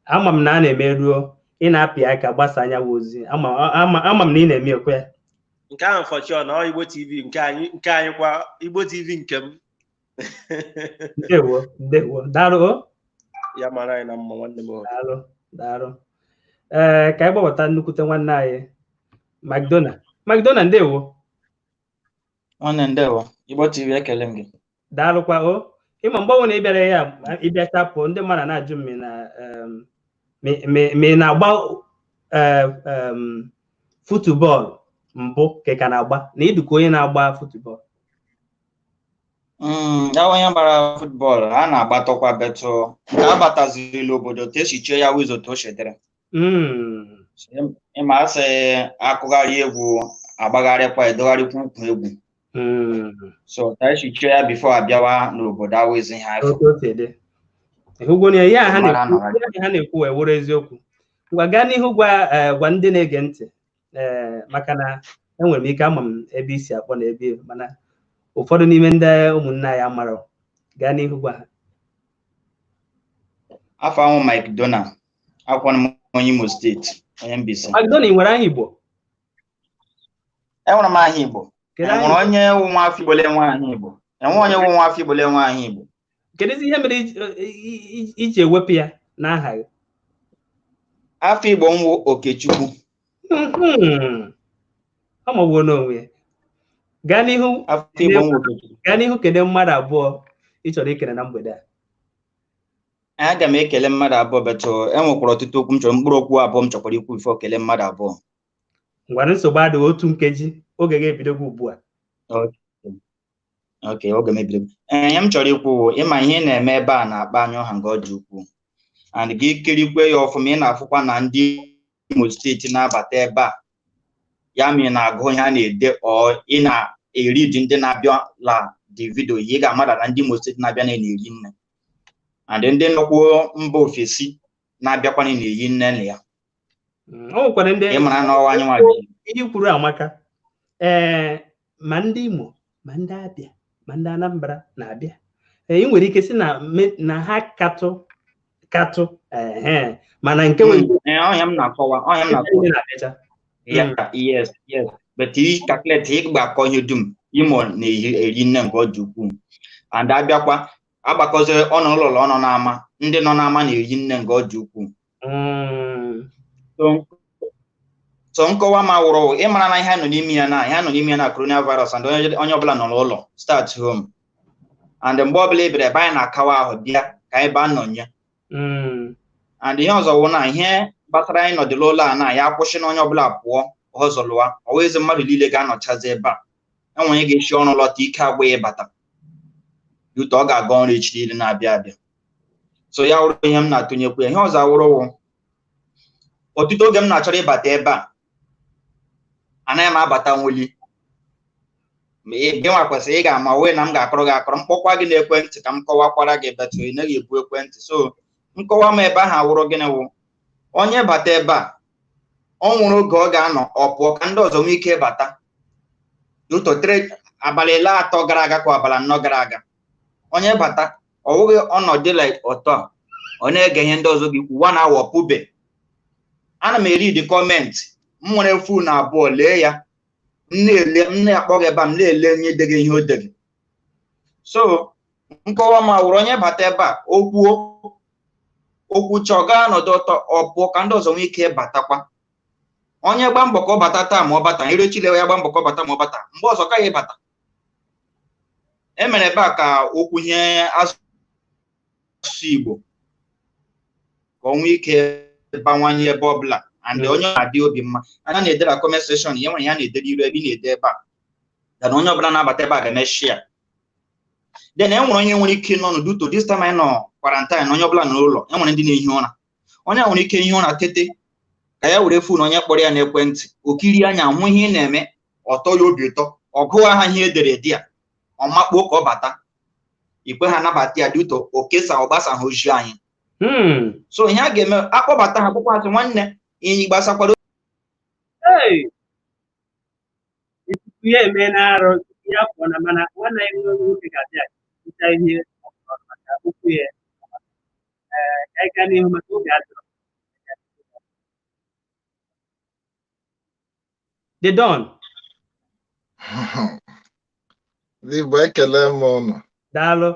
Ama m na a na-emeruo ị na-apị aka gbasa anya ozi. Ama m na ị na-eme ekwe. Nke ahụ fọchọ na Igbo TV nke anyị kwa Igbo TV nke m. Ndewo, ndewo. Daalụ. Ya mara anyị na mma nwanne m. Daalụ, daalụ. Ee, ka anyị gbabata nnukwute nwanne anyị McDonald. McDonald, ndewo. Nwanne, ndewo. Igbo TV ekele m gị. Daalụkwa o. Ịma mgbanwe na ịbịara ya ịbịacha pụọ, ndị mmadụ na-ajụ m ma ị na-agba futubọọlụ mbụ ka ị ka na-agba, na ịdụka onye na-agba futubọọlụ. Ya onye gbara futbọọlụ a na-agbatọkwa betụ nke abatazirila obodo ka esi chie ya wizo to shedere. Ịma asị akụgharị egwu agbagharịkwa edogharịkwa ukwu egwu. So ka esi chie ya bifo abịawa n'obodo awụzi ha. Ịhụgwo na ihe ha na-ekwu wee wụrụ eziokwu. Ngwa gaa n'ihu gwa ndị na-ege ntị, maka na enwere m ike ama m ebe isi akpọ na ebe, mana ụfọdụ n'ime ndị ụmụnne anyị amara. Gaa n'ihu gwa ha. Afọ ahụ Mike Dona, akwụkwọ m onye Imo steeti, onye Mbaise. Mike Dona, ị nwere aha Igbo? Enwere m aha Igbo. Enwere onye wụ nwa afọ Igbo le nwe aha Igbo. Enwe onye wụ nwa afọ Igbo le nwe aha Igbo. Kedụzi ihe mere iji ewepụ ya n'aha gị? Afọ Igbo m wụ Okechukwu. Ọ magbuo n'onwe ya. Gaa n'ihu, gaa n'ihu kene mmadụ abụọ ị chọrọ ikele na mgbede a. Aga m ekele mmadụ abụọ betụ enwekwara ọtụtụ okwu m chọrọ, mkpụrụ okwu abụọ m chọkwara ikwu bifo kele mmadụ abụọ. Ngwara nsogbu adịghị, otu nkeji oge ga-ebidogwa ugbu a. Ok, oge m ebidogo. Ihe m chọrọ ikwu ịma ihe na-eme ebe a na-akpa anya ọha nke ọ dị ukwuu. And gị kirikwe ya ọfụma, ị na-afụkwa na ndị Imo steeti na-abata ebe a, ya ma ị na-agụ ihe a na-ede ọ ị na-eri dị ndị na-abịa la dị vidio, ị ga-amara na ndị Imo steeti na-abịa na-eri nne. And ndị nọkwuo mba ofesi na-abịakwana na-eyi nne na ya. O nwekwara ndị ị mara n'ọwa anyị nwa ihe kwuru amaka. Ee, ma ndị Imo, ma ndị Abịa, ma ndị Anambra na-abịa. Ee, ị nwere ike sị na na ha katụ katụ, ehe, mana nke nwere Ọnya m na-akọwa, ọnya m na-akọwa. Ndị na-abịacha. Yeah, yes. But i calculate, ịgbakọ ihe dum, Imo na-eri nne nke ọ dị ukwuu. And abịakwa agbakọzi ọnụ ụlọ ọnụ n'ama, ndị nọ n'ama na-eri nne nke ọ dị ukwuu. So nkọwa ma wụrụ ịmara na ihe nọ n'ime ya na ihe nọ n'ime ya na coronavirus and onye ọbụla nọ n'ụlọ, start home. And mgbe ọbụla ị bịara ebe anyị na-akawa ahụ, bịa ka anyị baa nọnye. And ihe ọzọ wụ na ihe gbasara anyị nọdụlụ ụlọ a na ya akwụsị na onye ọbụla pụọ ọzọlụwa ọwa ezi mmadụ niile ga-anọchazi ebe a. Enwere onye ga-esi ọrụ lọta, ike agwa ya ịbata dute, ọ ga-aga ọrụ echi niile na-abịa abịa. So ya wụrụ ihe m na-atụnyekwu ya. Ihe ọzọ awụrụ wụ ọtụtụ oge m na-achọrọ ịbata ebe a, anaghị m abata nwuli. Ma ị gị nwa kwesịrị ị ga-ama wee na m ga-akọrọ gị akọrọ, mkpọkwa gị n'ekwentị ka m kọwakwara gị betụ, ị naghị ebu ekwentị. So nkọwa m ebe ahụ awụrụ gịnị wụ onye bata ebe a, ọ nwụrụ oge ọ ga-anọ, ọ pụọ ka ndị ọzọ nwee ike bata. N'ụtọ abalị 3 gara aga ka abalị 4 gara aga, onye bata ọ wụghị ọnọdụ like ọtọ a, ọ na-ege ihe ndị ọzọ gị kwu one hour pụbe. Ana m eri the comment, m nwere fon abụọ lee ya, m na-ele, m na-akpọ gị ebe a, m na-ele onye dege ihe o dege. So nkọwa ma wụrụ onye bata ebe a, o kwuo okwu chọọ gaa nọdụ ọtọ, ọ pụọ ka ndị ọzọ nwee ike batakwa. Onye gba mbọ ka ọ bata taa ma ọ bata, irechile ya gba mbọ ka ọ bata ma ọ bata, mgbe ọzọ ka ya ịbata. E mere ebe a ka okwu ihe asụsụ Igbo ka ọ nwee ike bawanye ebe ọbụla. And onye ọ na-adị obi mma anya na-ede na comment section, ihe nwere ya na-edere iru ebe ị na-ede ebe a dana onye ọbụla na-abata ebe a ga-eme share. Then e nwere onye nwere ike nọ n'uduto this time anyị nọ quarantine, onye ọbụla nọ n'ụlọ, e nwere ndị na-ehi ụra, onye a nwere ike ihi ụra tete ka ya were fon onye kpọrọ ya n'ekwentị, o kirie anya hụ ihe ị na-eme, ọ tọọ ya obi ụtọ, ọ gụọ ha ihe edere ede ya, ọ makpuo ka ọ bata, ikwe ha nabata ya duto o kesa ọ gbasa ha ozi anyị. So ihe a ga-eme, akpọbata ha kpọkwasị nwanne iyi gbasakwara. Hey! Ikuku ya eme na-arụ ya pụọ na, mana nwanne anyị nwoke ga-abịa ncha ihe ọ kọrọ maka okwu ya. Ee, ka anyị gaa n'ihu maka oge adịrọ. The Don. Ndị Igbo, ekele m ụnụ. Daalụ.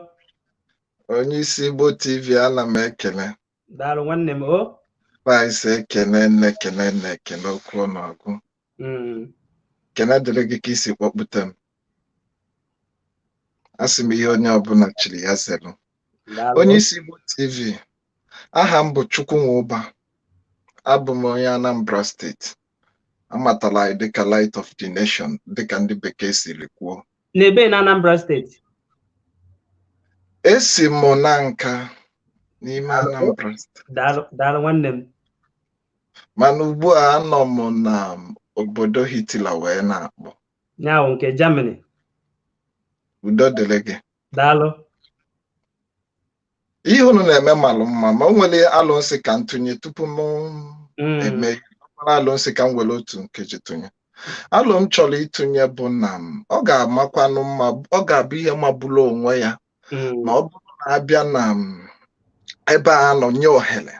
Onye isi Igbo TV, ana m ekele. Daalụ nwanne m o. Paịs ekele nne, ekele nne, ekele okwu ọnụọgụ. Ekele dịrị gị ka isi kpọkpute m. Asị m ihe onye ọbụla chiri ya zelu. Daalụ. Onye isi Igbo TV, aha m bụ Chukwunwụba. Abụ m onye Anambra steeti. Amatala anyị dịka Light of the Nation, dịka ndị bekee siri kwuo. N'ebe na Anambra steeti. Esi m na nka n'ime Anambra steeti. Daalụ, daalụ nwanne m. Mana ugbu a anọ m na obodo Hitler wee na-akpọ. Nyawo nke Germany. Udo dịrị gị. Daalụ. Ihe unu na-eme malụ mma, ma o nwere alụnsị ka m tụnye tupu m eme alụnsị, ka m were otu nkeji tụnye. Alụ m chọrọ ịtụnye bụ na m ọ ga-amakwanụ mma, ọ ga-abụ ihe magburu onwe ya ma ọ bụrụ na abịa na m ebe a nọ nye ohere.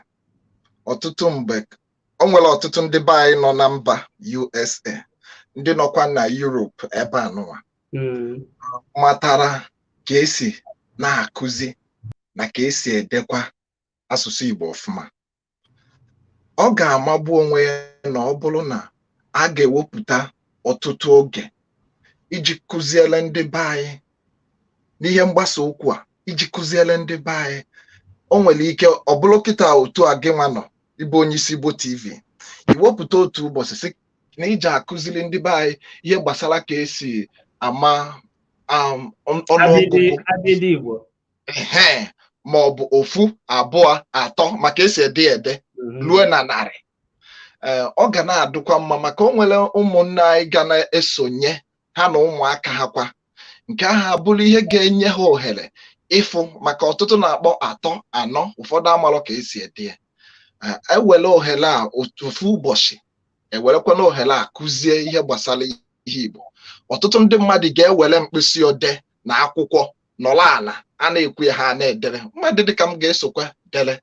Ọtụtụ mgbe o nwere ọtụtụ ndị be anyị nọ na mba USA, ndị nọkwa na Europe ebe a nụwa matara ka esi na-akụzi na ka esi edekwa asụsụ Igbo ọfụma. Ọ ga-amagbu onwe ya na ọ bụrụ na a ga-ewepụta ọtụtụ oge iji kụziele ndị be anyị n'ihe mgbasa okwu a, iji kụziele ndị be anyị. O nwere ike ọ bụrụ kịta otu a gị nwa nọ ịbụ onye isi Igbo TV, iwepụta otu ụbọchị sị na iji akụziri ndị be anyị ihe gbasara ka esi ama ọnụọgụgụ Abịdị Igbo. Ehe, ma ọ bụ 1, 2, 3 maka esi ede ede ruo na 100. Ee, ọ ga na-adụkwa mma maka o nwere ụmụnne anyị ga na-esonye ha na ụmụaka ha kwa, nke ahụ abụrụ ihe ga-enye ha ohere ịfụ, maka ọtụtụ na-akpọ 3, 4, ụfọdụ amarọ ka esi ede ya. Ewere ohere a ofu ụbọchị, ewerekwana ohere a kụzie ihe gbasara ihe Igbo. Ọtụtụ ndị mmadụ ga-ewere mkpịsị odee na akwụkwọ nọrọ ala a na-ekwu ya, ha na-edere. Mmadụ dịka m ga-esokwa dere.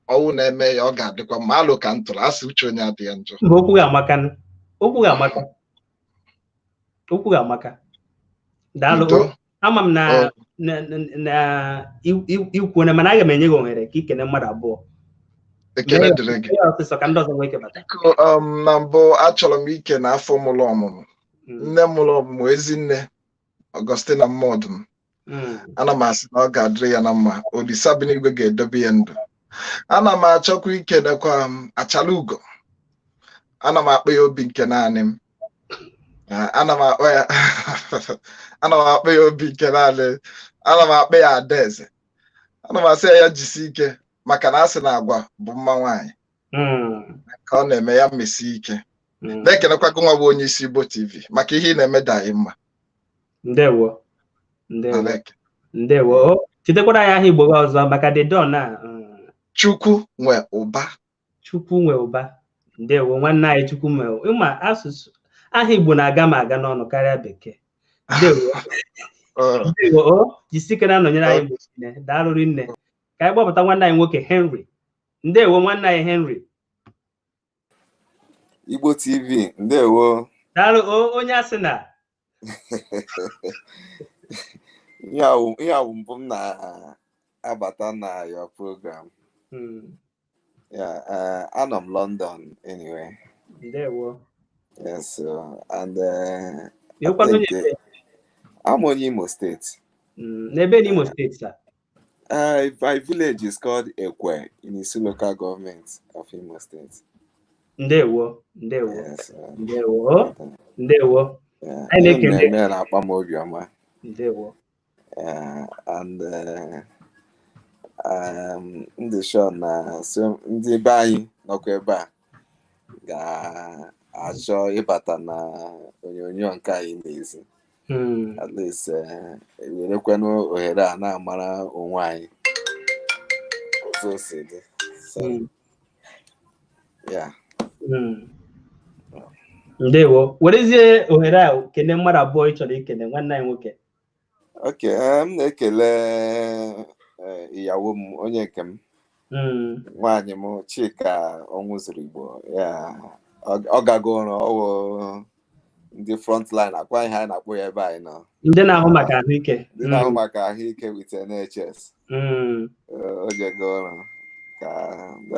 Ọwụ na-eme ya, ọ ga-adịkwa mma. Alụ ka m tụrụ asị, uche onye adịghị njọ. Mba, okwu ga-amaka, okwu ga-amaka, okwu ga-amaka. Daalụ. Ama m na ikwuone, mana aga m enye gị ohere ka ikene mmadụ abụọ. Ekele dịrị gị. Ọsịsọ ka ndị ọzọ nwee ike bata. Na mbụ, achọrọ m ike na afọ mụrụ ọmụmụ, nne mụrụ ọmụmụ, ezinne Augustina Mmọdụm. Ana m asị na ọ ga-adịrị ya na mma. Olisa bi n'igwe ga-edobe ya ndụ. Ana m achọkwa ikenekwa m Achala Ugo. Ana m akpọ ya obi nke naanị m. Ana m akpọ ya, ana m akpọ ya obi nke naanị, ana m akpọ ya Adaeze. Ana m asị ya ya jisi ike, maka na asị na agwa bụ mma nwaanyị. Ka ọ na-eme ya, mesie ike. Na-ekenekwa gị nwa bụ onye isi Igbo TV maka ihe ị na-eme dị anyị mma. Ndewo, ndewo, ndewo. Chitekwara ya aha Igbo gị ọzọ maka the don a. Chukwu nwe ụba. Chukwu nwe ụba. Ndewo, nwanne anyị Chukwu nwe. Ịma asụsụ aha Igbo na-aga m aga n'ọnụ karịa Bekee. Ndewo, ndewo. O jisike na-anọnyere anyị mgbe niile. Daalụ rinne. Ka anyị gbapụta nwanne anyị nwoke Henry. Ndewo, nwanne anyị Henry. Igbo TV, ndewo. Daalụ onye asị na ihe awụ mbụ m na-abata na your program. Yeah, anọ m London anyway. Ndewo. Yes, and I think I'm onye Imo State. N'ebe n'Imo State, sir? My village is called Ekwe in Isu local government of Imo State. Ndewo, ndewo. Yes, ndewo, ndewo. Anyị na-ekele na-akpa m obiọma. Ndewo. And ndị sure na so ndị be anyị nọkwa ebe a ga-achọ ịbata na onyonyo nke anyị n'ezi. At least werekwanụ ohere a na-amara onwe anyị otu o si dị. So, yeah. Ndewo. Werezie ohere a kene mmadụ abụọ ị chọrọ ikene, nwanne anyị nwoke. Okay, m na-ekele ìyàwó m, onye nke m, nwaanyị m, Chika Ọnwụzuru Igbo ya. Ọ gago ọrụ ọwụ ndị frontline akwa ihe anyị na-akpọ ya ebe anyị nọ. Ndị na-ahụ maka ahụike. Ndị na-ahụ maka ahụike with NHS. Oge go ọrụ ka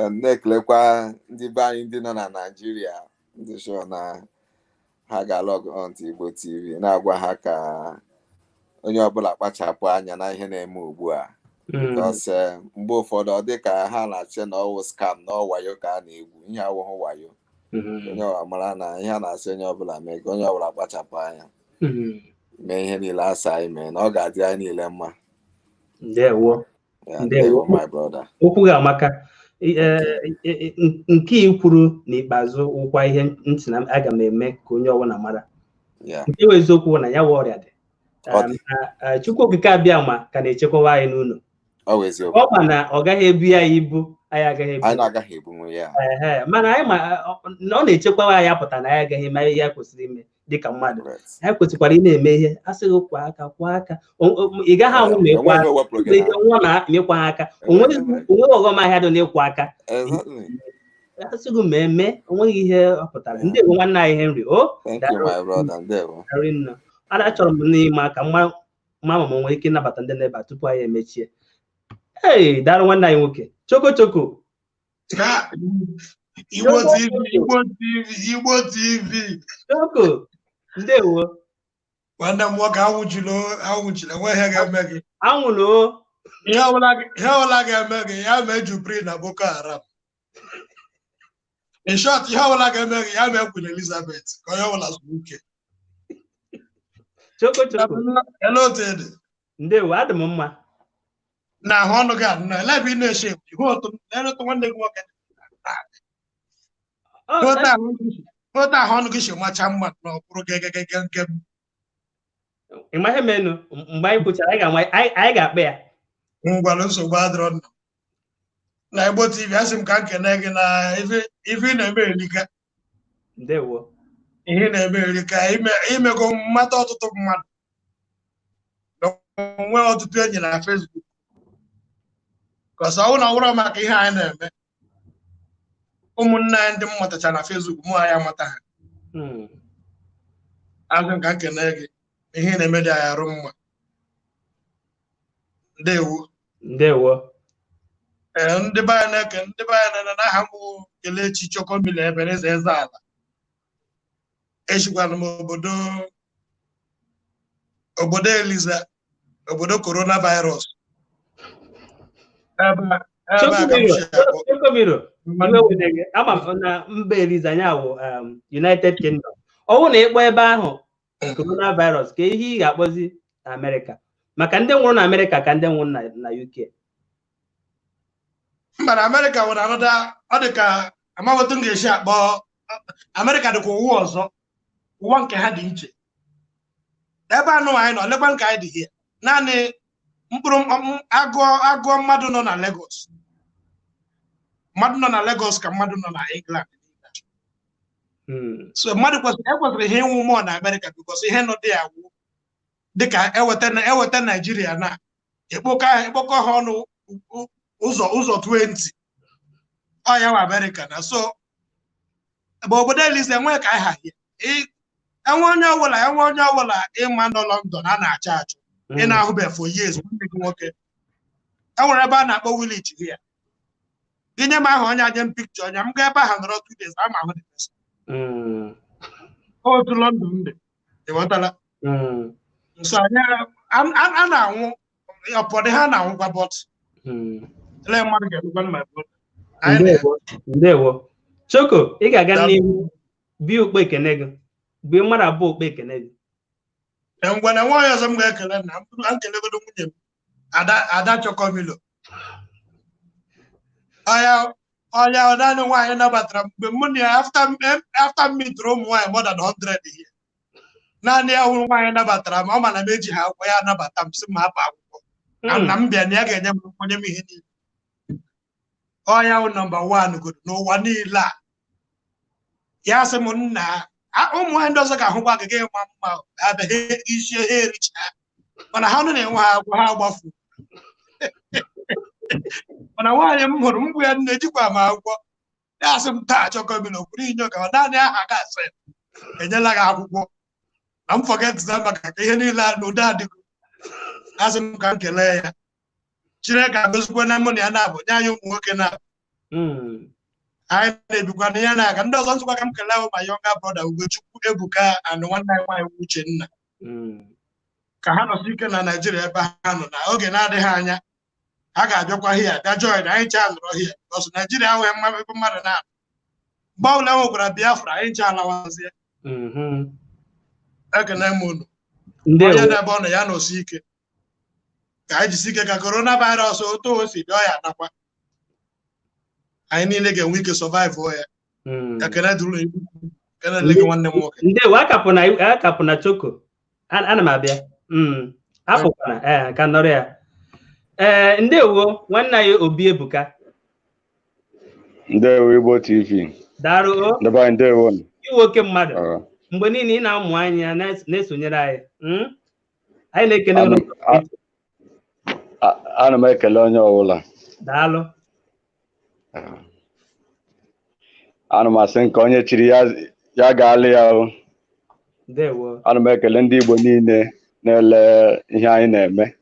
na-ekelekwa ndị be anyị ndị nọ na Naịjirịa, ndị sure na ha ga-log on to Igbo TV, na-agwa ha ka onye ọbụla kpachapụ anya na ihe na-eme ugbu a, because mgbe ụfọdụ ọ dị ka ha na-achị na ọwụ scam na ọ wayo ka a na-egwu. Ihe awụghị wayo. Onye ọbụla mara na ihe a na-asị onye ọbụla mee, ka onye ọbụla kpachapụ anya mee ihe niile asa anyị mee, na ọ ga-adị anyị niile mma. Ndewo. Ndewo, my brother. Okwu ga-amaka. Nke i kwuru n'ikpeazụ wụkwa ihe ntị na aga m eme ka onye ọbụla mara. Nke bụ eziokwu na ya wụ ọrịa dị. Chukwu Okike abịa ma ka na-echekwawa anyị n'ụlọ. Ọ ma na ọ gaghị ebu ya ibu anyị agaghị ebu. Mana anyị ma na ọ na-echekwawa anyị apụta na anyị agaghị eme ihe ya kwesịrị ime dịka mmadụ. Anyị kwesịkwara ị na-eme ihe a sịghị kwa aka, kwa aka. Ị gaghị ahụ ma ịkwa nwa na ịkwa aka, onweghị ọghọm ahịa dị n'ịkwa aka. Asịghị ma eme, onweghị ihe ọ pụtara. Ndewo, nwanne anyị Henry. O achọrọ m n'ime aka mma ma m nwere ike ịnabata ndị na-ebe a tupu anyị emechie. Ee, daalụ, nwanne anyị nwoke Choko Choko. Igbo TV, Igbo TV, Igbo TV. Choko, ndewo. Nwanne m nwoke, anwụchila, anwụchila, enweghị ihe ga-eme gị. Anwụlụ. Ihe ọbụla ga-eme gị ya mee Jubril na Boko Haram. In short, ihe ọbụla ga-eme gị ya mee Queen Elizabeth, ka onye ọbụla zuru ike. Choko Choko. Ele otu ị dị? Ndewo, adị m mma. Na ahụ ọnụ gị adị na ele ebe ị na-eche ihu otu lere otu nwanne gị nwoke. Otu ahụ ọnụ gị si macha mma na ọ bụrụ gegegege nke m. Ị ma ihe menụ, mgbe anyị kwuchara anyị ga-akpa ya. Ngwalụ, nsogbu adịrọ nọ. Na Igbo TV, asị m ka m kene gị na ife ị na-eme erika. Ndewo. Ihe ị na-eme eri ka imego mmata ọtụtụ mmadụ nwee ọtụtụ enyi na Facebook. Kọsọ ọ na ọwụrụ maka ihe anyị na-eme, ụmụnne anyị ndị m matacha na Facebook mụ anyị amata ha. Azụ nka nkene gị, ihe ị na-eme dị anyị arụ mma. Ndewo. Ndewo. Ee, ndị be anyị na-eke ndị be anyị na n'aha m bụ Kelechi Chokomilo Ebeneze Ezeala. Echikwana m obodo Eliza, obodo coronavirus. Ebe a ka m si akpọ. Chokomilo, iwe were gị. Ama m na mba Eliza nya wụ United Kingdom. Ọ bụrụ na ịkpọ ebe ahụ coronavirus, ka ihe ị ga-akpọzi na Amerịka, maka ndị nwụrụ na Amerịka ka ndị nwụrụ na UK. Mba, na Amerịka nwere anọda, ọ dị ka amaghị otu m ga-esi akpọ Amerịka, dịkwa ụwa ọzọ, ụwa nke ha dị iche. Ebe anụ anyị nọ, lekwa nke anyị dị hie. Naanị mkpụrụ agụọ mmadụ nọ na Lagos. Mmadụ nọ na Lagos ka mmadụ nọ na England. So mmadụ ekwesịrị ihe ịnwụ mụọ na Amerịka, because ihe nọ dị ya wụ dịka eweta Naijiria na ekpokọ ha ọnụ ụzọ 20. Ọ ya nwe Amerịka na so ebe obodo Eliza enweghị ka anyị ha hie. Enwe onye ọbụla ịma nọ London a na-achọ achọ, ị na-ahụbeghị for years, nwanne gị nwoke. E nwere ebe a na-akpọ Woolwich here. Gị nye m aha onye, anye m pikchọ onye, m gaa ebe ahụ nọrọ 2 days, ama ahụ the person. Otu London dị, ị ghọtala? Nso anyị a na-anwụ ọpọdụ ha na-anwụkwa, but ele mmadụ ga-emekwa my brother. Ndewo. Choko, ị ga-aga n'ihu bie ukpe ekene gị, bie mmadụ abụọ ukpe ekene gị. Ngwa na nwaanyị ọzọ m ga-ekele na m nkelegodo nwunye m, Ada Chokomilo. Ọya naanị nwaanyị nabatara m mgbe mụ na ya after m mitụrụ ụmụ nwaanyị more than 100 here. Naanị ya hụrụ nwaanyị nabatara m, ọ ma na m eji ha akwụkwọ, ya anabata m, sị m hapụ akwụkwọ na m bịa na ya ga-enye m akwụkwọ, nye m ihe niile. Ọya wụ nọmba 1 godo n'ụwa niile a. Ya sị m nna, ụmụ nwaanyị ndị ọzọ ga-ahụkwa gị gị ma mma abịa isi ha ericha, mana ha nọ na-enwe ha agwa ha agbafu. Mana nwaanyị m hụrụ mgbe ya na-ejikwa m akwụkwọ, ya sị m taa Chokomilo kwuru inye ka naanị aha gasị enyela gị akwụkwọ na m forget maka ka ihe niile na ụdị adịgo. Asị m ka m kelee ya. Chineke agozikwa na mụ na ya na-abụ nye anyị ụmụ nwoke na-abụ anyị na-ebikwa na ya na-aga. Ndị ọzọ nzụkwa ka m kelee ma younger brother Ugochukwu Ebuka and nwanne anyị nwaanyị Uchenna, ka ha nọsi ike na Naijiria ebe ha nọ na oge na-adịghị anya ha ga-abịakwa hia bịa join anyị ncha nọrọ hia, because Naijiria ahụghị mma ebe mmadụ na-anọ. Mgbe ọbụla e nwekwara Biafra, anyị ncha alawazie. Ekene m unu. Onye na-ebe ọ nọ ya nọsi ike, ka anyị jisi ike ka coronavirus otu o si bịa ya nakwa anyị niile ga-enwe ike survive ya. Ekene dịrị unu, ekene dịrị gị nwanne m nwoke. Ndewo. Akapụ na Choko, ana m abịa. Apụkwana ka nọrọ ya. Ee, ndewo nwanne anyị Obi Ebuka. Ndewo Igbo TV. Daalụ o. Ndebe ndewo. Iwe oke mmadụ. Mgbe niile ị na-amụ anya na-esonyere anyị. Anyị na-ekele unu. Ana m ekele onye ọbụla. Daalụ. Ana m asị nke onye chiri ya ga-alị ya o. Ndewo. Ana m ekele ndị Igbo niile na-ele ihe anyị na-eme.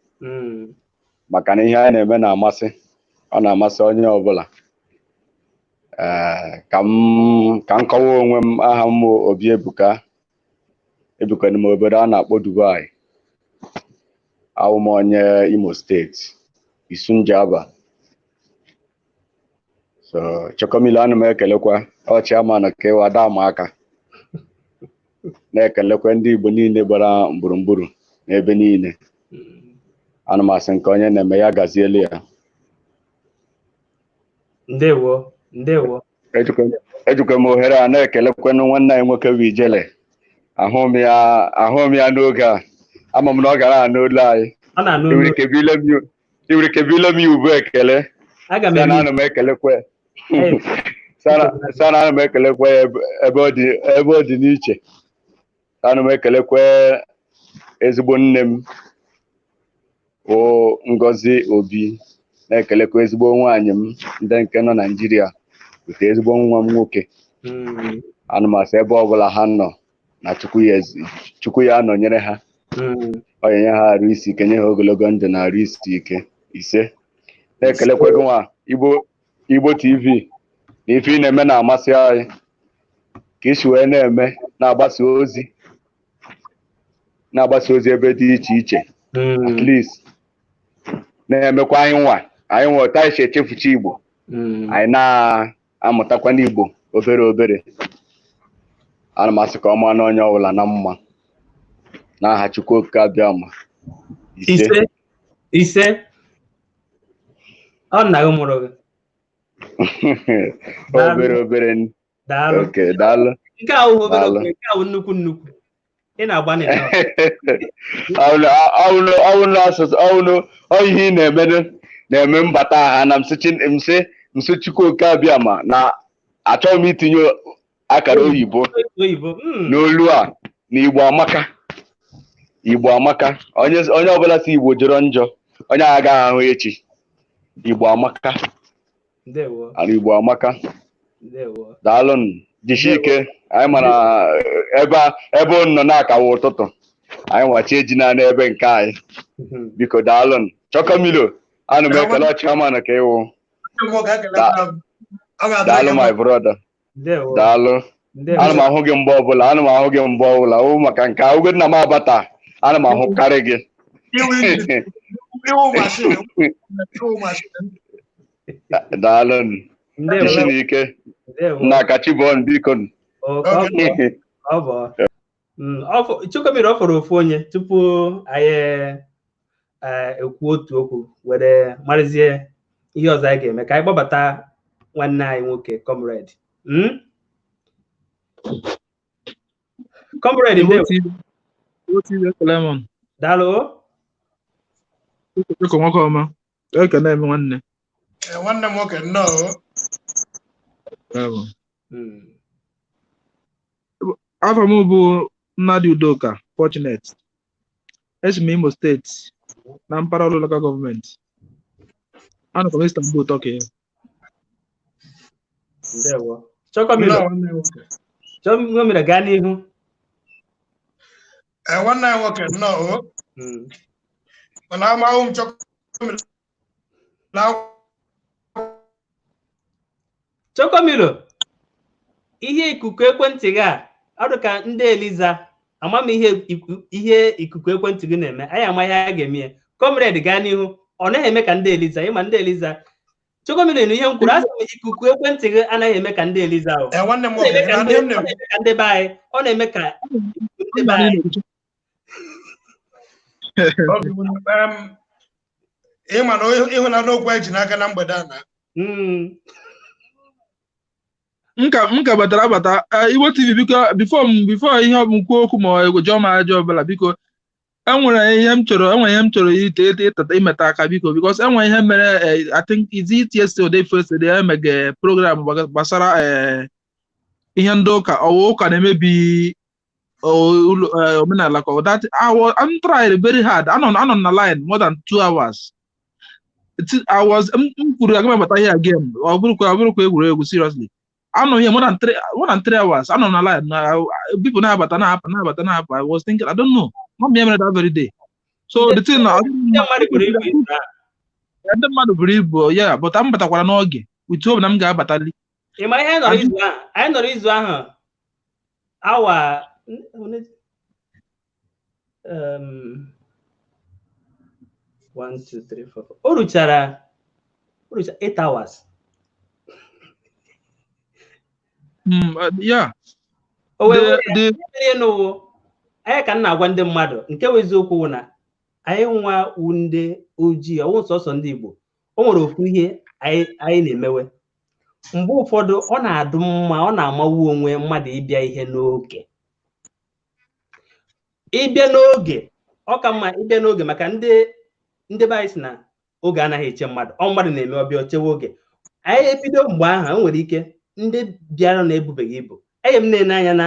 Maka na ihe anyị na-eme na-amasị, ọ na-amasị onye ọbụla. Ka m kọwa onwe m, aha m Obi Ebuka. Ebukana m obodo a na-akpọ Dubai. Awụ m onye Imo steeti, Isunjaba. So Chokomilo, ana m ekelekwa ọchịama na kewa dama aka, na-ekelekwa ndị Igbo niile gbara gburugburu n'ebe niile. Ana m asị nke onye na-eme ya gazielu ya. Ndewo, ndewo. Ejikwa m ohere a na-ekelekwanụ nwanne anyị nwoke bụ Ijele. Ahụ m ya n'oge a, ama m na ọ gara anụ olu anyị. Iwere ike bile m ya ubu ekele. Ana m ekelekwe. Sana ana m ekelekwa ya ebe ọ dị n'iche. Ana m ekelekwa ezigbo nne m o Ngozi Obi, na-ekelekwa ezigbo nwaanyị m ndị nke nọ Naịjirịa, bute ezigbo nwa m nwoke. Ana m asị ebe ọbụla ha nọ na Chukwu ya nọnyere ha, ọ ya nye ha arụ isi ike, nye ha ogologo ndụ na arụ isi ike. Ise. Na-ekelekwa gị nwa Igbo TV na ife ị na-eme na-amasị anyị, ka isi wee na-eme na-agbasa ozi ebe dị iche iche, at least na-emekwa anyị nwa ụta isi echefucha Igbo, anyị na-amụtakwa n'Igbo obere obere. Ana m asị ka ọma na onye ọbụla na mma n'aha Chukwu Okike Abịama. Ise. Ise. Ọ nna gị mụrụ gị. Obere obere. Daalụ. Okay, daalụ. Nke a wụ obere obere, nke a wụ nnukwu nnukwu. Ị na-agba ọwụnụ ihe ị na-eme mbata ha na msị Chukwu Okike Abịama na achọghị m itinye akara oyibo n'olu a na Igbo amaka. Igbo amaka. Onye ọbụla si Igbo jọrọ njọ, onye agaghị ahụ echi. Igbo amaka. Ala Igbo amaka. Daalụnụ, jisie ike. Anyị mara ebe unu nọ na-akawa ụtụtụ, anyị nwachi eji naanị ebe nke anyị. Biko daalụnụ. Chokomilo, ana m ekele ọchịamanụ ka ịwụ. Daalụ my brother. Daalụ. Ana m ahụ gị mgbe ọbụla, ana m ahụ gị mgbe ọbụla. Ọ maka nke ahụgo nna m abata, ana m ahụkarị gị. Daalụ. Jisie n'ike. Nna Kachibon, biko. Chukwumiri ọ fọrọ ofu onye tupu anyị ekwu otu okwu were marịzie ihe ọzọ anyị ga-eme ka anyị gbabata nwanne anyị nwoke Comrade. Comrade, daalụ. Nwanne m nwoke nnọọ. Afọ m bụ Nnadi Udoka Fortunate. Esi m Imo steeti na mpaghara ụlọ local gọọmenti. Anọkwa m Istanbul, Turkey. Ndewo. Chokomilo, gaa n'ihu. Nwanne anyị nwoke nnọọ. Mana amahụ m Chokomilo. Chokomilo, ihe ikuku ekwentị gị a ọ dị ka ndị Eliza, ama m ihe ikuku ekwentị gị na-eme, anyị ama ihe a ga-eme ya. Comrade, gaa n'ihu. Ọ naghị eme ka ndị Eliza, ịma ndị Eliza. Chokomilo, ihe m kwuru, asị m ikuku ekwentị gị anaghị eme ka ndị Eliza ahụ. Ọ na-eme ka ndị be anyị, ọ na-eme ka ndị be anyị. Ịma na ịhụla n'okwu anyị ji n'aka na mgbede a na m ka batara abata Igbo TV, biko before ihe ọ bụ kwuo okwu ma ọ jụọ m ajọ ọbụla, biko enwere ihe m chọrọ ịmeta aka, biko, because enwere ihe mere. I think is it yesterday first day emege program gbasara ihe ndị ụka ọwa ụka na-emebi omenala ka that I'm tried very hard. Anọ na line more than 2 hours. I was m kwuru aga m abata here again, ọ bụrụkwa egwuregwu, seriously. I know here more than 3 hours. I know na line. People na-abata na-apụ. I was thinking, I don't know. Not me that very day. So the thing now, ndị mmadụ buru ibu, yeah, but I'm batakwara n'oge. With hope na m ga-abatali. Ị ma ihe anyị nọrọ izu ahụ awa 1 2 3 4 o ruchara 8 hours. Yeah. Anyị ka m na-agwa ndị mmadụ nke bụ eziokwu na anyị nwa wu ndị ojii, ọwụ sọsọ ndị Igbo, o nwere ofu ihe anyị na-emewe mgbe ụfọdụ ọ na-adụ mma, ọ na-amawu onwe mmadụ ịbịa ihe n'oge. Ịbịa n'oge ọ ka mma ịbịa n'oge, maka ndị be anyị sị na oge anaghị eche mmadụ, ọ mmadụ na-eme ọbịa ochewe oge. Anyị ebido mgbe ahụ, o nwere ike Ndị bịara na-ebubeghị ibu, enye m na-ene anya na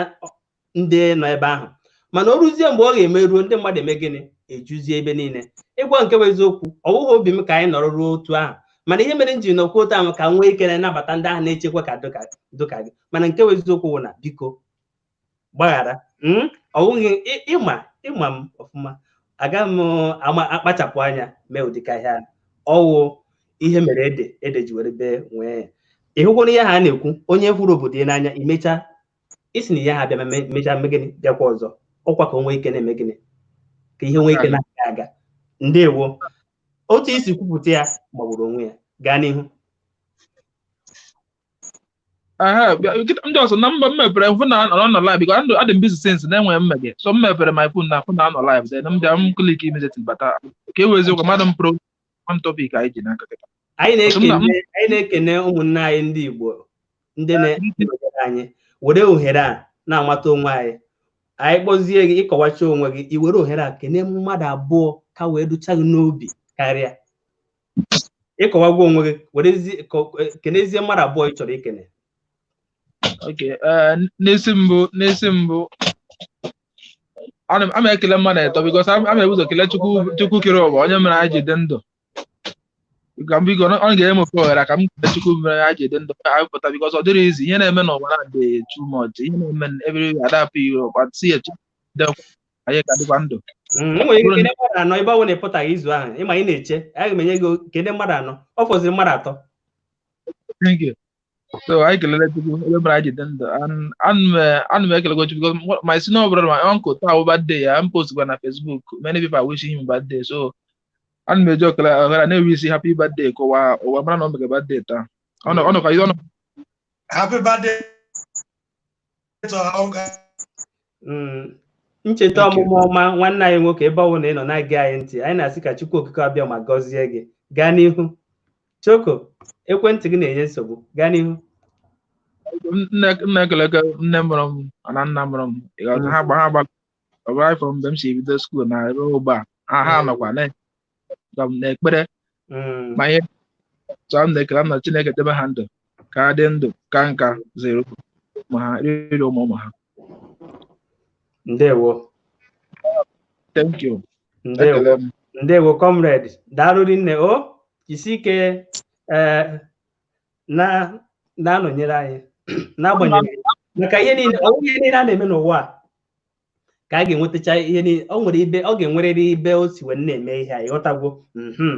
ndị nọ ebe ahụ, mana o ruzie mgbe ọ ga-eme ruo, ndị mmadụ eme gịnị? Ejuzie ebe niile. Ịgwa nke bụ eziokwu, ọ wụghị obi m ka anyị nọrọ ruo otu ahụ, mana ihe mere m ji nọkwuo otu ahụ ka m nwee ike na-anabata ndị ahụ na-echekwa ka dụka gị. Mana nke bụ eziokwu bụ na biko gbaghara, ọ wụghị ịma ịma m ọfụma, agaghị m ama akpachapụ anya mee ụdịka ihe ahụ. Ọwụ ihe mere ede ede ji were bee nwee ya. Ị hụkwara ihe ha na-ekwu, onye hụrụ obodo ya n'anya, imecha isi na ihe ha bịa mechaa mee gịnị, bịakwa ọzọ, ọkwa ka o nwee ike na-eme gịnị, ka ihe nwee ike na-aga aga. Ndewo, otu isi kwupụta ya magburu onwe ya. Gaa n'ihu. Ndị ọzọ na mba m mepere fụ na ọ nọ live because adị m busy since na-enwe mmeghe, so m mepere my phone na fụ na anọ live, then m bịa m click immediately bata ka e wee eziokwu mmadụ m pro one topic anyị ji n'aka kịta. Anyị na-ekene ụmụnne anyị ndị Igbo, ndị na-enọnyere anyị, were ohere a na-amata onwe anyị. Anyị kpọzie gị ịkọwacha onwe gị, i were ohere a kene mmadụ abụọ ka wee ducha gị n'obi karịa. Ịkọwagwa onwe gị, werezie kenezie mmadụ abụọ ị chọrọ ikene. Okay, n'isi mbụ ana m ekele mmadụ eto because ama ebuzo kele Chukwu kere ụwa, onye mere anyị ji dị ndụ. Ka m biko, ọ ga-enye m ofe ohere ka m kele Chukwu mere anyị ji dị ndụ anyị pụta, because ọ dịrị izi ihe na-eme n'ụwa na-adị too much, ihe na-eme every adapụ Europe si anyị ka dịkwa ndụ. Nwere ike kene mmadụ anọ ebe ọ bụla ị pụtaghị izu ahụ, ịma ị na-eche, aga m enye gị kene mmadụ anọ, ọ fọziri mmadụ atọ. Thank you. So I kelele Chukwu ebe mere anyị ji dị ndụ. Ana m ekelekwa Chukwu because my senior brother, my uncle, taa bụ birthday ya, m postkwa na Facebook, many people are wishing him birthday, so ana m eji okele ohere na-ewe isi happy birthday ka ụwa mara na ọ mega birthday taa. Ọ nọ ka ọ nọ. Happy birthday to our Ncheta ọmụmụ ọma nwanne anyị nwoke, ebe ọ bụla ị nọ na-ege anyị ntị, anyị na-asị ka Chukwu Okike abịa ma gọzie gị. Gaa n'ihu. Choko, ekwentị gị na-enye nsogbu. Gaa n'ihu. Nna ekeleke nne mụrụ m na nna mụrụ m, ha gba ọbụrụ afọ mgbe m si bido skuul na ruo ugbu a, ha nọkwa n'ekpere ma ihe tụọ m na-ekele m na Chineke debe ha ndụ ka ha dị ndụ ka nka zere ma ha riri ụmụ ụmụ ha. Ndewo. Thank you. Ndewo. Ndewo comrade, daalụ rinne o, jisi ike na-anọnyere anyị n'agbanyeghị maka ihe niile, ọ bụghị ihe niile a na-eme n'ụwa ka a ga-enwetacha ihe niile. O nwere ibe ọ ga-enwerịrị ibe o si wee na-eme ihe a, ịghọtagwo,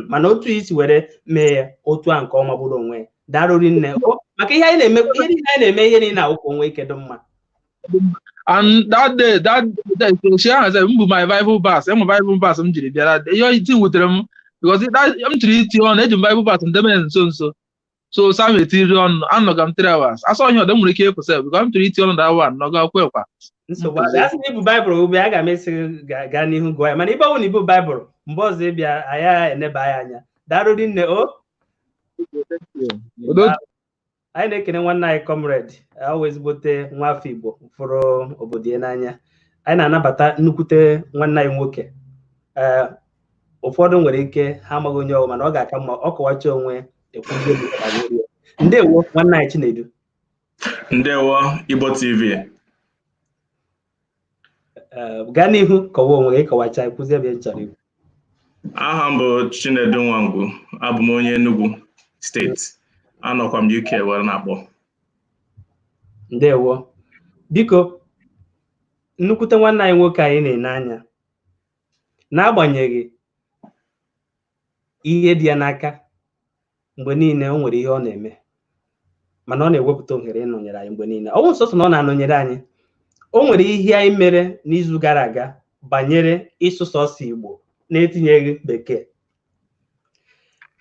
mana otu isi were mee ya otu a nke ọma bụrụ onwe ya. Daalụ rinne o, maka ihe anyị na-eme, ihe niile anyị na-eme, ihe niile awụkwa onwe ike dị mma. And that day, she has said, my Bible verse, my Bible verse, m jiri bịara. Ihe iti wutere m because m chiri iti ọnụ, eji m Bible verse ndebe nso nso. So Sam etiri ọnụ, anọga m 3 hours. Asọ ihe ọdọ m nwere ike ịpụ sef because m chiri iti ọnụ that one, nọga kwekwa. Nsogbu adị. Asị na ibu Baịbụl ugbu a, aga m esi gaa n'ihu gụọ ya, mana ibe ọ bụ na ibu Baịbụl mgbe ọzọ ịbịa anyị eneba ya anya. Daalụ rinne o. Anyị na-ekene nwanne anyị comrade, ọ ezigbote nwafọ Igbo fụrụ obodo ya n'anya. Anyị na-anabata nnukwute nwanne anyị nwoke. Ụfọdụ nwere ike ha amaghị onye ọwụ, mana ọ ga-aka mma ọ kọwacha onwe ekwuzie. Ndewo nwanne anyị Chinedu. Ndewo Igbo TV. Gaa n'ihu kọwa onwe gị, kọwacha ekwuzie ebe ị chọrọ ikwu. Aha m bụ Chinedu Nwangwu, abụ m onye Enugu steeti, anọkwa m UK were na-akpọ. Ndewo. Biko, nnukwute nwanne anyị nwoke anyị na-ene anya, n'agbanyeghị ihe dị ya n'aka mgbe niile, o nwere ihe ọ na-eme, mana ọ na-ewepụta ohere ịnọnyere anyị mgbe niile. Ọ bụ sọsọ na ọ na-anọnyere anyị. O nwere ihe anyị mere n'izu gara aga banyere ịsụ sọsọ Igbo na-etinyeghị bekee.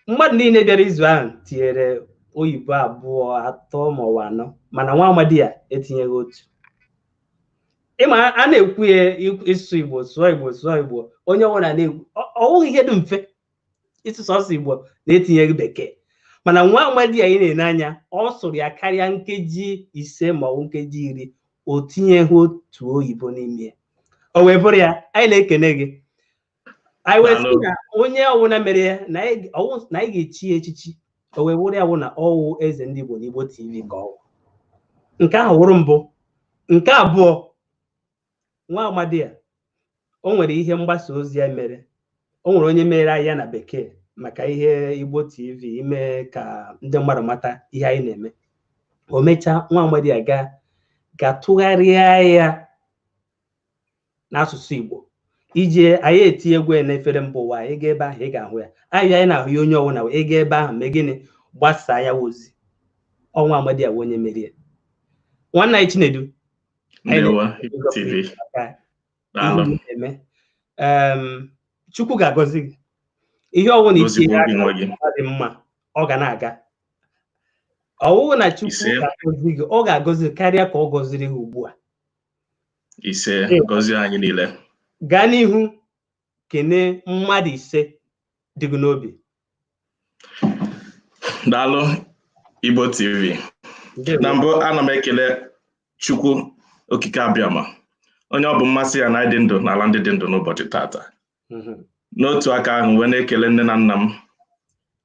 Mmadụ niile bịara izu ahụ tinyere oyibo abụọ, atọ ma ọ bụ anọ, mana nwa amadi ya etinyeghị otu. Ịma a na-ekwu ya ịsụ Igbo, sụọ Igbo, sụọ Igbo, onye ọbụla na-ekwu, ọ wụghị ihe dị mfe ịsụ sọsọ Igbo na-etinyeghị bekee. Mana nwa amadi ya ị na-ene anya, ọ sụrụ ya karịa nkeji 5 ma ọ bụ nkeji 10, o tinyeghị otu oyibo n'ime ya. O wee bụrụ ya, anyị na-ekene gị. Anyị wee sị na onye ọbụla mere ya na anyị ga-echi ya echichi, o wee bụrụ ya bụ na ọwụ eze ndị Igbo n'Igbo TV ka ọwụ. Nke ahụ wụrụ mbụ. Nke abụọ, nwa amadi a, o nwere ihe mgbasa ozi ya mere. O nwere onye mere anyị ya na bekee maka ihe Igbo TV ime ka ndị mmadụ mata ihe anyị na-eme. O mechaa, nwa amadi a ga tụgharịa ya n'asụsụ Igbo iji anyị etinye egwu ya n'efere mba ụwa. Ị ga ebe ahụ, ị ga-ahụ ya. Anyị na-ahụ ya onye ọbụla ị ga ebe ahụ mee gịnị, gbasaa ya ozi. Ọnwa amadi a onye merie. Nwanne anyị Chinedu, na-eme Chukwu ga-agọzi gị. Ihe ọbụla itinye aka dị mma, ọ ga na-aga. Ọ bụrụ na Chukwu ga-agọzi gị, ọ ga-agọzi gị karịa ka ọ gọziri gị ugbu a. Ise, gọzie anyị niile. Gaa n'ihu kene mmadụ 5 dị gị n'obi. Daalụ Igbo TV. Na mbụ, ana m ekele Chukwu Okike Abịama, onye ọ bụ mmasị ya na ịdị ndụ n'ala ndị dị ndụ n'ụbọchị tata. N'otu aka ahụ, wee na-ekele nne na nna m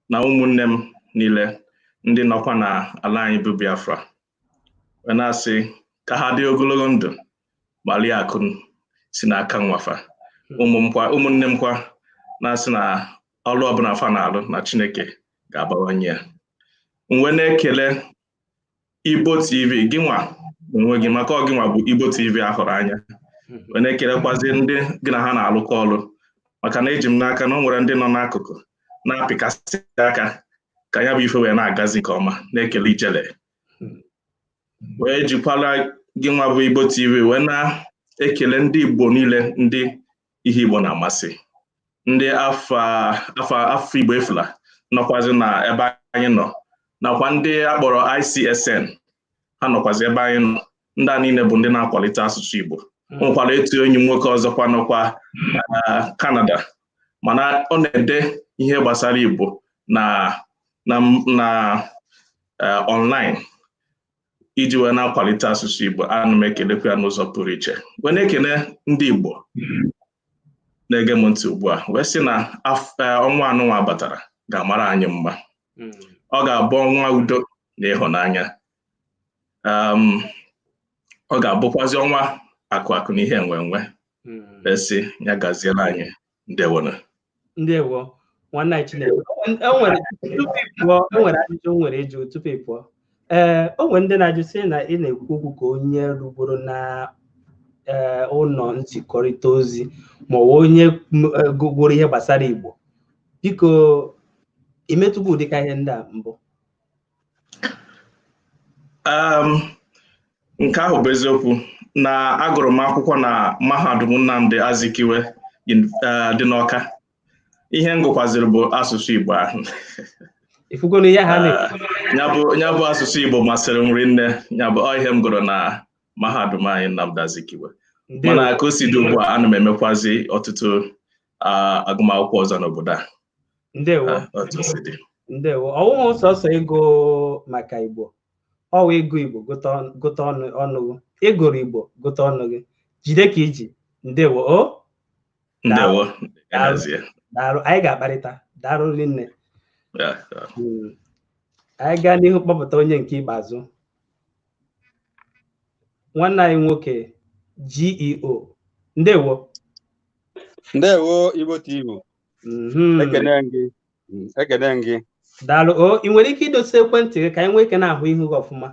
na ụmụnne m niile ndị nọkwa na ala anyị bụ Biafra, wee na-asị ka ha dị ogologo ndụ ma lie akụ si n'aka nwafa. Ụmụnne m kwa na-asị na ọrụ ọbụla fa na-alụ na Chineke ga-abawanye ya. Mgbe na-ekele Igbo TV, gị nwa onwe gị, maka ọ gị nwa bụ Igbo TV a hụrụ anya. Wee na-ekelekwazi ndị gị na ha na-alụkọ ọrụ, maka na eji m n'aka na o nwere ndị nọ n'akụkụ na-apịkasị aka ka ya bụ ife wee na-agazi nke ọma. Na-ekele Ijele, wee jikwala gị nwa bụ Igbo TV wee na-ekele ndị Igbo niile, ndị ihe Igbo na-amasị, ndị afọ Igbo efula nọkwazi na ebe anyị nọ, nakwa ndị akpọrọ ICSN ha nọkwazi ebe anyị nọ. Ndị a niile bụ ndị na-akwalite asụsụ Igbo. Nwekwara etu enyi m nwoke ọzọkwa nọkwa Canada, mana ọ na-ede ihe gbasara Igbo na online iji wee na-akwalite asụsụ Igbo. Ana m ekelekwa ya n'ụzọ pụrụ iche, wee na-ekele ndị Igbo na-ege m ntị ugbu a, wee sị na ọnwa anụnwa batara ga-amara anyị mma. Ọ ga-abụ ọnwa udo na ịhụnanya. Ọ ga-abụkwazi ọnwa akụ akụ na ihe enwe enwe. Esi ya gaziela anyị. Ndewona. Ndewo nwanne anyị Chinedu. O nwere ajụjụ m nwere ịjụ tupu ị pụọ. Ee, o nwere ndị na-ajụ sị na ị na-ekwu okwu ka onye rugoro na ụlọ nzikọrịta ozi ma ọ bụ onye gụgoro ihe gbasara Igbo. Biko, imetụgo ụdịka ihe ndị a mbụ? Nke ahụ bụ eziokwu na agụrụ m akwụkwọ na mahadum Nnamdi Azikiwe dị n'Ọka. Ihe m gụkwaziri bụ asụsụ Igbo ahụ. Ya bụ asụsụ Igbo masịrị m rinne. Ya bụ ihe m gụrụ na mahadum anyị Nnamdi Azikiwe. Mana ka o si dị ugbu a, ana m emekwazi ọtụtụ agụmakwụkwọ ọzọ n'obodo a. Ndewo. Ndewo. Ọwụghị sọsọ ịgụ maka Igbo, ọwụ ịgụ Igbo gụta ọnụ gị, ịgụrụ Igbo gụta ọnụ gị, jide ka iji. Ndewo. O ndewo. Daalụ, anyị ga-akparịta. Daalụ rinne. Anyị gaa n'ihu kpọpụta onye nke ikpeazụ, nwanne anyị nwoke GEO. Ndewo. Ndewo Igbo TV. Ekene gị. Daalụ. O ị nwere ike idosa ekwentị gị ka anyị nwee ike na-ahụ ihu gị ọfụma?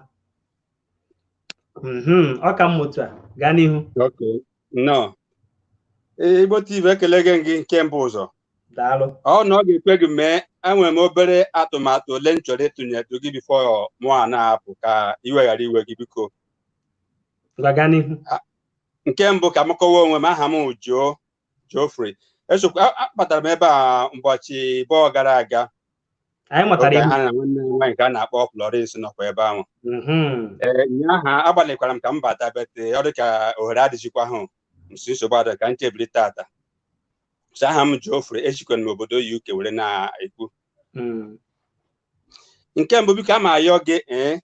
Ọ ka mma otu a. Gaa n'ihu. Nnọọ Igbo TV, ekele gị nke mbụ ụzọ. Daalụ. Ọ na ọ ga-ekwe gị mee, enwere m obere atụmatụ ole m chọrọ ịtụnyetụ gị bifo mụ a na-apụ, ka iwe ghara iwe gị biko. Gaa n'ihu. Nke mbụ, ka m kọwa onwe m. Aha m Joe Geoffrey. Akpatara m ebe a ụbọchị bọọ gara aga. Anyị matara ihe na nwanne m nwaanyị ka a na-akpọ Florence nọkwa ebe ahụ. Ee, ụnyaahụ agbalịkwara m ka m bata bete, ọ dị ka ohere adịghịkwa hụ nso, nsogbu adị ka m chebiri tata. So aha m Geoffrey, echikwara m obodo UK were na-ekwu. Nke mbụ, biko, ama ayọ gị ee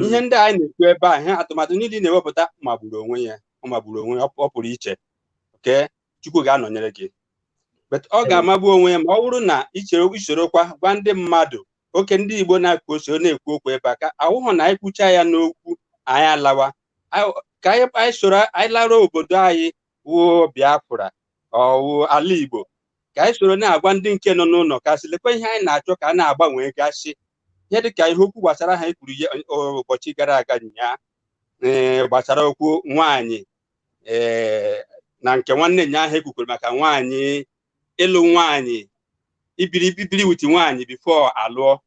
ihe ndị anyị na-ekwu ebe a, ihe atụmatụ niile na-ewepụta magburu onwe ya, ọ magburu onwe ya, ọ pụrụ iche. Oke Chukwu ga-anọnyere gị. But ọ ga-amagbu onwe ya ma ọ bụrụ na isorokwa gwa ndị mmadụ oke ndị Igbo na-ekwu na-ekwu okwu ebe a, ka ahụhụ na anyị kwucha ya n'okwu Anyị alawa ka anyị soro anyị lara obodo anyị wuo Biafra ọwụ ala Igbo, ka anyị soro na-agwa ndị nke nọ n'ụlọ ka sị lekwa ihe anyị na-achọ ka a na-agbanwe gasị ihe dịka ihe okwu gbasara ha ekwuru ya ụbọchị gara aga nyaa, ee, gbasara okwu nwaanyị, ee, na nke nwanne nya ahụ ekwukwere maka nwaanyị ịlụ nwaanyị ibiri bibiri with nwaanyị before alụọ.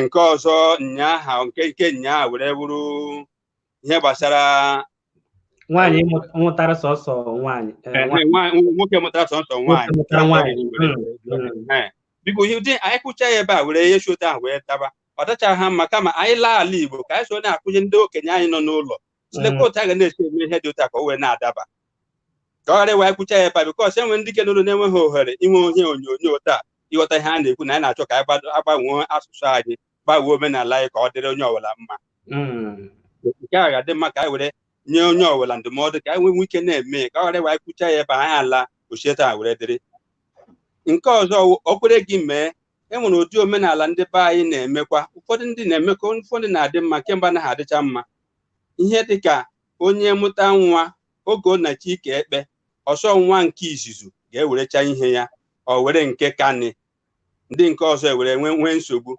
Nke ọzọ nyaa nke nyaa were bụrụ ihe gbasara nwaanyị mụtara sọsọ nwaanyị, nwoke mụtara sọsọ nwaanyị. Biko ihe ụdị anyị kwụcha ya ebe a were ihe shota ahụ wee daba ọ dacha ha mma, kama anyị laa ala Igbo ka anyị so na-akụnye ndị okenye anyị nọ n'ụlọ silekwa otu a ga na-esi eme ihe dị otu a ka o wee na-adaba, ka ọ ghara ịwa anyị kwụcha ya ebe a, bikọs enwe ndị ke n'ụlọ na-enweghị ohere inwe onye onyonyo taa ịghọta ihe a na-ekwu na anyị na-achọ ka anyị agbanwee asụsụ anyị, gbanwee omenala anyị ka ọ dịrị onye ọbụla mma. Nke a ga-adị mma ka anyị were nye onye ọbụla ndụmọdụ ka anyị nwee ike na-eme ka ọ ghara ịwa anyị kwụcha ya ebe anyị ala ochie taa were dịrị. Nke ọzọ o kwere gị mee, e nwere ụdị omenala ndị be anyị na-emekwa, ụfọdụ ndị na-emekọ, ụfọdụ na-adị mma kemgbe anaghị adịcha mma. Ihe dịka onye mụta nwa oge ọ na-achọ ike ekpe ọsọ nwa nke izizu ga-ewerecha ihe ya, ọ were nke kanị ndị nke ọzọ ewere nwee nsogbu.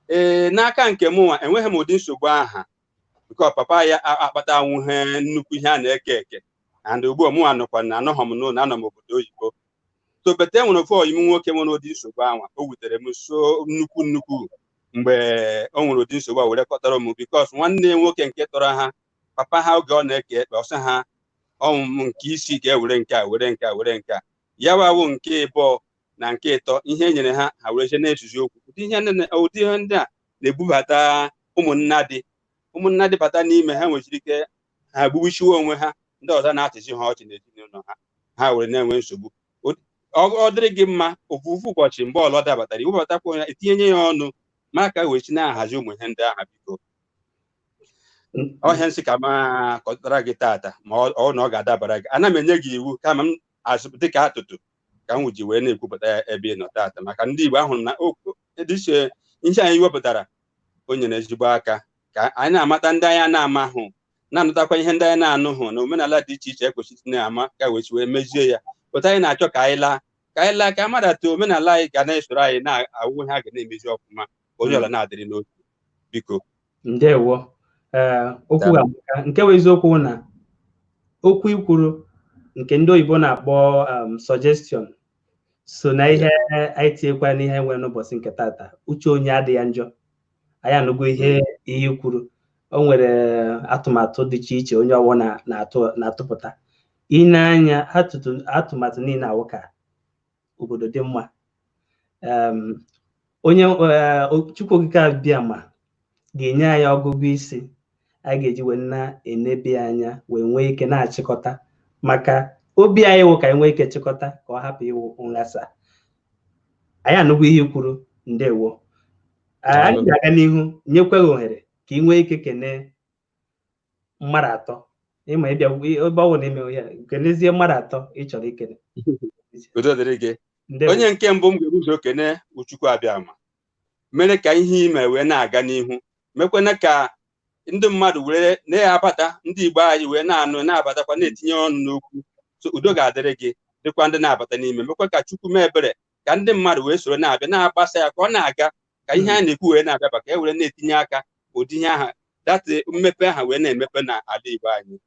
Ee, n'aka nke mụnwa enweghị m ụdị nsogbu aha nke papa ya akpata anwụghị nnukwu ihe a na-eke eke, and ugbu a mụnwa nọkwa na anọghọ m n'ụlọ, anọ m obodo oyibo. So bete nwere ofe oyim nwoke nwere ụdị nsogbu anwa, o wutere m so nnukwu mgbe o nwere ụdị nsogbu a were kọtara m, bikos nwanne nwoke nke tọrọ ha papa ha oge ọ na-eke ekpe ọsọ ha ọmụmụ nke isi ga-ewere nke a were nke a were nke a, ya wawo nke ịbụọ na nke ịtọ ihe e nyere ha ha were je na-ezuzi okwu. Ụdị ihe ndị a na-ebubata ụmụnna dị bata n'ime ha nwechiri ike ha gbugbuchiwe onwe ha, ndị ọzọ na-achịzi ha ọchị n'ezinụlọ ha, ha were na-enwe nsogbu. Ọ dịrị gị mma ofufu ụbọchị mgbe ọlọ dabatara iwebatakwa ya etinye ya ọnụ maka wechi na-ahazi ụmụ ihe ndị ahụ. Biko ọhịa nsị ka ma kọtara gị tata ma ọ na ọ ga-adabara gị, ana m enye gị iwu kama m azụ dịka atụtụ ka m ji wee na-ekwupụta ya ebe ị nọ tata, maka ndị Igbo ahụrụ na dịche ihe anyị wepụtara o nyere ezigbo aka ka anyị na-amata ndị anyị na-amahụ, na-anụtakwa ihe ndị anyị na-anụhụ na omenala dị iche iche ekwesịrị na-ama ka wechi wee mezie ya. Otu anyị na-achọ ka anyị laa ka amadata omenala anyị ga na-esoro anyị na-awụ ihe a ga na-emezi ọfụma, onye ọla na-adịrị n'otu. Biko ndewo. Okwu amaka. Nke bụ eziokwu na okwu ikwuru nke ndị oyibo na-akpọ suggestion so na ihe anyị tinyekwa n'ihe nwere n'ụbọchị nke tata. Uche onye adịghị njọ, anyị anụgo ihe ihe kwuru. O nwere atụmatụ dị iche iche onye ọbụla na-atụpụta. I na-anya atụmatụ niile awụ ka obodo dị mma. Onye Chukwu Okike Abịama ga-enye anyị ọgụgụ isi anyị ga-eji wee na-enebi anya wee nwee ike na-achịkọta, maka obi anyị wụ ka anyị nwee ike chịkọta ka ọ hapụ ịwụ nghasa. Anyị anụgo ihe kwuru, ndewo. Anyị ga-aga n'ihu nyekwa gị ohere ka ị nwee ike kenee mmadụ atọ ịma ịbịa ebe ọ bụ na ime ya, kenezie mmadụ atọ ị chọrọ ikene. Udo dịrị gị. Onye nke mbụ m ga-ebuzo kene Uchukwu Abịama mere ka ihe ime wee na-aga n'ihu, mekwana ka ndị mmadụ were na-abata, ndị Igbo anyị wee na-anụ na-abatakwa na-etinye ọnụ n'okwu. So udo ga-adịrị gị, dịkwa ndị na-abata n'ime, mekwa ka Chukwu mee ebere ka ndị mmadụ wee soro na-abịa na-agbasa ya ka ọ na-aga, ka ihe a na-ekwu wee na-abịaba, ka e were na-etinye aka ụdị ihe aha datị mmepe aha wee na-emepe n'ala Igbo anyị.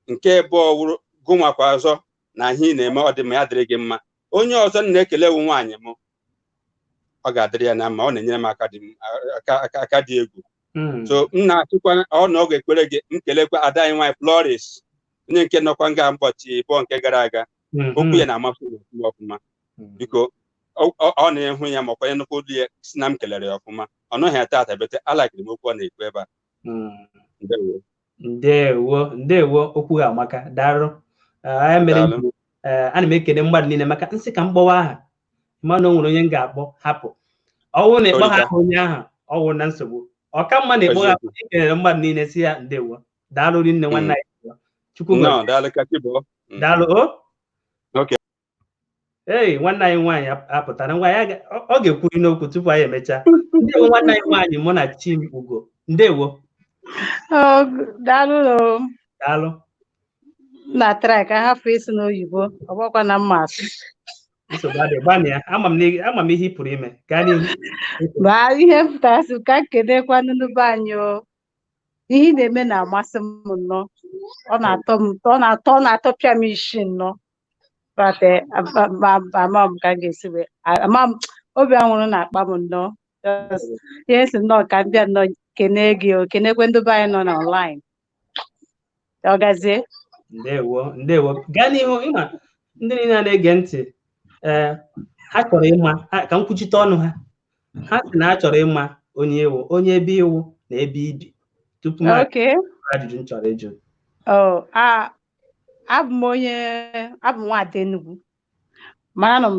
Nke ịbụọ wụrụ gụnwakwa ọzọ na ihe ị na-eme ọ dị mma, ya dịrị gị mma. Onye ọzọ m na-ekele wu nwaanyị m, ọ ga-adịrị ya na mma, ọ na-enyere m aka dị egwu. So m na-achịkwa ọ na ọ ga-ekwere gị m kelekwa ada anyị nwaanyị Florence, onye nke nọkwa nga ụbọchị ịbụọ nke gara aga. Okwu ya na-amasị m ọfụma. Biko ọ na-ehụ ya ma ọ kwanye nnukwu olu ya si na m kelere ya ọfụma. Ọ nọghị ya taata bete alakiri m okwu ọ na-ekwu ebe a. Ndewo ndewo ndewo, okwu amaka, daalụ. Ana m ekele mmadụ niile maka nsị ka m kpọwa aha mana o nwere onye m ga-akpọ hapụ. Ọwụ na ịkpọ ha onye ahụ ọwụ na nsogbu, ọka mma na ịkpọ ha ekelere mmadụ niile si ya ndewo, daalụ rinne nwanne anyị. Chukwu daalụ. O ee, nwanne anyị nwaanyị apụtara ngwa ya, ọ ga-ekwuri n'okwu tupu anyị emechaa. Ndewo nwanne anyị nwaanyị mụ na Chim Ugo. Ndewo. Daalụ. Daalụ. Na try ka hapụ isi n'oyibo, ọ bụkwa na mma asụ. Nsogbu adịghị, gbanịa. Ama m ihe ị pụrụ ime. Gaa n'ihu. Baa ihe m pụtara sị ka m kenekwa ndị be anyị o. Ihe ị na-eme na-amasị m nnọọ. Ọ na-atọ m ụtọ, ọ na-atọpịa m isi nnọọ. But ama m ka m ga-esi wee ama m obi anwụrụ na-akpa m nnọọ. Ihe si nnọọ ka m bịa nnọọ kene gị o, kenekwe ndị be anyị nọ na online. Ọ gazie. Ndewo, ndewo. Gaa n'ihu, ịma ndị niile na-ege ntị, ha chọrọ ịma ka m kwuchite ọnụ ha. Ha sị na ha chọrọ ịma onye iwu, onye ebe iwu na ebe ibi. Tupu m ajụjụ m chọrọ ịjụ. Abụ m nwaada Enugu, mara nọ m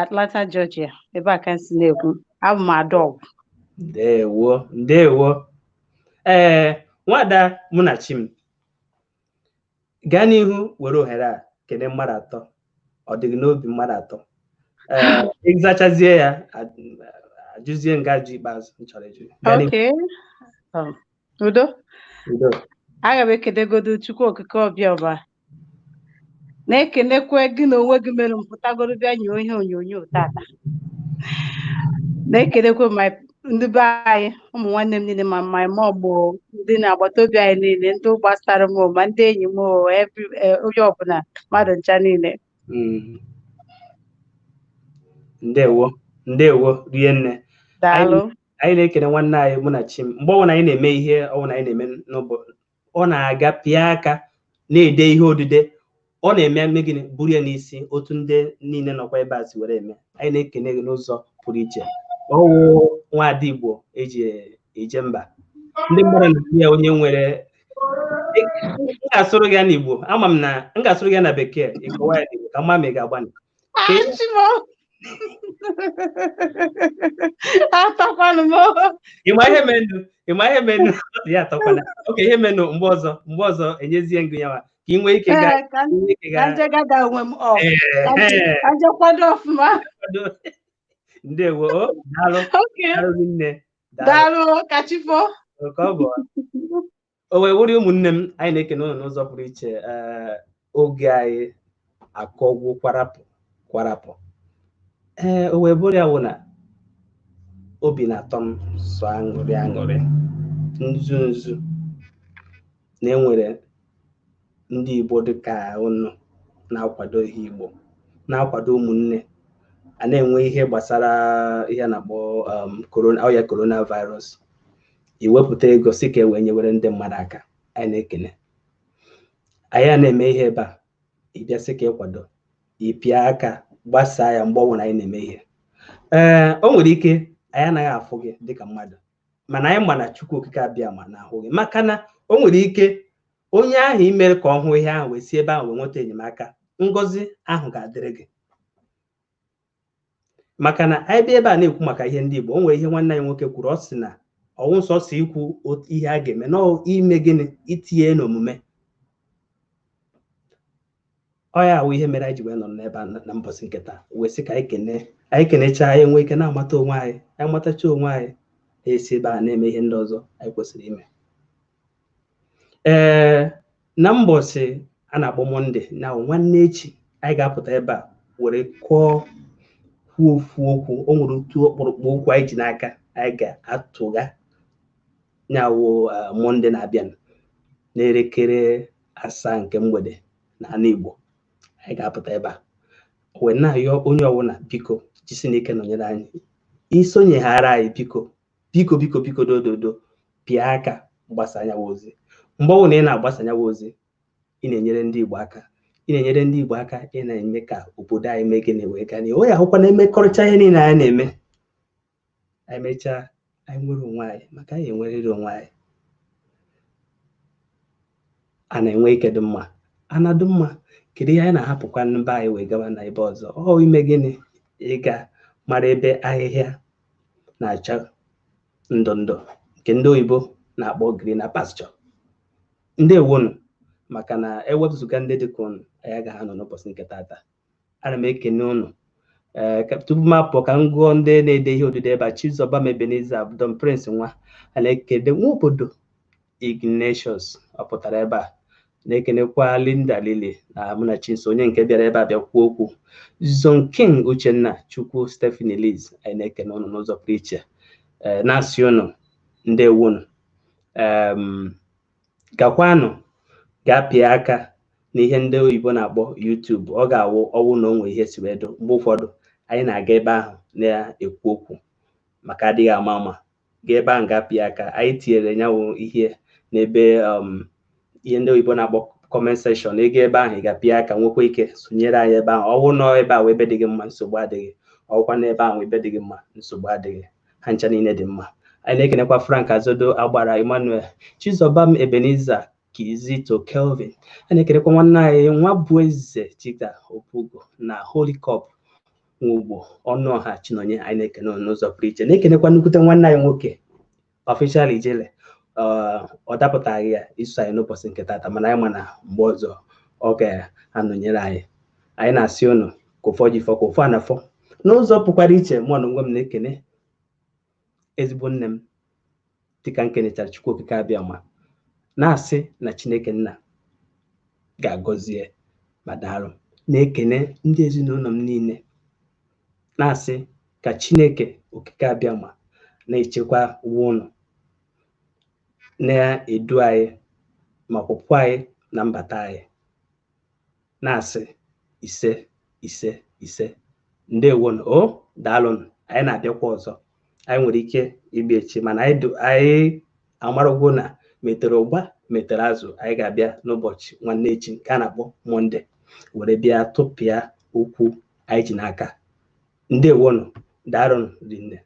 Atlanta, Georgia, ebe a ka m si na-ekwu. Abụ m Adaọgwụ. Ndewo, ndewo. Ee, nwaada Munachi m, gaa n'ihu were ohere a kene mmadụ atọ. Ọ dịghị n'obi mmadụ atọ. Ee, ịzachazie ya, ajụzie nga ajụ ikpeazụ m chọrọ ịjụ. Okay. Udo. Udo. Aga m ekenegodu Chukwu Okike Obiọma, na-ekenekwe gị na onwe gị mere m pụtagoro bịa nyoo ihe onyonyo tata, na-ekenekwe ndị be anyị, ụmụ nwanne m niile, ma my mom o, ndị na-agbata obi anyị niile, ndị gbasara m, ma ndị enyi m, onye ọbụla, mmadụ ncha niile. Ndewo, ndewo rie nne. Daalụ. Anyị na-ekene nwanne anyị Munachi m. Mgbe ọbụla anyị na-eme ihe ọbụla anyị na-eme n'ụbọchị, ọ na-aga pịa aka na-ede ihe odide. Ọ na-eme eme gịnị buru ya n'isi otu ndị niile nọkwa ebe a si were eme. Anyị na-ekene gị n'ụzọ pụrụ iche. Ọwụ nwaada Igbo eji eje mba. Ndị mmadụ na-akpọ ya onye nwere. M ga-asụrụ gị ya n'Igbo, ama m na m ga-asụrụ gị ya na bekee, ịkọwa ya n'Igbo ka mma ma ị ga-agbanị. Ịma ihe menụ ya atọkwana. Oke ihe menụ mgbe ọzọ enyezie ngụ ya ka ị nwee ike gaa. Ndewo, daalụ. Daalụ nne. Daalụ kachifo. Ka ọ bụ. O wee wụrụ ụmụnne m, anyị na-ekene ụnụ n'ụzọ pụrụ iche. Oge anyị akọgwụ kwarapụ kwarapụ. Ee, o wee bụrụ ya wụ na obi na-atọ m sọ aṅụrị aṅụrị, nzu nzu na enwere ndị Igbo dịka ụnụ na-akwado ihe Igbo, na-akwado ụmụnne. A na-enwe ihe gbasara ihe a na-akpọ ọrịa coronavirus, iwepụta ego si ka e wee nyewere ndị mmadụ aka. Anyị na-ekene. Anyị a na-eme ihe ebe a, ịbịa sị ka ịkwado, ịpịa aka gbasaa ya mgbe ọbụla anyị na-eme ihe. Ee, o nwere ike anyị anaghị afụ gị dịka mmadụ, mana anyị ma na Chukwu Okike abịa ma na-ahụ gị, maka na o nwere ike onye ahụ imere ka ọ hụ ihe ahụ wee si ebe ahụ wee nweta enyemaka, ngọzi ahụ ga-adịrị gị. Maka na anyị bịa ebe a na-ekwu maka ihe ndị Igbo, o nwere ihe nwanne anyị nwoke kwuru, ọ sị na ọnwụ nsọ si ikwu ihe a ga-eme na ime gịnị, itinye n'omume. Ọ ya awụ ihe mere anyị ji wee nọ n'ebe a na mbọsị nke taa, wee sị ka anyị kenechaa, anyị nwee ike na-amata onwe anyị, anyị matacha onwe anyị, na-esi ebe a na-eme ihe ndị ọzọ anyị kwesịrị ime. Ee, na mbọsị a na-akpọ Mọnde na nwanne echi, anyị ga-apụta ebe a were kọọ kwuo ofu okwu. O nwere otu ọkpụrụkpụ okwu anyị ji n'aka anyị ga-atụga nyawụ Mọnde na-abịa n'elekere 7 nke mgbede n'ala Igbo. Anyị ga-apụta ebe a wee na-ayọ onye ọbụla, biko jisi n'ike nọnyere anyị, isonyeghara anyị, biko biko biko biko dododo pịa aka gbasa anyanwụ ozi. Mgbe ọbụla ị na-agbasa anyanwụ ozi, ị na-enyere ndị Igbo aka, ị na-enyere ndị Igbo aka, ị na-eme ka obodo anyị mee gịnị wee gaa n'ihu. Onye ahụkwa na-emekọrịcha ihe niile anyị na-eme, anyị mechaa anyị nwere onwe anyị, maka anyị enwerịrị onwe anyị. A na-enwe ike dị mma, a na-adị mma. Kedu ihe anyị na-ahapụkwa mba anyị wee gawa na ebe ọzọ? Ọ ime gịnị? Ịga mara ebe ahịhịa na-acha ndụ ndụ nke ndị oyibo na-akpọ green pasture. Ndewonu, maka na ewepụzụga ndị dịka ụnụ, anyị agaghị anọ n'ụbọchị nke tata. Ana m ekene ụnụ, Ee, tupu m apụọ, ka m gụọ ndị na-ede ihe odide ebe a. Chizoba Ebenezer Don Prince nwa a na-ekele nwa obodo Ignatius, ọ pụtara ebe a na-ekenekwa Linda Lili na Munachinso, onye nke bịara ebe a bịa kwuo okwu. Zon King Uchenna Chukwu, Stephanie Liz, anyị na-ekene ụnụ n'ụzọ pụrụ iche. Ee, na-asị ụnụ ndewonu. Gakwanụ gaa pịa aka n'ihe ndị oyibo na-akpọ YouTube. Ọ ga-awụ ọwụ na onwe ihe si wee do. Mgbe ụfọdụ anyị na-aga ebe ahụ na-ekwu okwu maka adịghị ama ama. Gaa ebe ahụ gaa pịa aka. Anyị tinyere nyanwụ ihe n'ebe ihe ndị oyibo na-akpọ comment section. Ị gaa ebe ahụ, ị ga-apịa aka, nwekwa ike sonyere anyị ebe ahụ. Ọwụ nọ ebe ahụ ebe dị gị mma, nsogbu adịghị. Ọwụkwa n'ebe ahụ ebe dị gị mma, nsogbu adịghị. Ha ncha niile dị mma. Anyị na-ekenekwa Frank Azodo Agbara Emmanuel Chizobam Ebenezer Kizito Kelvin. Anyị na-ekenekwa nwanne anyị Nwabueze Chika Opugo na Holy Cup Nwugbo Ọnụọha Chinonye. Anyị na-ekene unu n'ụzọ pụrụ iche, na-ekenekwa nnukwute nwanne anyị nwoke Official Ijele. Ọ dapụtaghị ya iso anyị n'ụbọchị nke tata, mana anyị ma na mgbe ọzọ ọ ga-anọnyere anyị. Anyị na-asị unu ka ụfọ ji fọ ka ụfọ anafọ n'ụzọ pụkwara iche. Mụ na onwe m na-ekene ezigbo nne m dịka m kenechara Chukwu Okike abịa ma na-asị na Chineke nna ga-agọzie ma daalụ, na-ekene ndị ezinụlọ m niile, na-asị ka Chineke Okike abịa ma na-echekwa uwe ụnụ, na-edu anyị ma kwụpụ anyị na mbata anyị, na-asị ise ise ise. Ndewonu o, daalụnụ. Anyị na-abịakwa ọzọ. Anyị nwere ike ịbịa echi, mana anyị amarụgwo na metere ụgba metere azụ. Anyị ga-abịa n'ụbọchị nwanne echi nke a na-akpọ Mọnde were bịa tụpịa okwu anyị ji n'aka. Ndewonu, daalụnụ rinne.